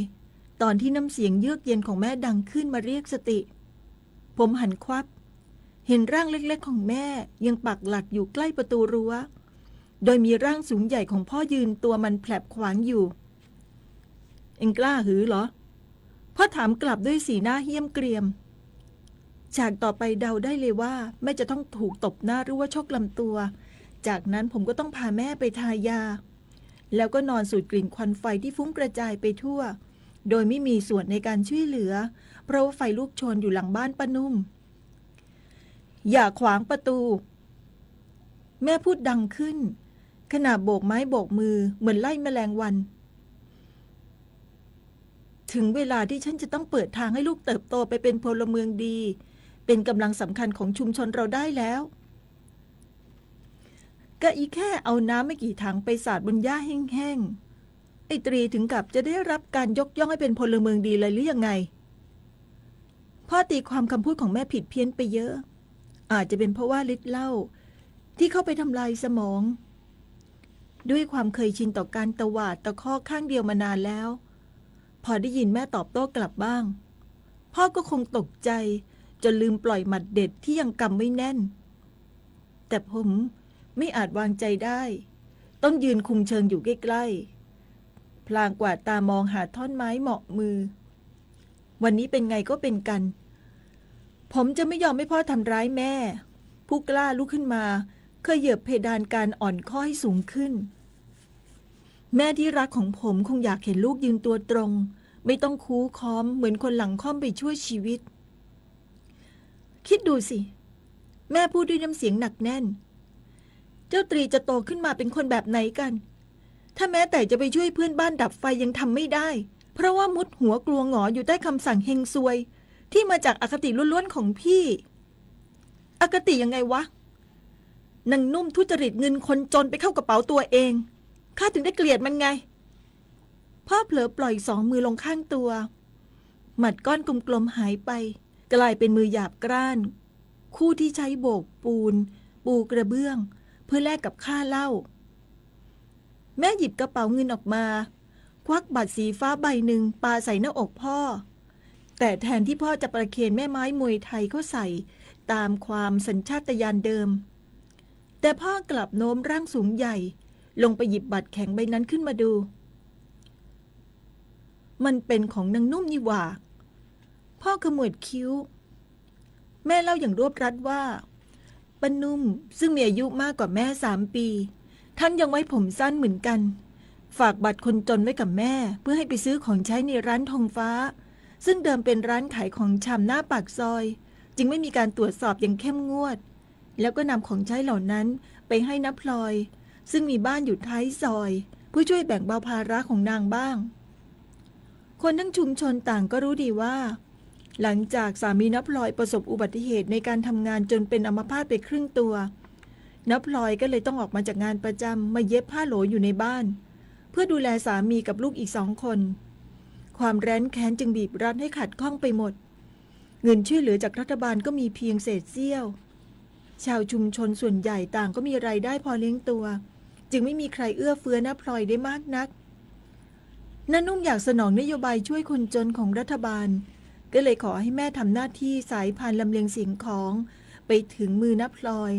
ตอนที่น้ำเสียงเยือกเย็นของแม่ดังขึ้นมาเรียกสติ ผมหันควับ เห็นร่างเล็กๆของแม่ยังปักหลักอยู่ใกล้ประตูรั้ว โดยมีร่างสูงใหญ่ของพ่อยืนตัวมันแผลบขวางอยู่ เอ็งกล้าหือเหรอ พ่อถามกลับด้วยสีหน้าเหี้ยมเกรียม ฉากต่อไปเดาได้เลยว่าแม่จะต้องถูกตบหน้าหรือว่าชกลำตัว จากนั้นผมก็ต้องพาแม่ไปทายา แล้วก็นอนสูดกลิ่นควันไฟที่ฟุ้งกระจายไปทั่ว โดยไม่มีส่วนในการช่วยเหลือ เพราะว่าไฟลุกโชนอยู่หลังบ้านป้านุ่ม อย่าขวางประตู แม่พูดดังขึ้น ขณะโบกไม้โบกมือเหมือนไล่แมลงวัน ถึงเวลาที่ฉันจะต้องเปิดทางให้ลูกเติบโตไปเป็นพลเมืองดี เป็นกำลังสำคัญของชุมชนเราได้แล้ว ก็อีแค่เอาน้ำไม่กี่ถังไปสาดบนหญ้าแห้งๆ ไอ้ตรีถึงกับจะได้รับการยกย่องให้เป็นพลเมืองดีเลยหรือยังไง พ่อตีความคำพูดของแม่ผิดเพี้ยนไปเยอะ อาจจะเป็นเพราะว่าฤทธิ์เหล้าที่เข้าไปทำลายสมอง ด้วยความเคยชินต่อการตวาดตะคอกข้างเดียวมานานแล้ว พอได้ยินแม่ตอบโต้กลับบ้าง พ่อก็คงตกใจจนลืมปล่อยหมัดเด็ดที่ยังกำไว้แน่น แต่ผมไม่อาจวางใจได้ ต้องยืนคุมเชิงอยู่ใกล้ๆ พลางกวาดตามองหาท่อนไม้เหมาะมือ วันนี้เป็นไงก็เป็นกัน ผมจะไม่ยอมให้พ่อทำร้ายแม่ ผู้กล้าลุกขึ้นมา เขยิบเพดานการอ่อนข้อให้สูงขึ้น แม่ที่รักของผมคงอยากเห็นลูกยืนตัวตรง ไม่ต้องคู้ค้อมเหมือนคนหลังค่อมไปชั่วชีวิต คิดดูสิ แม่พูดด้วยน้ำเสียงหนักแน่น เจ้าตรีจะโตขึ้นมาเป็นคนแบบไหนกัน ถ้าแม้แต่จะไปช่วยเพื่อนบ้านดับไฟยังทำไม่ได้ เพราะว่ามุดหัวกลัวหงออยู่ใต้คำสั่งเฮงซวย ที่มาจากอคติล้วนๆของพี่ อคติยังไงวะ นางนุ่มทุจริตเงินคนจนไปเข้ากระเป๋าตัวเอง ข้าถึงได้เกลียดมันไง พ่อเผลอปล่อยสองมือลงข้างตัว หมัดก้อนกลมๆหายไป กลายเป็นมือหยาบกร้าน คู่ที่ใช้โบกปูน ปูกระเบื้อง เพื่อแลกกับค่าเหล้า แม่หยิบกระเป๋าเงินออกมา ควักบัตรสีฟ้าใบหนึ่งปาใส่หน้าอกพ่อ แต่แทนที่พ่อจะประเคนแม่ไม้มวยไทยเข้าใส่ตามความสัญชาตญาณเดิม แต่พ่อกลับโน้มร่างสูงใหญ่ ลงไปหยิบบัตรแข็งใบนั้นขึ้นมาดู มันเป็นของนางนุ่มนี่หว่า พ่อขมวดคิ้ว แม่เล่าอย่างรวบรัดว่า ป้านุ่มซึ่งมีอายุมากกว่าแม่สามปี ทั้งยังไว้ผมสั้นเหมือนกัน ฝากบัตรคนจนไว้กับแม่ เพื่อให้ไปซื้อของใช้ในร้านทองฟ้า ซึ่งเดิมเป็นร้านขายของชำหน้าปากซอย จึงไม่มีการตรวจสอบอย่างเข้มงวด แล้วก็นำของใช้เหล่านั้นไปให้น้าพลอย ซึ่งมีบ้านอยู่ท้ายซอย เพื่อช่วยแบ่งเบาภาระของนางบ้าง คนทั้งชุมชนต่างก็รู้ดีว่า หลังจากสามีน้าพลอยประสบอุบัติเหตุในการทำงานจนเป็นอัมพาตไปครึ่งตัว น้าพลอยก็เลยต้องออกมาจากงานประจำมาเย็บผ้าโหลอยู่ในบ้าน เพื่อดูแลสามีกับลูกอีกสองคน ความแร้นแค้นจึงบีบรัดให้ขัดข้องไปหมด เงินช่วยเหลือจากรัฐบาลก็มีเพียงเศษเสี้ยว ชาวชุมชนส่วนใหญ่ต่างก็มีรายได้พอเลี้ยงตัว จึงไม่มีใครเอื้อเฟื้อน้าพลอยได้มากนัก น้านุ่มอยากสนองนโยบายช่วยคนจนของรัฐบาล ก็เลยขอให้แม่ทำหน้าที่สายพานลำเลียงสิ่งของไปถึงมือน้าพลอย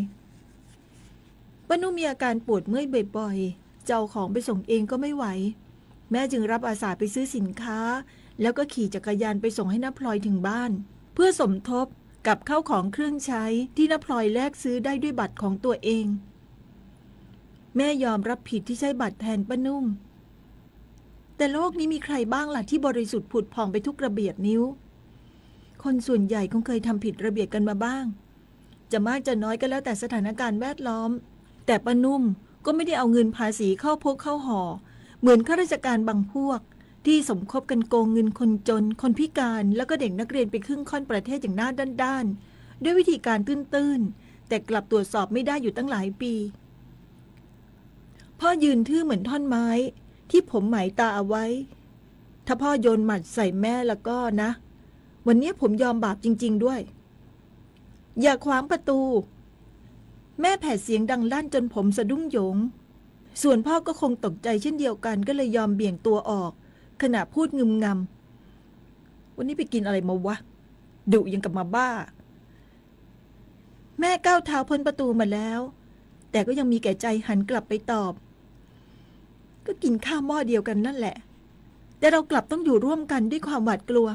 ป้านุ่มมีอาการปวดเมื่อยบ่อยๆ จะเอาของไปส่งเองก็ไม่ไหว แม่จึงรับอาสาไปซื้อสินค้า แล้วก็ขี่จักรยานไปส่งให้น้าพลอยถึงบ้าน เพื่อสมทบกับข้าวของเครื่องใช้ที่น้าพลอยแลกซื้อได้ด้วยบัตรของตัวเอง แม่ยอมรับผิดที่ใช้บัตรแทนป้านุ่ม แต่โลกนี้มีใครบ้างล่ะที่บริสุทธิ์ผุดผ่องไปทุกกระเบียดนิ้ว คนส่วนใหญ่คงเคยทำผิดระเบียบกันมาบ้าง จะมากจะน้อยก็แล้วแต่สถานการณ์แวดล้อม แต่ป้านุ่มก็ไม่ได้เอาเงินภาษีเข้าพกเข้าหอ เหมือนข้าราชการบางพวก ที่สมคบกันโกงเงินคนจน คนพิการ แล้วก็เด็กนักเรียนไปครึ่งค่อนประเทศอย่างหน้าด้านๆ ด้วยวิธีการตื้นๆ แต่กลับตรวจสอบไม่ได้อยู่ตั้งหลายปี พ่อยืนทื่อเหมือนท่อนไม้ที่ผมหมายตาเอาไว้ ถ้าพ่อโยนหมัดใส่แม่แล้วก็นะ วันนี้ผมยอมบาปจริงๆ ด้วย อย่าขวางประตู แม่แผดเสียงดังลั่นจนผมสะดุ้งโยง ส่วนพ่อก็คงตกใจเช่นเดียวกัน ก็เลยยอมเบี่ยงตัวออก ขณะพูดงึมงำ วันนี้ไปกินอะไรมาวะ ดุยังกับหมาบ้า แม่ก้าวเท้าพ้นประตูมาแล้ว แต่ก็ยังมีแก่ใจหันกลับไปตอบ ก็กินข้าวหม้อเดียวกันนั่นแหละ แต่เรากลับต้องอยู่ร่วมกันด้วยความหวาดกลัว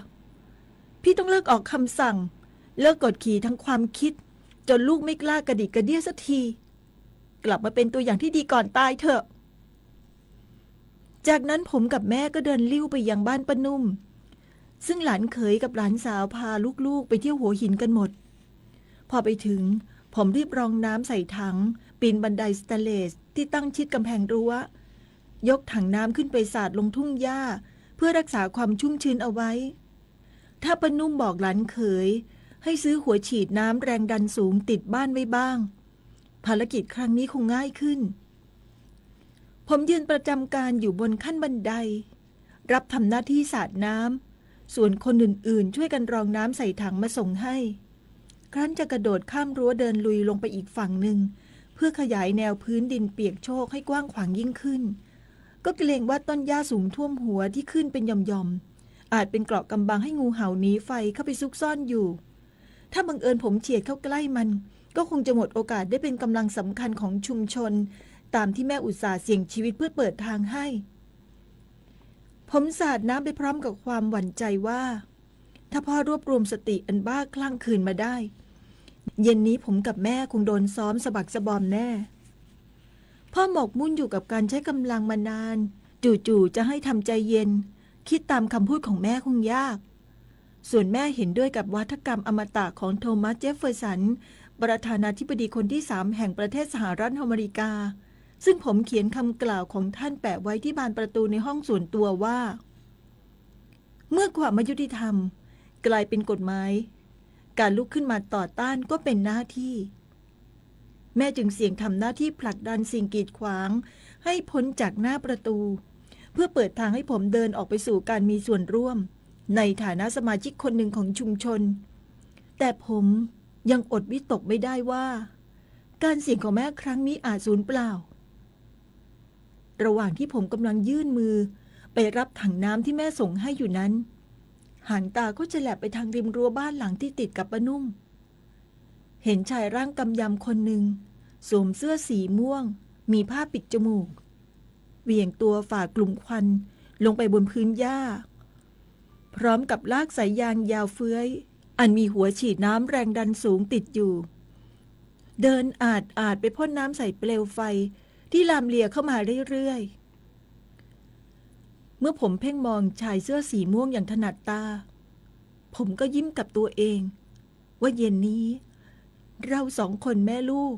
พี่ต้องเลิกออกคำสั่ง เลิกกดขี่ทางความคิด จนลูกไม่กล้ากระดิกกระเดี้ยสักที กลับมาเป็นตัวอย่างที่ดีก่อนตายเถอะ จากนั้นผมกับแม่ก็เดินลิ้วไปยังบ้านป้านุ่ม ซึ่งหลานเขยกับหลานสาวพาลูกๆ ไปเที่ยวหัวหินกันหมด พอไปถึง ผมรีบรองน้ำใส่ถัง ปีนบันไดสแตนเลสตี้ตั้งชิดก๋ำแพงรั้ว ยกถังน้ำขึ้นไปสาดลงทุ่งหญ้า เพื่อรักษาความชุ่มชื้นเอาไว้ ถ้าป้านุ่มบอกหลานเขยให้ซื้อหัวฉีดน้ำแรงดันสูงติดบ้านไว้บ้าง ภารกิจครั้งนี้คงง่ายขึ้น ผมยืนประจำการอยู่บนขั้นบันได รับทำหน้าที่สาดน้ำ ส่วนคนอื่นๆ ช่วยกันรองน้ำใส่ถังมาส่งให้ ครั้นจะกระโดดข้ามรั้วเดินลุยลงไปอีกฝั่งหนึ่ง เพื่อขยายแนวพื้นดินเปียกโชกให้กว้างขวางยิ่งขึ้น ก็เกรงว่าต้นหญ้าสูงท่วมหัวที่ขึ้นเป็นหย่อมๆ อาจเป็นเกราะกำบังให้งูเห่าหนีไฟเข้าไปซุกซ่อนอยู่ ถ้าบังเอิญผมเฉียดเข้าใกล้มัน ก็คงจะหมดโอกาสได้เป็นกำลังสำคัญของชุมชน ตามที่แม่อุตส่าห์เสี่ยงชีวิตเพื่อเปิดทางให้ ผมสาดน้ำไปพร้อมกับความหวั่นใจว่า ถ้าพ่อรวบรวมสติอันบ้าคลั่งคืนมาได้ เย็นนี้ผมกับแม่คงโดนซ้อมสะบักสะบอมแน่ พ่อหมกมุ่นอยู่กับการใช้กำลังมานาน จู่ๆ จะให้ทำใจเย็น คิดตามคำพูดของแม่คงยาก ส่วนแม่เห็นด้วยกับวาทกรรมอมตะของโทมัส เจฟเฟอร์สัน ประธานาธิบดีคนที่สามแห่งประเทศสหรัฐอเมริกา ซึ่งผมเขียนคำกล่าวของท่านแปะไว้ที่บานประตูในห้องส่วนตัวว่า เมื่อความอายุติธรรมกลายเป็นกฎหมาย การลุกขึ้นมาต่อต้านก็เป็นหน้าที่ แม่จึงเสี่ยงทำหน้าที่ผลักดันสิ่งกีดขวางให้พ้นจากหน้าประตู เพื่อเปิดทางให้ผมเดินออกไปสู่การมีส่วนร่วม ในฐานะสมาชิกคนหนึ่งของชุมชน แต่ผมยังอดวิตกไม่ได้ว่า การเสี่ยงของแม่ครั้งนี้อาจสูญเปล่า ระหว่างที่ผมกำลังยื่นมือไปรับถังน้ำที่แม่ส่งให้อยู่นั้น หางตาก็แฉลบไปทางริมรั้วบ้านหลังที่ติดกับป้านุ่ม เห็นชายร่างกำยำคนหนึ่ง สวมเสื้อสีม่วง มีผ้าปิดจมูก เหวี่ยงตัวฝ่ากลุ่มควันลงไปบนพื้นหญ้า พร้อมกับลากสายยางยาวเฟื้อย อันมีหัวฉีดน้ำแรงดันสูงติดอยู่ เดินอาดๆ ไปพ่นน้ำใส่เปลวไฟที่ลามเลียเข้ามาเรื่อยๆ เมื่อผมเพ่งมองชายเสื้อสีม่วงอย่างถนัดตา ผมก็ยิ้มกับตัวเอง ว่าเย็นนี้ เราสองคนแม่ลูก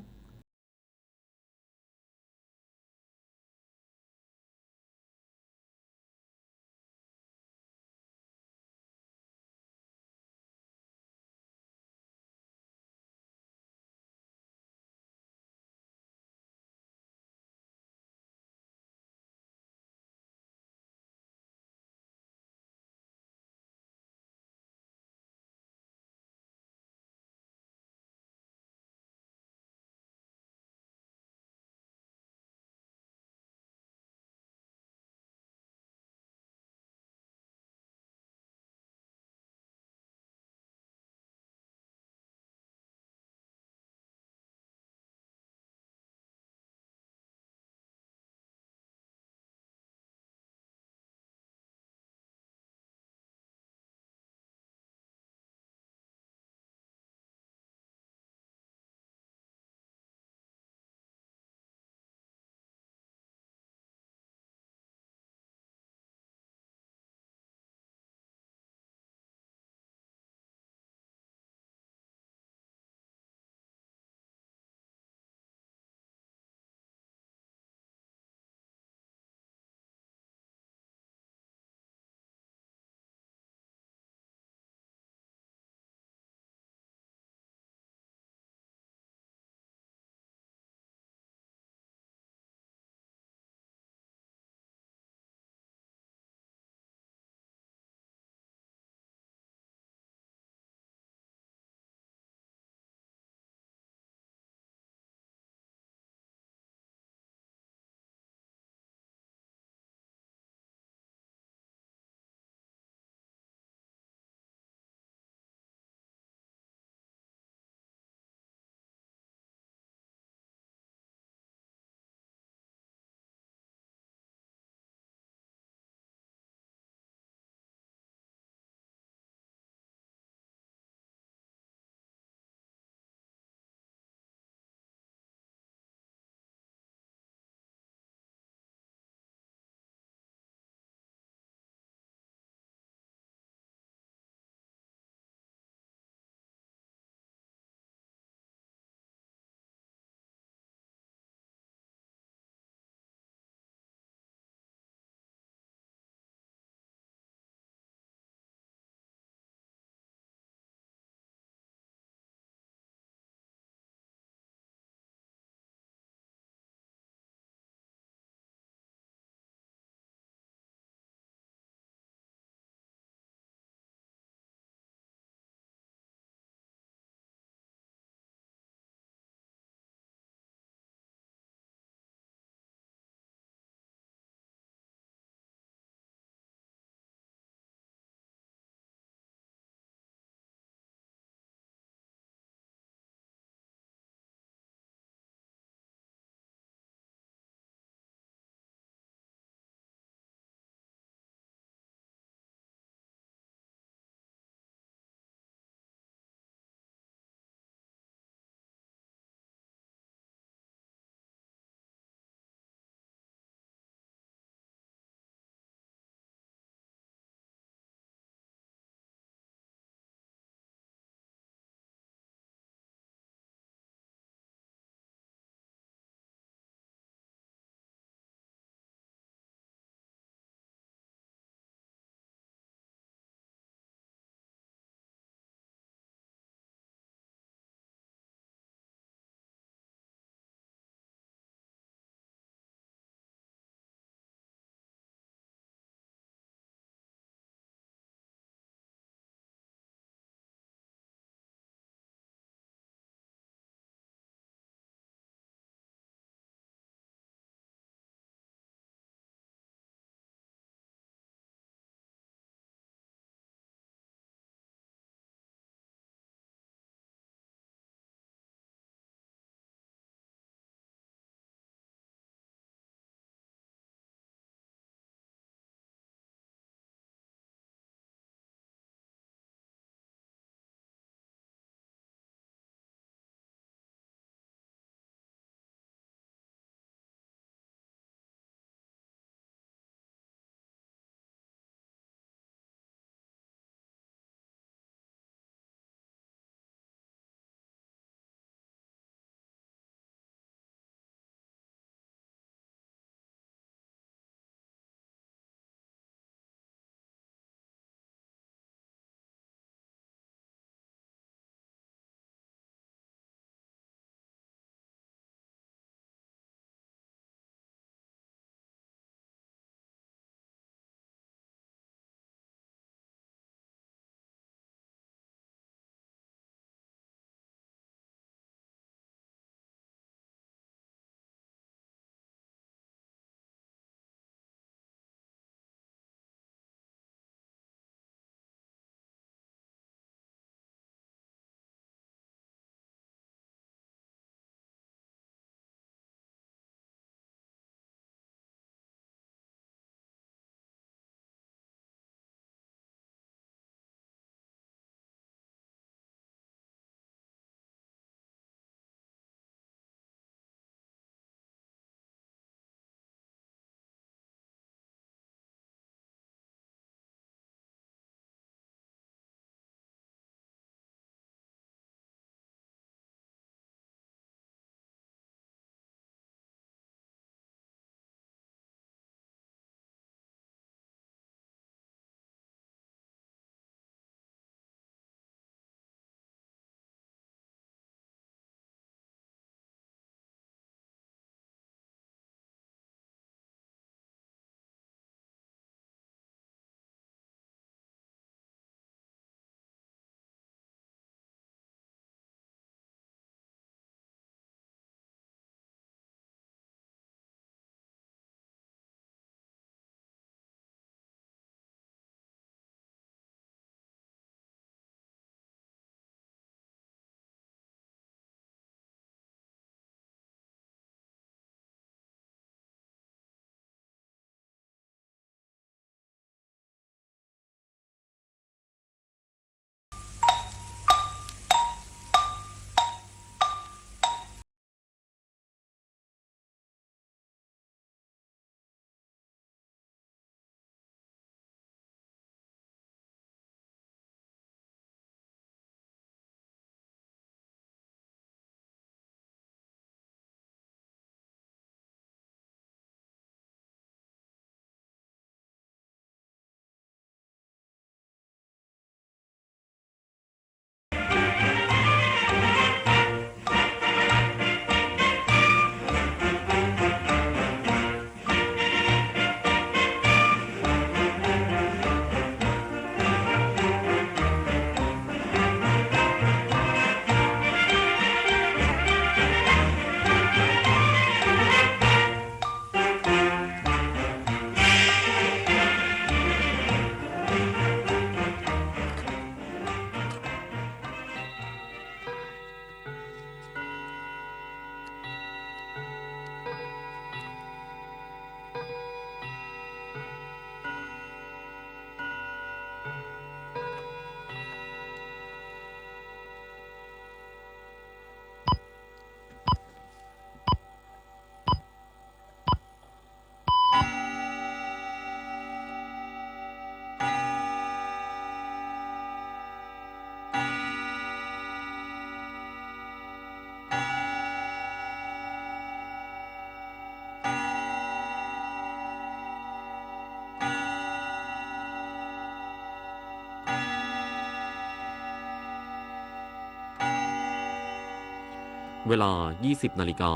เวลา ยี่สิบนาฬิกา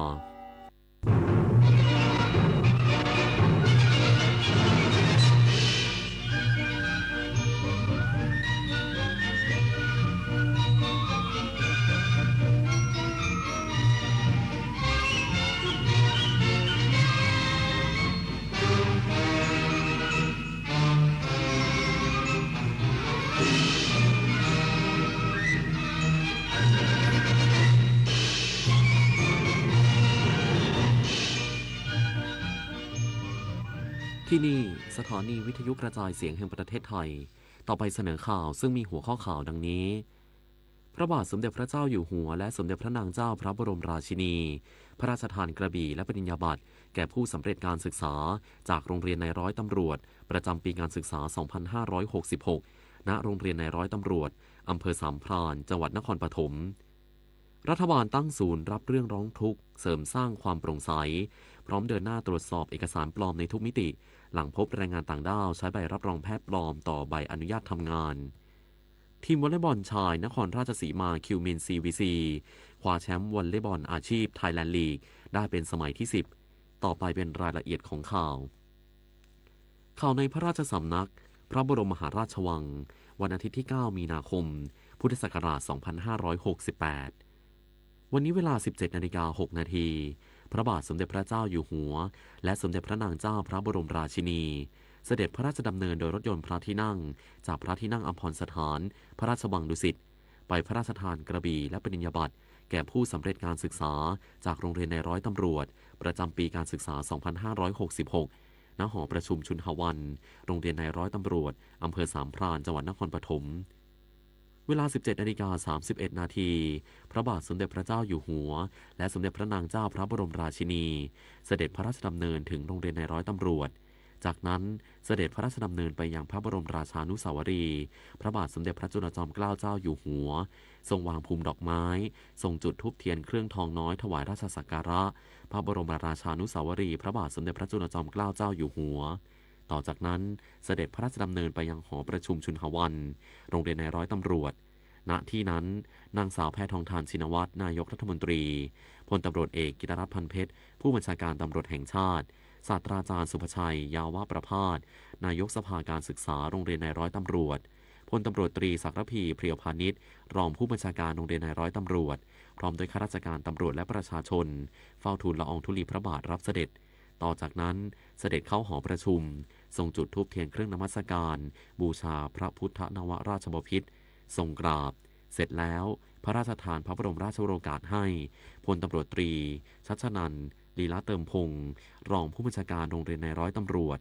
ที่นี่ สถานีวิทยุกระจายเสียงแห่งประเทศไทย ต่อไปเสนอข่าวซึ่งมีหัวข้อข่าวดังนี้ พระบาทสมเด็จพระเจ้าอยู่หัวและสมเด็จพระนางเจ้าพระบรมราชินี พระราชทานกระบี่และปริญญาบัตรแก่ผู้สำเร็จการศึกษาจากโรงเรียนนายร้อยตำรวจ ประจำปีการศึกษา สองพันห้าร้อยหกสิบหก ณ โรงเรียนนายร้อยตำรวจ อำเภอสามพราน จังหวัดนครปฐม รัฐบาลตั้งศูนย์รับเรื่องร้องทุกข์ เสริมสร้างความโปร่งใส พร้อมเดินหน้าตรวจสอบเอกสารปลอมในทุกมิติ หลังพบแรงงานต่างด้าวใช้ใบรับรองแพทย์ปลอมต่อใบอนุญาตทำงาน ทีมวอลเลย์บอลชายนครราชสีมา คิวมิน ซีวีซี คว้าแชมป์วอลเลย์บอลอาชีพไทยแลนด์ลีกได้เป็นสมัยที่ สิบ ต่อไปเป็นรายละเอียดของข่าว ข่าวในพระราชสำนัก พระบรมมหาราชวัง วันอาทิตย์ที่ เก้า มีนาคม พุทธศักราช สองพันห้าร้อยหกสิบแปด วันนี้เวลา สิบเจ็ดนาฬิกาหกนาที พระบาทสมเด็จพระเจ้าอยู่หัว และสมเด็จพระนางเจ้าพระบรมราชินี เสด็จพระราชดำเนินโดยรถยนต์พระที่นั่ง จากพระที่นั่งอัมพรสถาน พระราชวังดุสิต ไปพระราชทานกระบี่และปริญญาบัตรแก่ผู้สำเร็จการศึกษาจากโรงเรียนนายร้อยตำรวจ ประจำปีการศึกษา สองพันห้าร้อยหกสิบหก ณ หอประชุมชุนหวัน โรงเรียนนายร้อยตำรวจ อำเภอสามพราน จังหวัดนครปฐม เวลา สิบเจ็ดนาฬิกาสามสิบเอ็ดนาที พระบาทสมเด็จพระเจ้าอยู่หัว และสมเด็จพระนางเจ้าพระบรมราชินี เสด็จพระราชดำเนินถึงโรงเรียนนายร้อยตำรวจ จากนั้นเสด็จพระราชดำเนินไปยังพระบรมราชานุสาวรีย์ พระบาทสมเด็จพระจุลจอมเกล้าเจ้าอยู่หัว ทรงวางภูมิดอกไม้ ทรงจุดธูปเทียนเครื่องทองน้อยถวายราชสักการะ พระบรมราชานุสาวรีย์ พระบาทสมเด็จพระจุลจอมเกล้าเจ้าอยู่หัว ต่อจากนั้นเสด็จพระราชดำเนินไปยังหอประชุมชุนหวัน โรงเรียนนายร้อยตำรวจ ณ ที่นั้น นางสาวแพทองธาร ชินวัตร นายกรัฐมนตรี พลตำรวจเอกกิตติรัตน์ พันเพชร ผู้บัญชาการตำรวจแห่งชาติ ศาสตราจารย์สุภชัย ยาวประภาส นายกสภาการศึกษาโรงเรียนนายร้อยตำรวจ พลตำรวจตรีศักดิ์ระพี เพรียวพานิช รองผู้บัญชาการโรงเรียนนายร้อยตำรวจ พร้อมด้วยข้าราชการตำรวจและประชาชน เฝ้าทูลละอองธุลีพระบาทรับเสด็จ ต่อจากนั้นเสด็จเข้าหอประชุม ทรงจุดธูปเทียนเครื่องนมัสการ บูชาพระพุทธนวราชบพิตร ทรงกราบ เสร็จแล้วพระราชทานพระบรมราชโอรกาสให้ พลตำรวจตรี ชัชนันท์ ลีลาเติมพงศ์ รองผู้บัญชาการโรงเรียนนายร้อยตำรวจ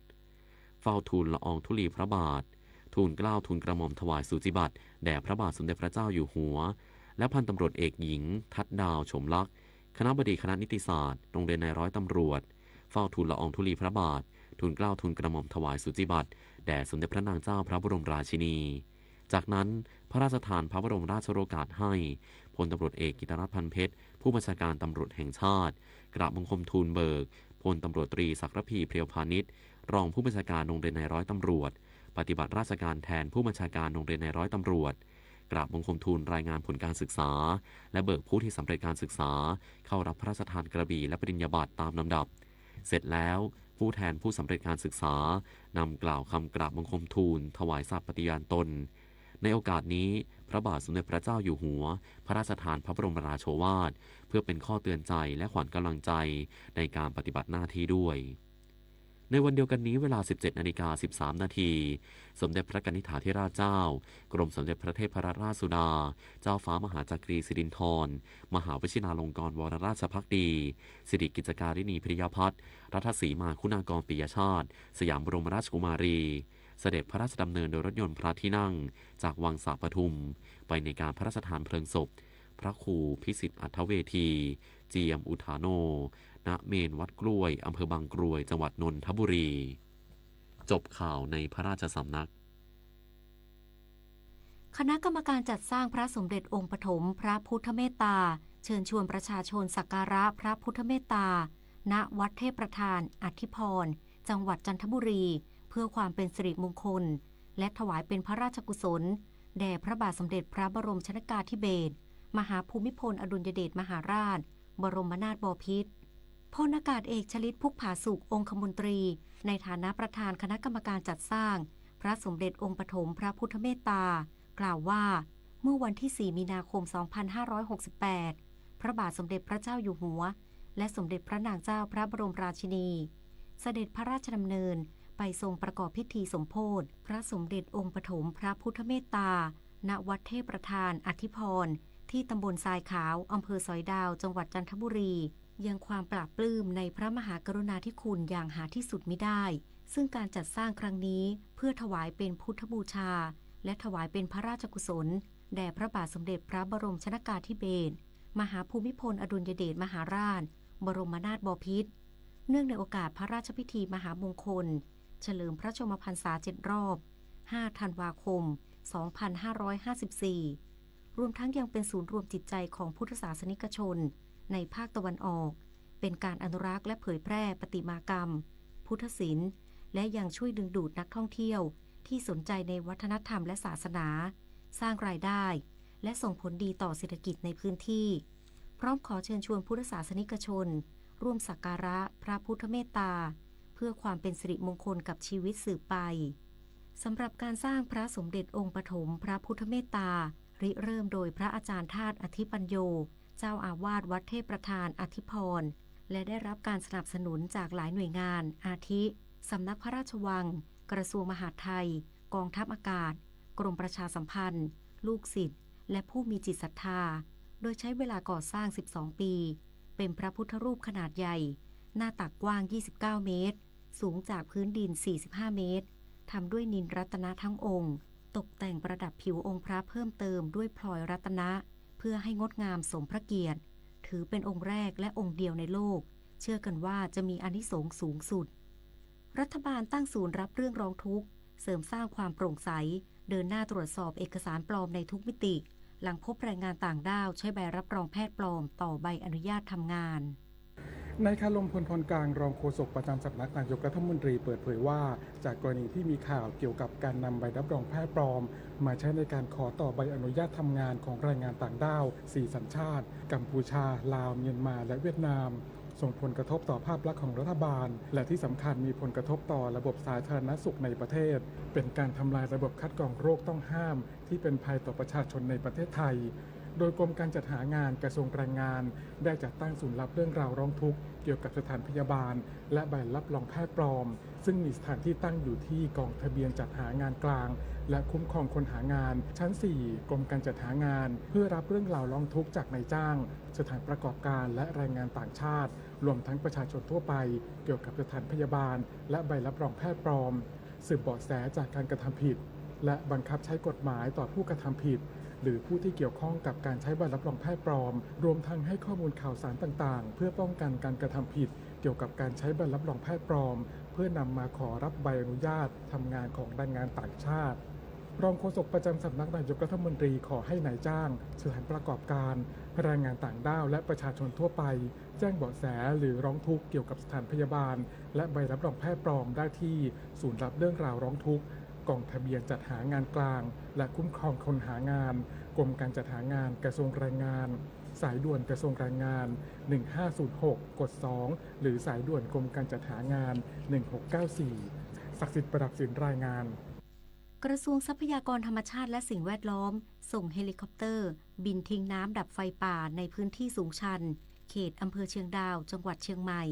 เฝ้าทูลละอองธุลีพระบาท ทูลเกล้าทูลกระหม่อมถวายสูจิบัตรแด่พระบาทสมเด็จพระเจ้าอยู่หัว และพันตำรวจเอกหญิง ทัดดาว โฉมลักษณ์ คณบดีคณะนิติศาสตร์ โรงเรียนนายร้อยตำรวจ เฝ้าทูลละอองธุลีพระบาท ทูลเกล้าทูลกระหม่อมถวายสูจิบัตรแด่สมเด็จพระนางเจ้าพระบรมราชินี จากนั้นพระราชทานพระบรมราชโอรกาสให้ พลตำรวจเอกกิตติรัตน์ พันเพชร ผู้บัญชาการตำรวจแห่งชาติ กราบบังคมทูลเบิก พลตำรวจตรีศักดิ์ระพี เพรียวพานิช รองผู้บัญชาการโรงเรียนนายร้อยตำรวจ ปฏิบัติราชการแทนผู้บัญชาการโรงเรียนนายร้อยตำรวจ กราบบังคมทูลรายงานผลการศึกษา และเบิกผู้ที่สำเร็จการศึกษา เข้ารับพระราชทานกระบี่และปริญญาบัตรตามลำดับ เสร็จแล้ว ผู้แทนผู้สำเร็จการศึกษา นำกล่าวคำกราบบังคมทูลถวายสัตย์ปฏิญาณตน ในโอกาสนี้ พระบาทสมเด็จพระเจ้าอยู่หัว พระราชทานพระบรมราโชวาท เพื่อเป็นข้อเตือนใจและขวัญกำลังใจในการปฏิบัติหน้าที่ด้วย ในวันเดียวกันนี้เวลา สิบเจ็ดนาฬิกาสิบสามนาที สมเด็จพระกนิษฐาธิราชเจ้า กรมสมเด็จพระเทพรัตนราชสุดา เจ้าฟ้ามหาจักรีสิรินธร มหาวชิราลงกรณ์วรราชภักดี สิริกิจจาริณีพิริยพัฒน์ รัตนสีมาคุณากรปิยชาติ สยามบรมราชกุมารี เสด็จพระราชดำเนินโดยรถยนต์พระที่นั่ง จากวังสาปทุม ไปในการพระราชทานเพลิงศพ พระครูพิสิทธิ์อัทเวที เจียมอุทาโน ณ เมรุวัดกล้วย อำเภอบางกรวย จังหวัดนนทบุรี จบข่าวในพระราชสำนัก คณะกรรมการจัดสร้างพระสมเด็จองค์ปฐมพระพุทธเมตตา เชิญชวนประชาชนสักการะพระพุทธเมตตา ณ วัดเทพประธานอธิพร จังหวัดจันทบุรี เพื่อความเป็นสิริมงคล และถวายเป็นพระราชกุศล แด่พระบาทสมเด็จพระบรมชนกาธิเบศร มหาภูมิพลอดุลยเดชมหาราช บรมนาถบพิตร พลอากาศเอกชลิต พุกผาสุข องคมนตรี ในฐานะประธานคณะกรรมการจัดสร้างพระสมเด็จองค์ปฐมพระพุทธเมตตา กล่าวว่า เมื่อวันที่ สี่ มีนาคม สองพันห้าร้อยหกสิบแปด พระบาทสมเด็จพระเจ้าอยู่หัว และสมเด็จพระนางเจ้าพระบรมราชินี เสด็จพระราชดำเนินไปทรงประกอบพิธีสมโภชน์พระสมเด็จองค์ปฐมพระพุทธเมตตา ณ วัดเทพประธานอธิพรณ์ ที่ตำบลทรายขาว อำเภอสอยดาว จังหวัดจันทบุรี ยังความปลาบปลื้มในพระมหากรุณาธิคุณอย่างหาที่สุดมิได้ ซึ่งการจัดสร้างครั้งนี้เพื่อถวายเป็นพุทธบูชา และถวายเป็นพระราชกุศล แด่พระบาทสมเด็จพระบรมชนกาธิเบศร มหาภูมิพลอดุลยเดชมหาราช บรมนาถบพิตร เนื่องในโอกาสพระราชพิธีมหามงคล เฉลิมพระชนมพรรษาเจ็ดรอบ ห้า ธันวาคม สองพันห้าร้อยห้าสิบสี่ รวมทั้งยังเป็นศูนย์รวมจิตใจของพุทธศาสนิกชนในภาคตะวันออก เป็นการอนุรักษ์และเผยแพร่ประติมากรรม พุทธศิลป์ และยังช่วยดึงดูดนักท่องเที่ยวที่สนใจในวัฒนธรรมและศาสนา สร้างรายได้ และส่งผลดีต่อเศรษฐกิจในพื้นที่ พร้อมขอเชิญชวนพุทธศาสนิกชน ร่วมสักการะพระพุทธเมตตา เพื่อความเป็นสิริมงคลกับชีวิตสืบไป สำหรับการสร้างพระสมเด็จองค์ปฐมพระพุทธเมตตา ริเริ่มโดยพระอาจารย์ธาตุอธิปัญโญ เจ้าอาวาสวัดเทพประธานอธิพรณ์ และได้รับการสนับสนุนจากหลายหน่วยงาน อาทิ สำนักพระราชวัง กระทรวงมหาดไทย กองทัพอากาศ กรมประชาสัมพันธ์ ลูกศิษย์ และผู้มีจิตศรัทธา โดยใช้เวลาก่อสร้าง สิบสอง ปี เป็นพระพุทธรูปขนาดใหญ่ หน้าตักกว้าง ยี่สิบเก้า เมตร สูงจากพื้นดิน สี่สิบห้า เมตร ทำด้วยนิลรัตนะทั้งองค์ ตกแต่งประดับผิวองค์พระเพิ่มเติมด้วยพลอยรัตนะ เพื่อให้งดงามสมพระเกียรติ ถือเป็นองค์แรกและองค์เดียวในโลก เชื่อกันว่าจะมีอานิสงส์สูงสุด รัฐบาลตั้งศูนย์รับเรื่องร้องทุกข์ เสริมสร้างความโปร่งใส เดินหน้าตรวจสอบเอกสารปลอมในทุกมิติ หลังพบแรงงานต่างด้าวใช้ใบรับรองแพทย์ปลอมต่อใบอนุญาตทำงาน นายคารม พลพลกลาง รองโฆษกประจำสำนักนายกรัฐมนตรีเปิดเผยว่า จากกรณีที่มีข่าวเกี่ยวกับการนำใบรับรองแพทย์ปลอม มาใช้ในการขอต่อใบอนุญาตทำงานของแรงงานต่างด้าวสี่สัญชาติ กัมพูชา ลาว เมียนมา และเวียดนาม ส่งผลกระทบต่อภาพลักษณ์ของรัฐบาล และที่สำคัญมีผลกระทบต่อระบบสาธารณสุขในประเทศ เป็นการทำลายระบบคัดกรองโรคต้องห้าม ที่เป็นภัยต่อประชาชนในประเทศไทย โดยกรมการจัดหางานกระทรวงแรงงาน ได้จัดตั้งศูนย์รับเรื่องราวร้องทุกข์เกี่ยวกับสถานพยาบาล และใบรับรองแพทย์ปลอม ซึ่งมีสถานที่ตั้งอยู่ที่กองทะเบียนจัดหางานกลาง และคุ้มครองคนหางาน ชั้นสี่ กรมการจัดหางาน เพื่อรับเรื่องราวร้องทุกข์จากนายจ้าง สถานประกอบการ และแรงงานต่างชาติ รวมทั้งประชาชนทั่วไป เกี่ยวกับสถานพยาบาล และใบรับรองแพทย์ปลอม สืบเบาะแสจากการกระทำผิด และบังคับใช้กฎหมายต่อผู้กระทำผิด หรือผู้ที่เกี่ยวข้องกับการใช้ใบรับรองแพทย์ปลอม รวมทั้งให้ข้อมูลข่าวสารต่างๆ เพื่อป้องกันการกระทำผิดเกี่ยวกับการใช้ใบรับรองแพทย์ปลอม เพื่อนำมาขอรับใบอนุญาตทำงานของแรงงานต่างชาติ รองโฆษกประจำสำนักนายกรัฐมนตรีขอให้นายจ้าง สถานประกอบการ แรงงานต่างด้าว และประชาชนทั่วไป แจ้งเบาะแสหรือร้องทุกข์เกี่ยวกับสถานพยาบาล และใบรับรองแพทย์ปลอมได้ที่ศูนย์รับเรื่องราวร้องทุกข์ กองทะเบียนจัดหางานกลาง และคุ้มครองคนหางาน กรมการจัดหางาน กระทรวงแรงงาน สายด่วนกระทรวงแรงงาน หนึ่งห้าศูนย์หก กด สอง หรือสายด่วนกรมการจัดหางาน หนึ่งหกเก้าสี่ ศักดิ์สิทธิ์ ประดับศิลป์ รายงาน กระทรวงทรัพยากรธรรมชาติและสิ่งแวดล้อม ส่งเฮลิคอปเตอร์ บินทิ้งน้ำดับไฟป่าในพื้นที่สูงชัน เขตอำเภอเชียงดาว จังหวัดเชียงใหม่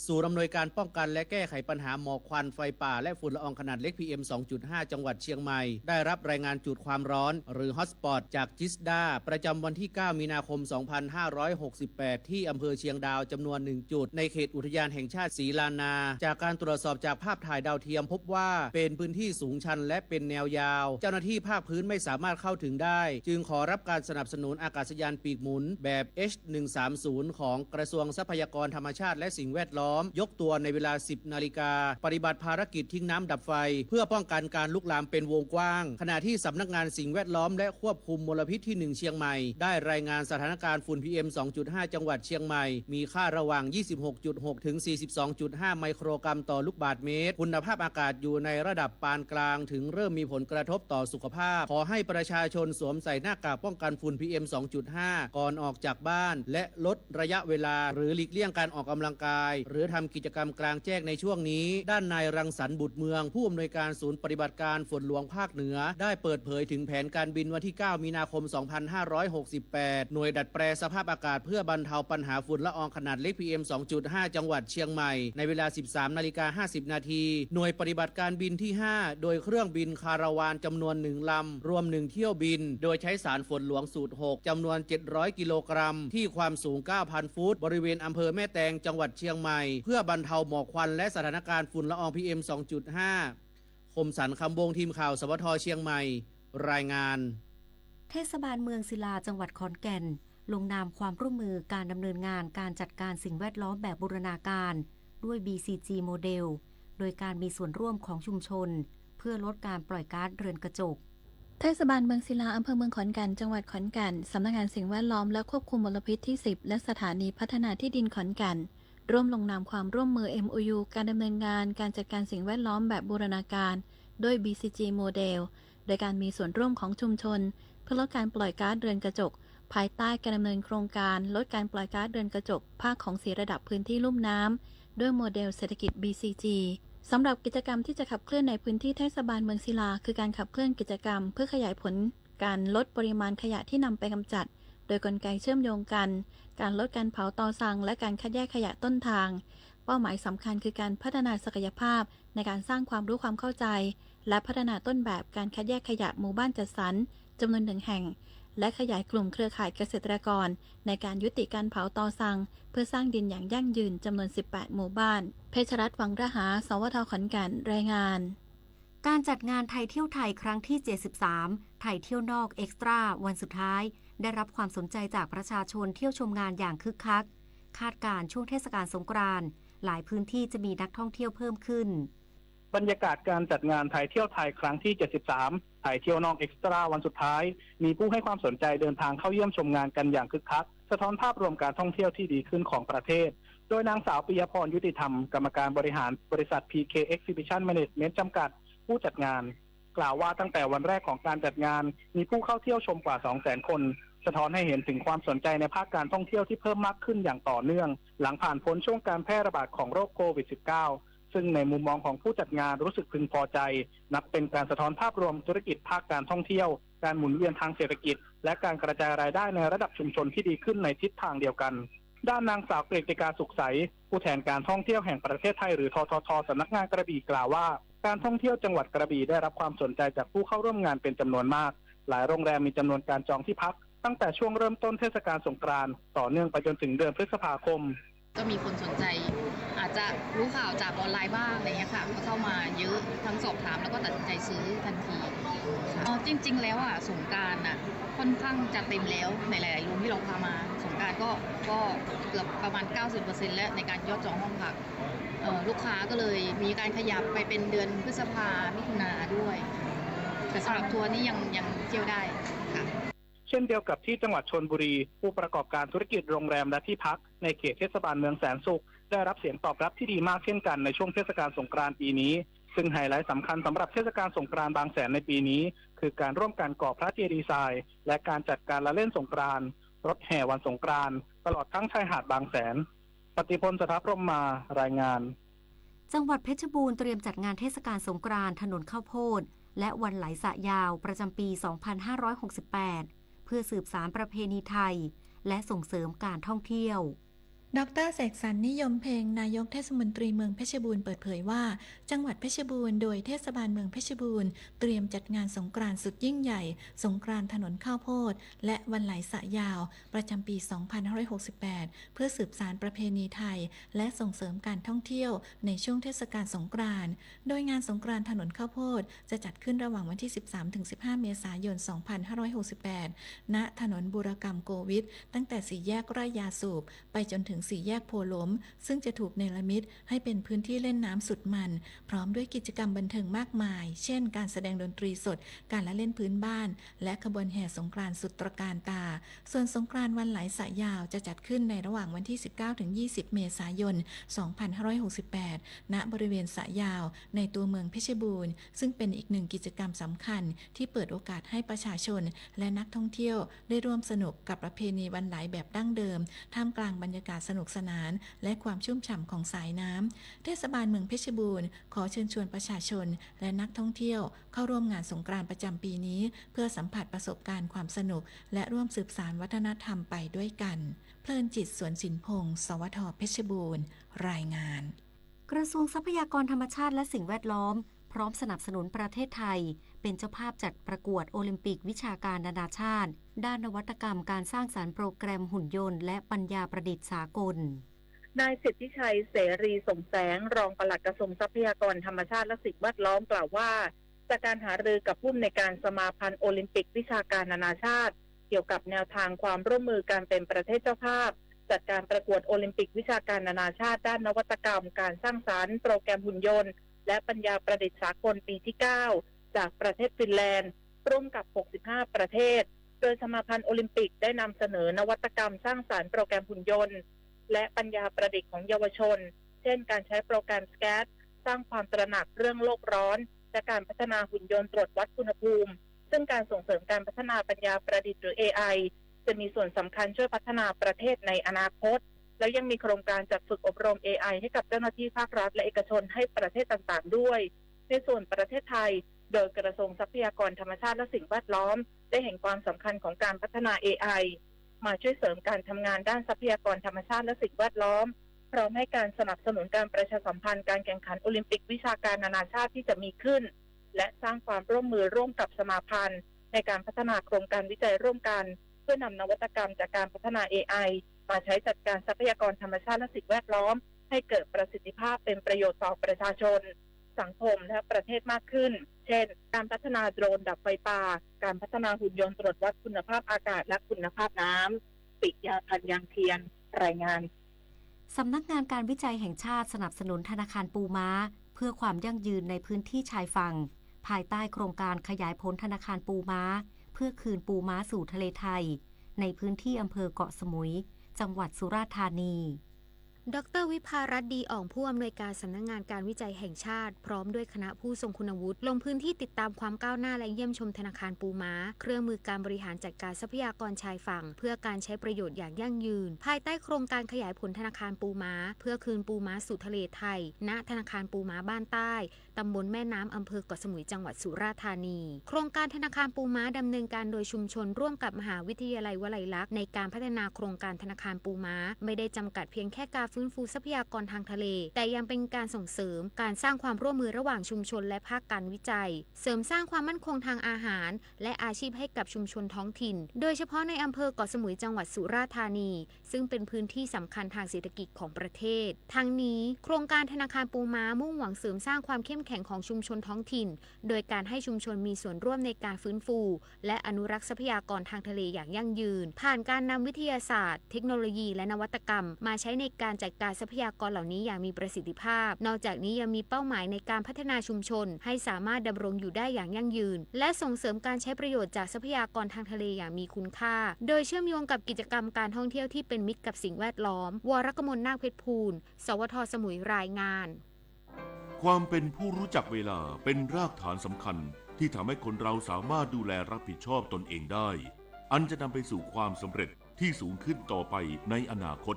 ศูนย์อำนวยการป้องกันและแก้ไขปัญหาหมอกควันไฟป่าและฝุ่นละอองขนาดเล็ก พีเอ็ม สองจุดห้า จังหวัดเชียงใหม่ ได้รับรายงานจุดความร้อน หรือ ฮอตสปอต จากจิสดา ประจำวันที่ เก้า มีนาคม สองพันห้าร้อยหกสิบแปด ที่อำเภอเชียงดาวจำนวนหนึ่งจุด ในเขตอุทยานแห่งชาติศรีลานา จากการตรวจสอบจากภาพถ่ายดาวเทียมพบว่าเป็นพื้นที่สูงชันและเป็นแนวยาว เจ้าหน้าที่ภาคพื้นไม่สามารถเข้าถึงได้ จึงขอรับการสนับสนุนอากาศยานปีกหมุนแบบ เอช หนึ่งสามศูนย์ ของกระทรวงทรัพยากรธรรมชาติและสิ่งแวดล้อม ล้อมยกตัวในเวลา สิบนาฬิกา ปฏิบัติภารกิจทิ้งน้ำดับไฟ เพื่อป้องกันการลุกลามเป็นวงกว้าง ขณะที่สำนักงานสิ่งแวดล้อมและควบคุมมลพิษที่หนึ่งเชียงใหม่ ได้รายงานสถานการณ์ฝุ่น พีเอ็ม สองจุดห้า จังหวัดเชียงใหม่ มีค่าระหว่าง ยี่สิบหกจุดหก ถึง สี่สิบสองจุดห้า ไมโครกรัมต่อลูกบาศก์เมตร คุณภาพอากาศอยู่ในระดับปานกลาง ถึงเริ่มมีผลกระทบต่อสุขภาพ ขอให้ประชาชนสวมใส่หน้ากากป้องกันฝุ่น พีเอ็ม สองจุดห้า ก่อนออกจากบ้าน และลดระยะเวลา หรือหลีกเลี่ยงการออกกำลังกาย หรือทำกิจกรรมกลางแจ้งในช่วงนี้ ด้านนายรังสรรค์บุตรเมือง ผู้อำนวยการศูนย์ปฏิบัติการฝนหลวงภาคเหนือ ได้เปิดเผยถึงแผนการบินวันที่ เก้ามีนาคม สองพันห้าร้อยหกสิบแปด หน่วยดัดแปลงสภาพอากาศเพื่อบรรเทาปัญหาฝุ่นละอองขนาดเล็ก พีเอ็ม สองจุดห้า จังหวัดเชียงใหม่ ในเวลา สิบสามนาฬิกาห้าสิบนาที หน่วยปฏิบัติการบินที่ ห้า โดยเครื่องบินคาราวานจำนวนหนึ่งลำ รวมหนึ่งเที่ยวบิน โดยใช้สารฝนหลวงสูตรหก จำนวน เจ็ดร้อยกิโลกรัม ที่ความสูง เก้าพันฟุต บริเวณอำเภอแม่แตง จังหวัดเชียงใหม่ เพื่อบรรเทาหมอกควันและสถานการณ์ฝุ่นละออง พีเอ็ม สองจุดห้า คมสันต์ คำวงศ์ ทีมข่าว สวท เชียงใหม่ รายงาน เทศบาลเมืองศิลา จังหวัดขอนแก่น ลงนามความร่วมมือการดำเนินงานการจัดการสิ่งแวดล้อมแบบบูรณาการ ด้วย บีซีจี โมเดล โดยการมีส่วนร่วมของชุมชน เพื่อลดการปล่อยก๊าซเรือนกระจก เทศบาลเมืองศิลา อำเภอเมืองขอนแก่น จังหวัดขอนแก่น สำนักงานสิ่งแวดล้อมและควบคุมมลพิษที่ สิบ และสถานีพัฒนาที่ดินขอนแก่น ร่วมลงนามความร่วมมือ เอ็มโอยู การดำเนินงานการจัดการสิ่งแวดล้อมแบบบูรณาการ ด้วย บีซีจี โมเดล โดยการมีส่วนร่วมของชุมชน เพื่อลดการปล่อยก๊าซเรือนกระจก ภายใต้การดำเนินโครงการลดการปล่อยก๊าซเรือนกระจกภาคของสี่ระดับพื้นที่ลุ่มน้ำ ด้วยโมเดลเศรษฐกิจ บีซีจี สำหรับกิจกรรมที่จะขับเคลื่อนในพื้นที่เทศบาลเมืองศิลา คือการขับเคลื่อนกิจกรรมเพื่อขยายผลการลดปริมาณขยะที่นำไปกำจัด โดยกลไกเชื่อมโยงกัน การลดการเผาตอซัง และการคัดแยกขยะต้นทาง เป้าหมายสำคัญคือการพัฒนาศักยภาพในการสร้างความรู้ความเข้าใจ และพัฒนาต้นแบบการคัดแยกขยะหมู่บ้านจัดสรรจำนวนหนึ่งแห่ง และขยายกลุ่มเครือข่ายเกษตรกรในการยุติการเผาตอซัง เพื่อสร้างดินอย่างยั่งยืนจำนวน สิบแปดหมู่บ้าน เพชรรัตน์ วังระหา สวท ขอนแก่น รายงาน การจัดงานไทยเที่ยวไทยครั้งที่ เจ็ดสิบสาม ไทยเที่ยวนอกเอ็กซ์ตร้า วันสุดท้าย ได้รับความสนใจจากประชาชนเที่ยวชมงานอย่างคึกคัก คาดการณ์ช่วงเทศกาลสงกรานต์ หลายพื้นที่จะมีนักท่องเที่ยวเพิ่มขึ้น บรรยากาศการจัดงานไทยเที่ยวไทยครั้งที่ เจ็ดสิบสาม ไทยเที่ยวนอกเอ็กซ์ตร้า วันสุดท้าย มีผู้ให้ความสนใจเดินทางเข้าเยี่ยมชมงานกันอย่างคึกคัก สะท้อนภาพรวมการท่องเที่ยวที่ดีขึ้นของประเทศ โดยนางสาวปิยพร ยุติธรรม กรรมการบริหารบริษัท พีเค Exhibition Management จำกัด ผู้จัดงาน กล่าวว่าตั้งแต่วันแรกของการจัดงาน มีผู้เข้าเที่ยวชมกว่า สองแสนคน สะท้อนให้เห็นถึงความสนใจในภาคการท่องเที่ยวที่เพิ่มมากขึ้นอย่างต่อเนื่อง หลังผ่านพ้นช่วงการแพร่ระบาดของโรคโควิด สิบเก้า ซึ่งในมุมมองของผู้จัดงานรู้สึกพึงพอใจ นับเป็นการสะท้อนภาพรวมธุรกิจภาคการท่องเที่ยว การหมุนเวียนทางเศรษฐกิจ และการกระจายรายได้ในระดับชุมชนที่ดีขึ้นในทิศทางเดียวกัน ด้านนางสาวกฤติกา สุขใส ผู้แทนการท่องเที่ยวแห่งประเทศไทย หรือ ททท สำนักงานกระบี่ กล่าวว่า การท่องเที่ยวจังหวัดกระบี่ได้รับความสนใจจากผู้เข้าร่วมงานเป็นจำนวนมาก หลายโรงแรมมีจำนวนการจองที่พัก ตั้งแต่ช่วงเริ่มต้นเทศกาลสงกรานต์ ต่อเนื่องไปจนถึงเดือนพฤษภาคม ก็มีคนสนใจ อาจจะรู้ข่าวจากออนไลน์บ้างอะไรเงี้ยค่ะ ก็เข้ามาเยอะ ทั้งสอบถามแล้วก็ตัดสินใจซื้อทันทีค่ะ เอ่อ จริงๆ แล้วอะ สงกรานต์อะ ค่อนข้างจะเต็มแล้ว ในหลายๆ โรงที่เราพามา สงกรานต์ก็ ก็เกือบประมาณ เก้าสิบเปอร์เซ็นต์ แล้วในการยอดจองห้องพัก เอ่อ ลูกค้าก็เลยมีการขยับไปเป็นเดือนพฤษภา มิถุนาด้วย แต่สำหรับทัวร์นี่ยัง ยังเที่ยวได้ค่ะ เช่นเดียวกับที่จังหวัดชลบุรี ผู้ประกอบการธุรกิจโรงแรมและที่พักในเขตเทศบาลเมืองแสนสุข ได้รับเสียงตอบรับที่ดีมากเช่นกันในช่วงเทศกาลสงกรานต์ปีนี้ ซึ่งไฮไลท์สำคัญสำหรับเทศกาลสงกรานต์บางแสนในปีนี้ คือการร่วมกันก่อพระเจดีย์ทราย และการจัดการละเล่นสงกรานต์ รถแห่วันสงกรานต์ ตลอดทั้งชายหาดบางแสน ปฏิพล สถาพรหมมา รายงาน จังหวัดเพชรบูรณ์เตรียมจัดงานเทศกาลสงกรานต์ถนนข้าวโพด และวันไหลสระยาว ประจำปี สองพันห้าร้อยหกสิบแปด เพื่อสืบสานประเพณีไทย และส่งเสริมการท่องเที่ยว ดอกเตอร์ เสกสรร นิยมเพ็ง นายกเทศมนตรีเมืองเพชรบูรณ์เปิดเผยว่า จังหวัดเพชรบูรณ์โดยเทศบาลเมืองเพชรบูรณ์ เตรียมจัดงานสงกรานต์สุดยิ่งใหญ่ สงกรานต์ถนนข้าวโพด และวันไหลสระยาว ประจำปี สองพันห้าร้อยหกสิบแปด เพื่อสืบสานประเพณีไทย และส่งเสริมการท่องเที่ยวในช่วงเทศกาลสงกรานต์ โดยงานสงกรานต์ถนนข้าวโพดจะจัดขึ้นระหว่างวันที่ สิบสามถึงสิบห้า เมษายน สองพันห้าร้อยหกสิบแปด ณ ถนนบูรกรรมโกวิท ตั้งแต่สี่แยกไร่ยาสูบ ไปจนถึง สี่แยกโพธิ์ล้ม ซึ่งจะถูกเนรมิตให้เป็นพื้นที่เล่นน้ำสุดมัน พร้อมด้วยกิจกรรมบันเทิงมากมาย เช่น การแสดงดนตรีสด การละเล่นพื้นบ้าน และขบวนแห่สงกรานต์สุดตระการตา ส่วนสงกรานต์วันไหลสระยาวจะจัดขึ้นในระหว่างวันที่ สิบเก้าถึงยี่สิบ เมษายน สองพันห้าร้อยหกสิบแปด ณ บริเวณสระยาว ในตัวเมืองเพชรบูรณ์ ซึ่งเป็นอีกหนึ่งกิจกรรมสำคัญที่เปิดโอกาสให้ประชาชนและนักท่องเที่ยวได้ร่วมสนุกกับประเพณีวันไหลแบบดั้งเดิม ท่ามกลางบรรยากาศสนุกสนาน และความชุ่มฉ่ำของสายน้ำ เทศบาลเมืองเพชรบูรณ์ขอเชิญชวนประชาชนและนักท่องเที่ยวเข้าร่วมงานสงกรานต์ประจำปีนี้ เพื่อสัมผัสประสบการณ์ความสนุก และร่วมสืบสานวัฒนธรรมไปด้วยกัน เพลินจิต สวนสินพงษ์ สวท เพชรบูรณ์ รายงาน กระทรวงทรัพยากรธรรมชาติและสิ่งแวดล้อม พร้อมสนับสนุนประเทศไทย เป็นเจ้าภาพจัดประกวดโอลิมปิกวิชาการนานาชาติ ด้านนวัตกรรมการสร้างสรรค์โปรแกรมหุ่นยนต์และปัญญาประดิษฐ์สากล นายสิทธิชัย เสรีส่งแสง รองปลัดกระทรวงทรัพยากรธรรมชาติและสิ่งแวดล้อมกล่าวว่า จากการหารือกับผู้อำนวยการสมาพันธ์โอลิมปิกวิชาการนานาชาติ เกี่ยวกับแนวทางความร่วมมือการเป็นประเทศเจ้าภาพ จัดการประกวดโอลิมปิกวิชาการนานาชาติด้านนวัตกรรมการสร้างสรรค์โปรแกรมหุ่นยนต์ และปัญญาประดิษฐ์สากลปีที่ เก้า จากประเทศฟินแลนด์ ร่วมกับ หกสิบห้า ประเทศ โดยสมาพันธ์โอลิมปิกได้นำเสนอนวัตกรรมสร้างสรรค์โปรแกรมหุ่นยนต์ และปัญญาประดิษฐ์ของเยาวชน เช่น การใช้โปรแกรม สแกท สร้างความตระหนักเรื่องโลกร้อน และการพัฒนาหุ่นยนต์ตรวจวัดอุณหภูมิ ซึ่งการส่งเสริมการพัฒนาปัญญาประดิษฐ์หรือ เอไอ จะมีส่วนสำคัญช่วยพัฒนาประเทศในอนาคต แล้วยังมีโครงการจัดฝึกอบรม เอไอ ให้กับเจ้าหน้าที่ภาครัฐและเอกชนให้ประเทศต่างๆ ด้วย ในส่วนประเทศไทย โดยกระทรวงทรัพยากรธรรมชาติและสิ่งแวดล้อม ได้เห็นความสำคัญของการพัฒนา เอไอ มาช่วยเสริมการทำงานด้านทรัพยากรธรรมชาติและสิ่งแวดล้อม พร้อมให้การสนับสนุนการประชาสัมพันธ์การแข่งขันโอลิมปิกวิชาการนานาชาติที่จะมีขึ้น และสร้างความร่วมมือร่วมกับสมาพันธ์ ในการพัฒนาโครงการวิจัยร่วมกัน เพื่อนำนวัตกรรมจากการพัฒนา เอไอ มาใช้จัดการทรัพยากรธรรมชาติและสิ่งแวดล้อม ให้เกิดประสิทธิภาพเป็นประโยชน์ต่อประชาชน สังคม และประเทศมากขึ้น เช่น การพัฒนาโดรนดับไฟป่า การพัฒนาหุ่นยนต์ตรวจวัดคุณภาพอากาศและคุณภาพน้ำ ปิยาพันธ์ ยางเทียน รายงาน สำนักงานการวิจัยแห่งชาติสนับสนุนธนาคารปูม้า เพื่อความยั่งยืนในพื้นที่ชายฝั่ง ภายใต้โครงการขยายผลธนาคารปูม้า เพื่อคืนปูม้าสู่ทะเลไทย ในพื้นที่อำเภอเกาะสมุย จังหวัดสุราษฎร์ธานี ดอกเตอร์วิภารัตน์ ดีอ่อง ผู้อำนวยการสำนักงานการวิจัยแห่งชาติ พร้อมด้วยคณะผู้ทรงคุณวุฒิ ลงพื้นที่ติดตามความก้าวหน้าและเยี่ยมชมธนาคารปูม้า เครื่องมือการบริหารจัดการทรัพยากรชายฝั่ง เพื่อการใช้ประโยชน์อย่างยั่งยืน ภายใต้โครงการขยายผลธนาคารปูม้า เพื่อคืนปูม้าสู่ทะเลไทย ณ ธนาคารปูม้าบ้านใต้ ตำบลแม่น้ำ อำเภอเกาะสมุย จังหวัดสุราษฎร์ธานี โครงการธนาคารปูม้าดำเนินการโดยชุมชนร่วมกับมหาวิทยาลัยวลัยลักษณ์ ในการพัฒนาโครงการธนาคารปูม้า ไม่ได้จำกัดเพียงแค่การฟื้นฟูทรัพยากรทางทะเล แต่ยังเป็นการส่งเสริมการสร้างความร่วมมือระหว่างชุมชนและภาคการวิจัย เสริมสร้างความมั่นคงทางอาหาร และอาชีพให้กับชุมชนท้องถิ่น โดยเฉพาะในอำเภอเกาะสมุย จังหวัดสุราษฎร์ธานี ซึ่งเป็นพื้นที่สำคัญทางเศรษฐกิจของประเทศ ทั้งนี้ โครงการธนาคารปูม้ามุ่งหวังเสริมสร้างความเข้มแข็งของชุมชนท้องถิ่น โดยการให้ชุมชนมีส่วนร่วมในการฟื้นฟู และอนุรักษ์ทรัพยากรทางทะเลอย่างยั่งยืน ผ่านการนำวิทยาศาสตร์ เทคโนโลยี และนวัตกรรม มาใช้ในการจัดการทรัพยากรเหล่านี้อย่างมีประสิทธิภาพ นอกจากนี้ยังมีเป้าหมายในการพัฒนาชุมชน ให้สามารถดำรงอยู่ได้อย่างยั่งยืน และส่งเสริมการใช้ประโยชน์จากทรัพยากรทางทะเลอย่างมีคุณค่า โดยเชื่อมโยงกับกิจกรรมการท่องเที่ยวที่เป็นมิตรกับสิ่งแวดล้อม วรกมล นาคเพชรภูล สวท สมุย รายงาน ความเป็นผู้รู้จักเวลาเป็นรากฐานสำคัญที่ทำให้คนเราสามารถดูแลรับผิดชอบตนเองได้ อันจะนำไปสู่ความสำเร็จที่สูงขึ้นต่อไปในอนาคต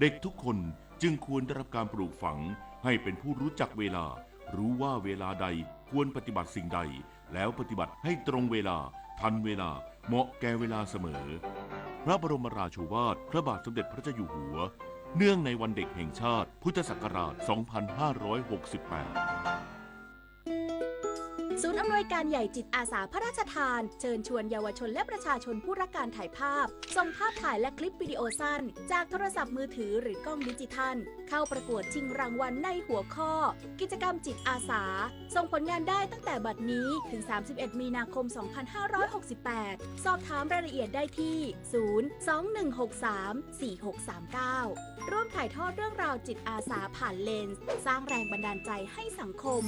เด็กทุกคนจึงควรได้รับการปลูกฝังให้เป็นผู้รู้จักเวลา รู้ว่าเวลาใดควรปฏิบัติสิ่งใด แล้วปฏิบัติให้ตรงเวลา ทันเวลา เหมาะแก่เวลาเสมอ พระบรมราโชวาทพระบาทสมเด็จพระเจ้าอยู่หัว เนื่องในวันเด็กแห่งชาติ พุทธศักราช สองพันห้าร้อยหกสิบแปด ศูนย์อำนวยการใหญ่จิตอาสาพระราชทาน เชิญชวนเยาวชนและประชาชนผู้รักการถ่ายภาพ ส่งภาพถ่ายและคลิปวิดีโอสั้น จากโทรศัพท์มือถือหรือกล้องดิจิทัล เข้าประกวดชิงรางวัลในหัวข้อ กิจกรรมจิตอาสา ส่งผลงานได้ตั้งแต่บัดนี้ถึง สามสิบเอ็ด มีนาคม สองพันห้าร้อยหกสิบแปด สอบถามรายละเอียดได้ที่ ศูนย์ สอง หนึ่ง หก สาม สี่ หก สาม เก้า ร่วมถ่ายทอดเรื่องราวจิตอาสาผ่านเลนส์ สร้างแรงบันดาลใจให้สังคม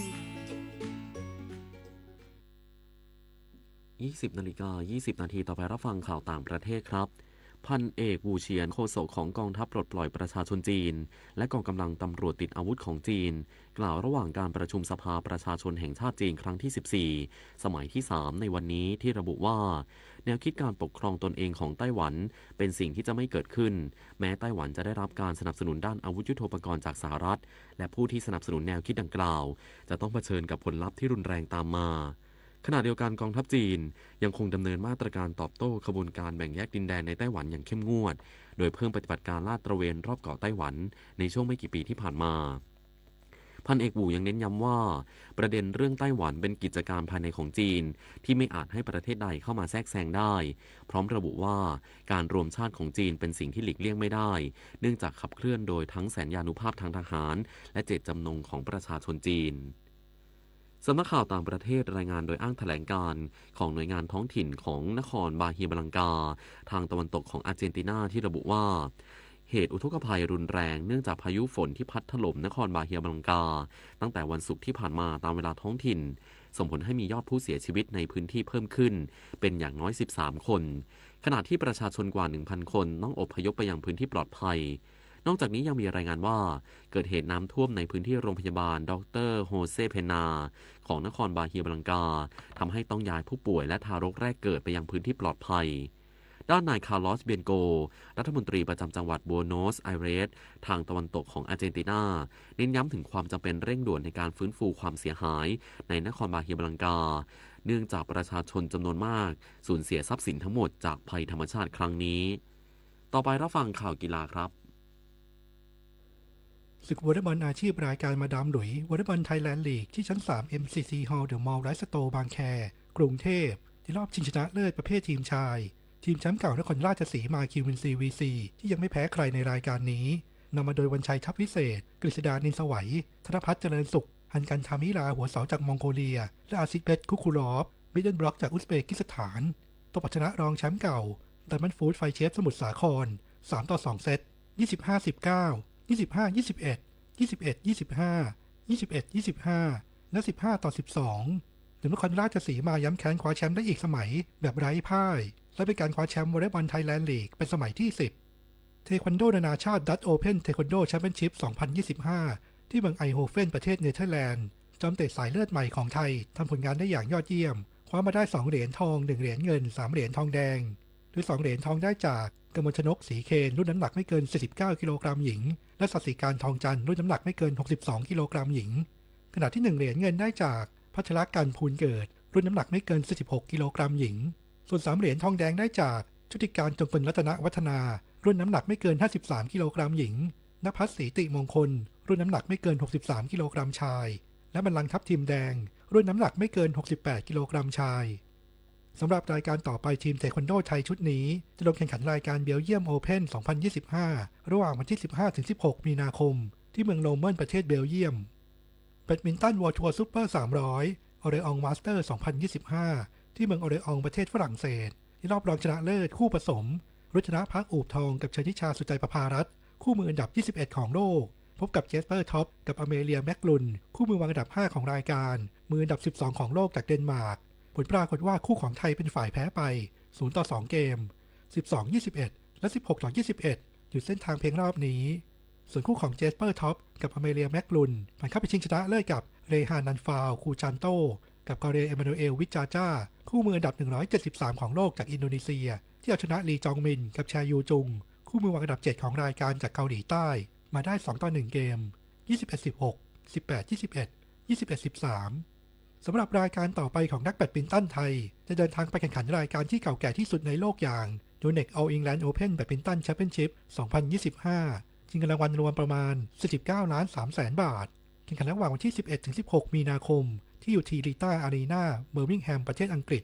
ยี่สิบนาฬิกายี่สิบนาที ต่อไปรับฟังข่าวต่างประเทศครับ พันเอก หลู่เฉียน โฆษกของกองทัพปลดปล่อยประชาชนจีน และกองกำลังตำรวจติดอาวุธของจีน กล่าวระหว่างการประชุมสภาประชาชนแห่งชาติจีนครั้งที่ สิบสี่ สมัยที่ สาม ในวันนี้ ที่ระบุว่า แนวคิดการปกครองตนเองของไต้หวันเป็นสิ่งที่จะไม่เกิดขึ้น แม้ไต้หวันจะได้รับการสนับสนุนด้านอาวุธยุทโธปกรณ์จากสหรัฐ และผู้ที่สนับสนุนแนวคิดดังกล่าว จะต้องเผชิญกับผลลัพธ์ที่รุนแรงตามมา ขณะเดียวกันกองทัพจีนยังคงดำเนินมาตรการตอบโต้ขบวนการแบ่งแยกดินแดนในไต้หวันอย่างเข้มงวด โดยเพิ่มปฏิบัติการลาดตระเวนรอบเกาะไต้หวันในช่วงไม่กี่ปีที่ผ่านมา พันเอก หลู่ยังเน้นย้ำว่า ประเด็นเรื่องไต้หวันเป็นกิจการภายในของจีนที่ไม่อาจให้ประเทศใดเข้ามาแทรกแซงได้ พร้อมระบุว่า การรวมชาติของจีนเป็นสิ่งที่หลีกเลี่ยงไม่ได้ เนื่องจากขับเคลื่อนโดยทั้งแสนยานุภาพทางทหาร และเจตจำนงของประชาชนจีน สำนักข่าวต่างประเทศรายงานโดยอ้างแถลงการณ์ของหน่วยงานท้องถิ่นของนครบาเฮียบลังกา ทางตะวันตกของอาร์เจนตินา ที่ระบุว่า เหตุอุทกภัยรุนแรงเนื่องจากพายุฝนที่พัดถล่มนครบาเฮียบลังกา ตั้งแต่วันศุกร์ที่ผ่านมาตามเวลาท้องถิ่น ส่งผลให้มียอดผู้เสียชีวิตในพื้นที่เพิ่มขึ้นเป็นอย่างน้อย สิบสาม คน ขณะที่ประชาชนกว่า หนึ่งพัน คนต้องอพยพไปยังพื้นที่ปลอดภัย นอกจากนี้ยังมีรายงานว่าเกิดเหตุน้ำท่วมในพื้นที่โรงพยาบาลดอกเตอร์โฮเซเพนา ของนครบาเฮียบลังกา ทำให้ต้องย้ายผู้ป่วยและทารกแรกเกิดไปยังพื้นที่ปลอดภัย ด้านนายคาร์ลอส เบียนโก รัฐมนตรีประจำจังหวัดบัวโนสไอเรส ทางตะวันตกของอาร์เจนตินา เน้นย้ำถึงความจำเป็นเร่งด่วนในการฟื้นฟูความเสียหายในนครบาเฮียบลังกา เนื่องจากประชาชนจำนวนมากสูญเสียทรัพย์สินทั้งหมดจากภัยธรรมชาติครั้งนี้ ต่อไปรับฟังข่าวกีฬาครับ ศึกวอลเลย์บอลอาชีพรายการมาดามหลุยส์ วอลเลย์บอลไทยแลนด์ลีก ที่ชั้น สาม เอ็มซีซี ฮอลล์ เดอะมอลล์ ไลฟ์สโตร์ บางแค กรุงเทพฯ ที่รอบชิงชนะเลิศประเภททีมชาย ทีมแชมป์เก่านครราชสีมา คิวเอ็นซี วีซี ที่ยังไม่แพ้ใครในรายการนี้ นำมาโดยวันชัย ทัพวิเศษ กฤษดา นินสวัย ธนพัฒน์ เจริญสุข ฮันกัน ทามิลา หัวเสาจากมองโกเลีย และอาซิดเบท คุคูลอฟ มิดเดิลบล็อกจากอุซเบกิสถาน ตบเอาชนะรองแชมป์เก่า ไดมอนด์ฟูด ไฟเชฟ สมุทรสาคร สามต่อสอง เซต ยี่สิบห้า สิบเก้า ยี่สิบห้า ยี่สิบเอ็ด ยี่สิบเอ็ด ยี่สิบห้า ยี่สิบเอ็ด ยี่สิบห้า และ สิบห้าต่อสิบสอง จนนครราชสีมาย้ำแค้นคว้าแชมป์ได้อีกสมัยแบบไร้พ่าย และเป็นการคว้าแชมป์วอลเลย์บอลไทยแลนด์ลีกเป็นสมัยที่ สิบ เทควันโดนานาชาติ ดัตช์โอเพ่น เทควันโด แชมเปี้ยนชิพ สองพันยี่สิบห้า ที่เมืองไอโฮเฟน ประเทศเนเธอร์แลนด์ จอมเตะสายเลือดใหม่ของไทยทำผลงานได้อย่างยอดเยี่ยม คว้ามาได้ สองเหรียญทอง หนึ่งเหรียญเงิน สามเหรียญทองแดง โดย สองเหรียญทองได้จาก กมลชนก ศรีเคน รุ่นน้ำหนักไม่เกิน สี่สิบเก้ากิโลกรัมหญิง และศศิการ ทองจันทร์ รุ่นน้ำหนักไม่เกิน หกสิบสองกิโลกรัมหญิง ขณะที่ หนึ่งเหรียญเงินได้จาก พัชรกัญ ภูลเกิด รุ่นน้ำหนักไม่เกิน สี่สิบหกกิโลกรัมหญิง ส่วน สามเหรียญทองแดงได้จาก ชุติการ จงกลรัตนวัฒนา รุ่นน้ำหนักไม่เกิน ห้าสิบสามกิโลกรัมหญิง ณภัส ศรีติมงคล รุ่นน้ำหนักไม่เกิน หกสิบสามกิโลกรัมชาย และบัลลังก์ทัพทิมแดง รุ่นน้ำหนักไม่เกิน หกสิบแปดกิโลกรัมชาย สำหรับรายการต่อไป ทีมเทควันโดไทยชุดนี้จะลงแข่งขันรายการเบลเยียมโอเพ่น สองพันยี่สิบห้า ระหว่างวันที่ สิบห้าถึงสิบหกมีนาคม ที่เมืองโลเมิน ประเทศเบลเยียม แบดมินตัน เวิลด์ทัวร์ ซูเปอร์ สามร้อย ออเรอง มาสเตอร์ สองพันยี่สิบห้า ที่เมืองออเรอง ประเทศฝรั่งเศส ที่รอบรองชนะเลิศคู่ผสม รุชนภา อูบทอง กับเชยนิชา สุจัยประภารัตน์ คู่มืออันดับ ยี่สิบเอ็ด ของโลก พบกับ เจสเปอร์ ท็อป กับ อเมเลีย แมกลุน คู่มือวางอันดับ ห้า ของรายการ มืออันดับ สิบสอง ของโลกจากเดนมาร์ก ผลปรากฏว่าคู่ของไทยเป็นฝ่ายแพ้ไป ศูนย์ต่อสองเกม สิบสองยี่สิบเอ็ด และ สิบหกต่อยี่สิบเอ็ด หยุดเส้นทางเพียงรอบนี้ ส่วนคู่ของ เจสเปอร์ ท็อป กับ อเมเลีย แมกลุน ผ่านเข้าไปชิงชนะเลิศกับ เรฮานันฟาว คูชานโต กับ กอเร เอมานูเอล วิจาจา คู่มืออันดับ หนึ่งร้อยเจ็ดสิบสาม ของโลกจากอินโดนีเซีย ที่เอาชนะ ลี จองมิน กับ แช ยูจุง คู่มือวางอันดับ เจ็ด ของรายการจากเกาหลีใต้ มาได้ สองต่อหนึ่งเกม ยี่สิบเอ็ดสิบหก สิบแปดยี่สิบเอ็ด ยี่สิบเอ็ดสิบสาม สำหรับรายการต่อไปของนักแบดมินตันไทย จะเดินทางไปแข่งขันรายการที่เก่าแก่ที่สุดในโลกอย่าง ยูนิค ออล อิงแลนด์ โอเพ่น แบดมินตัน แชมเปี้ยนชิพ สองพันยี่สิบห้า ชิงเงินรางวัลรวมประมาณ สี่สิบเก้าล้านสามแสนบาท แข่งขันระหว่างวันที่ สิบเอ็ดถึงสิบหกมีนาคม ที่ Utilita Arena เบิร์มิงแฮม ประเทศอังกฤษ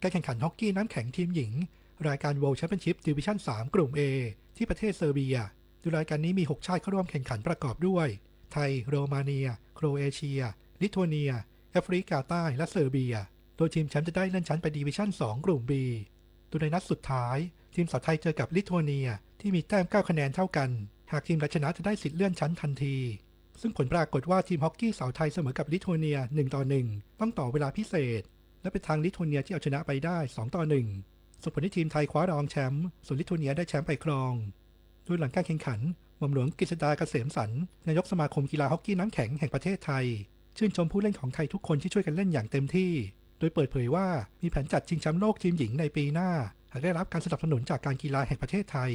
การแข่งขันฮอกกี้น้ำแข็งทีมหญิง รายการ World Championship Division สาม กลุ่ม A ที่ประเทศเซอร์เบีย โดยรายการนี้มีหกชาติเข้าร่วมแข่งขันประกอบด้วย ไทย โรมาเนีย โครเอเชีย ลิทัวเนีย แอฟริกาใต้ และเซอร์เบีย โดยทีมแชมป์จะได้เลื่อนชั้นไป Division สอง กลุ่ม B โดยในนัดสุดท้าย ทีมสาวไทยเจอกับลิทัวเนีย ที่มีแต้มเก้าคะแนนเท่ากัน หากทีมใดชนะจะได้สิทธิ์เลื่อนชั้นทันที ซึ่งผลปรากฏว่าทีมฮอกกี้สาวไทยเสมอกับลิทัวเนีย หนึ่งต่อหนึ่ง ต้องต่อเวลาพิเศษ และเป็นทางลิทัวเนียที่เอาชนะไปได้ สองต่อหนึ่ง ส่งผลให้ทีมไทยคว้ารองแชมป์ ส่วนลิทัวเนียได้แชมป์ไปครอง โดยหลังการแข่งขัน หม่อมหลวงกฤษดา เกษมสันต์ นายกสมาคมกีฬาฮอกกี้น้ำแข็งแห่งประเทศไทย ชื่นชมผู้เล่นของไทยทุกคนที่ช่วยกันเล่นอย่างเต็มที่ โดยเปิดเผยว่ามีแผนจัดชิงแชมป์โลกทีมหญิงในปีหน้า หากได้รับการสนับสนุนจากการกีฬาแห่งประเทศไทย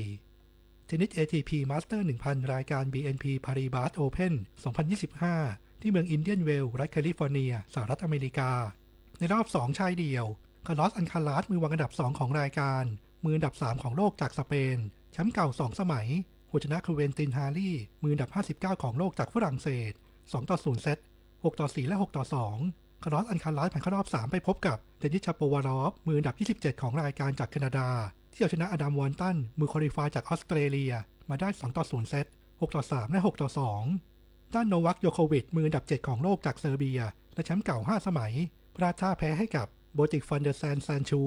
เทนนิส เอ ที พี Master หนึ่งพัน รายการ บี เอ็น พี Paribas Open สองพันยี่สิบห้า ที่เมือง Indian Wells รัฐแคลิฟอร์เนีย สหรัฐอเมริกา ในรอบสองชายเดี่ยว คาร์ลอส อัลคาลาส มือวางอันดับสองของรายการ มืออันดับสามของโลกจากสเปน แชมป์เก่าสองสมัย หัวชนะ ควินติน ฮารี มืออันดับห้าสิบเก้าของโลกจากฝรั่งเศส สองต่อศูนย์เซต หกต่อสี่ และ หกต่อสอง คาร์ลอส อัลคาลาสผ่านเข้ารอบสามไปพบกับ เดนิส ชาโปวารอฟ มืออันดับยี่สิบเจ็ดของรายการจากแคนาดา ที่เอาชนะ อาดัม วอลตัน มือ qualify จากออสเตรเลีย มาได้สองต่อศูนย์เซต หกต่อสาม และ หกต่อสอง ด้าน โนวัค โยโควิช มืออันดับเจ็ดของโลกจากเซอร์เบีย และแชมป์เก่าห้าสมัย พลาดท่าแพ้ให้กับ โบติก ฟานเดอร์แซน แซนชู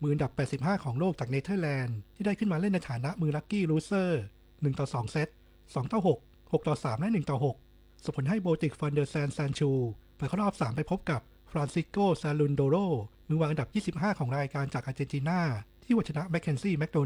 มืออันดับแปดสิบห้าของโลกจากเนเธอร์แลนด์ ที่ได้ขึ้นมาเล่นในฐานะมือ ลัคกี้ ลูเซอร์ หนึ่งต่อสองเซต สองต่อหก หกต่อสาม และ หนึ่งต่อหก ส่งผลให้ โบติก ฟานเดอร์แซน แซนชู ผ่านเข้ารอบสามไปพบกับ ฟรานซิสโก ซาลุนโดโร มือวางอันดับยี่สิบห้าของรายการจากอาร์เจนตินา ที่หัวชนะ แมคเคนซี่ แมคโด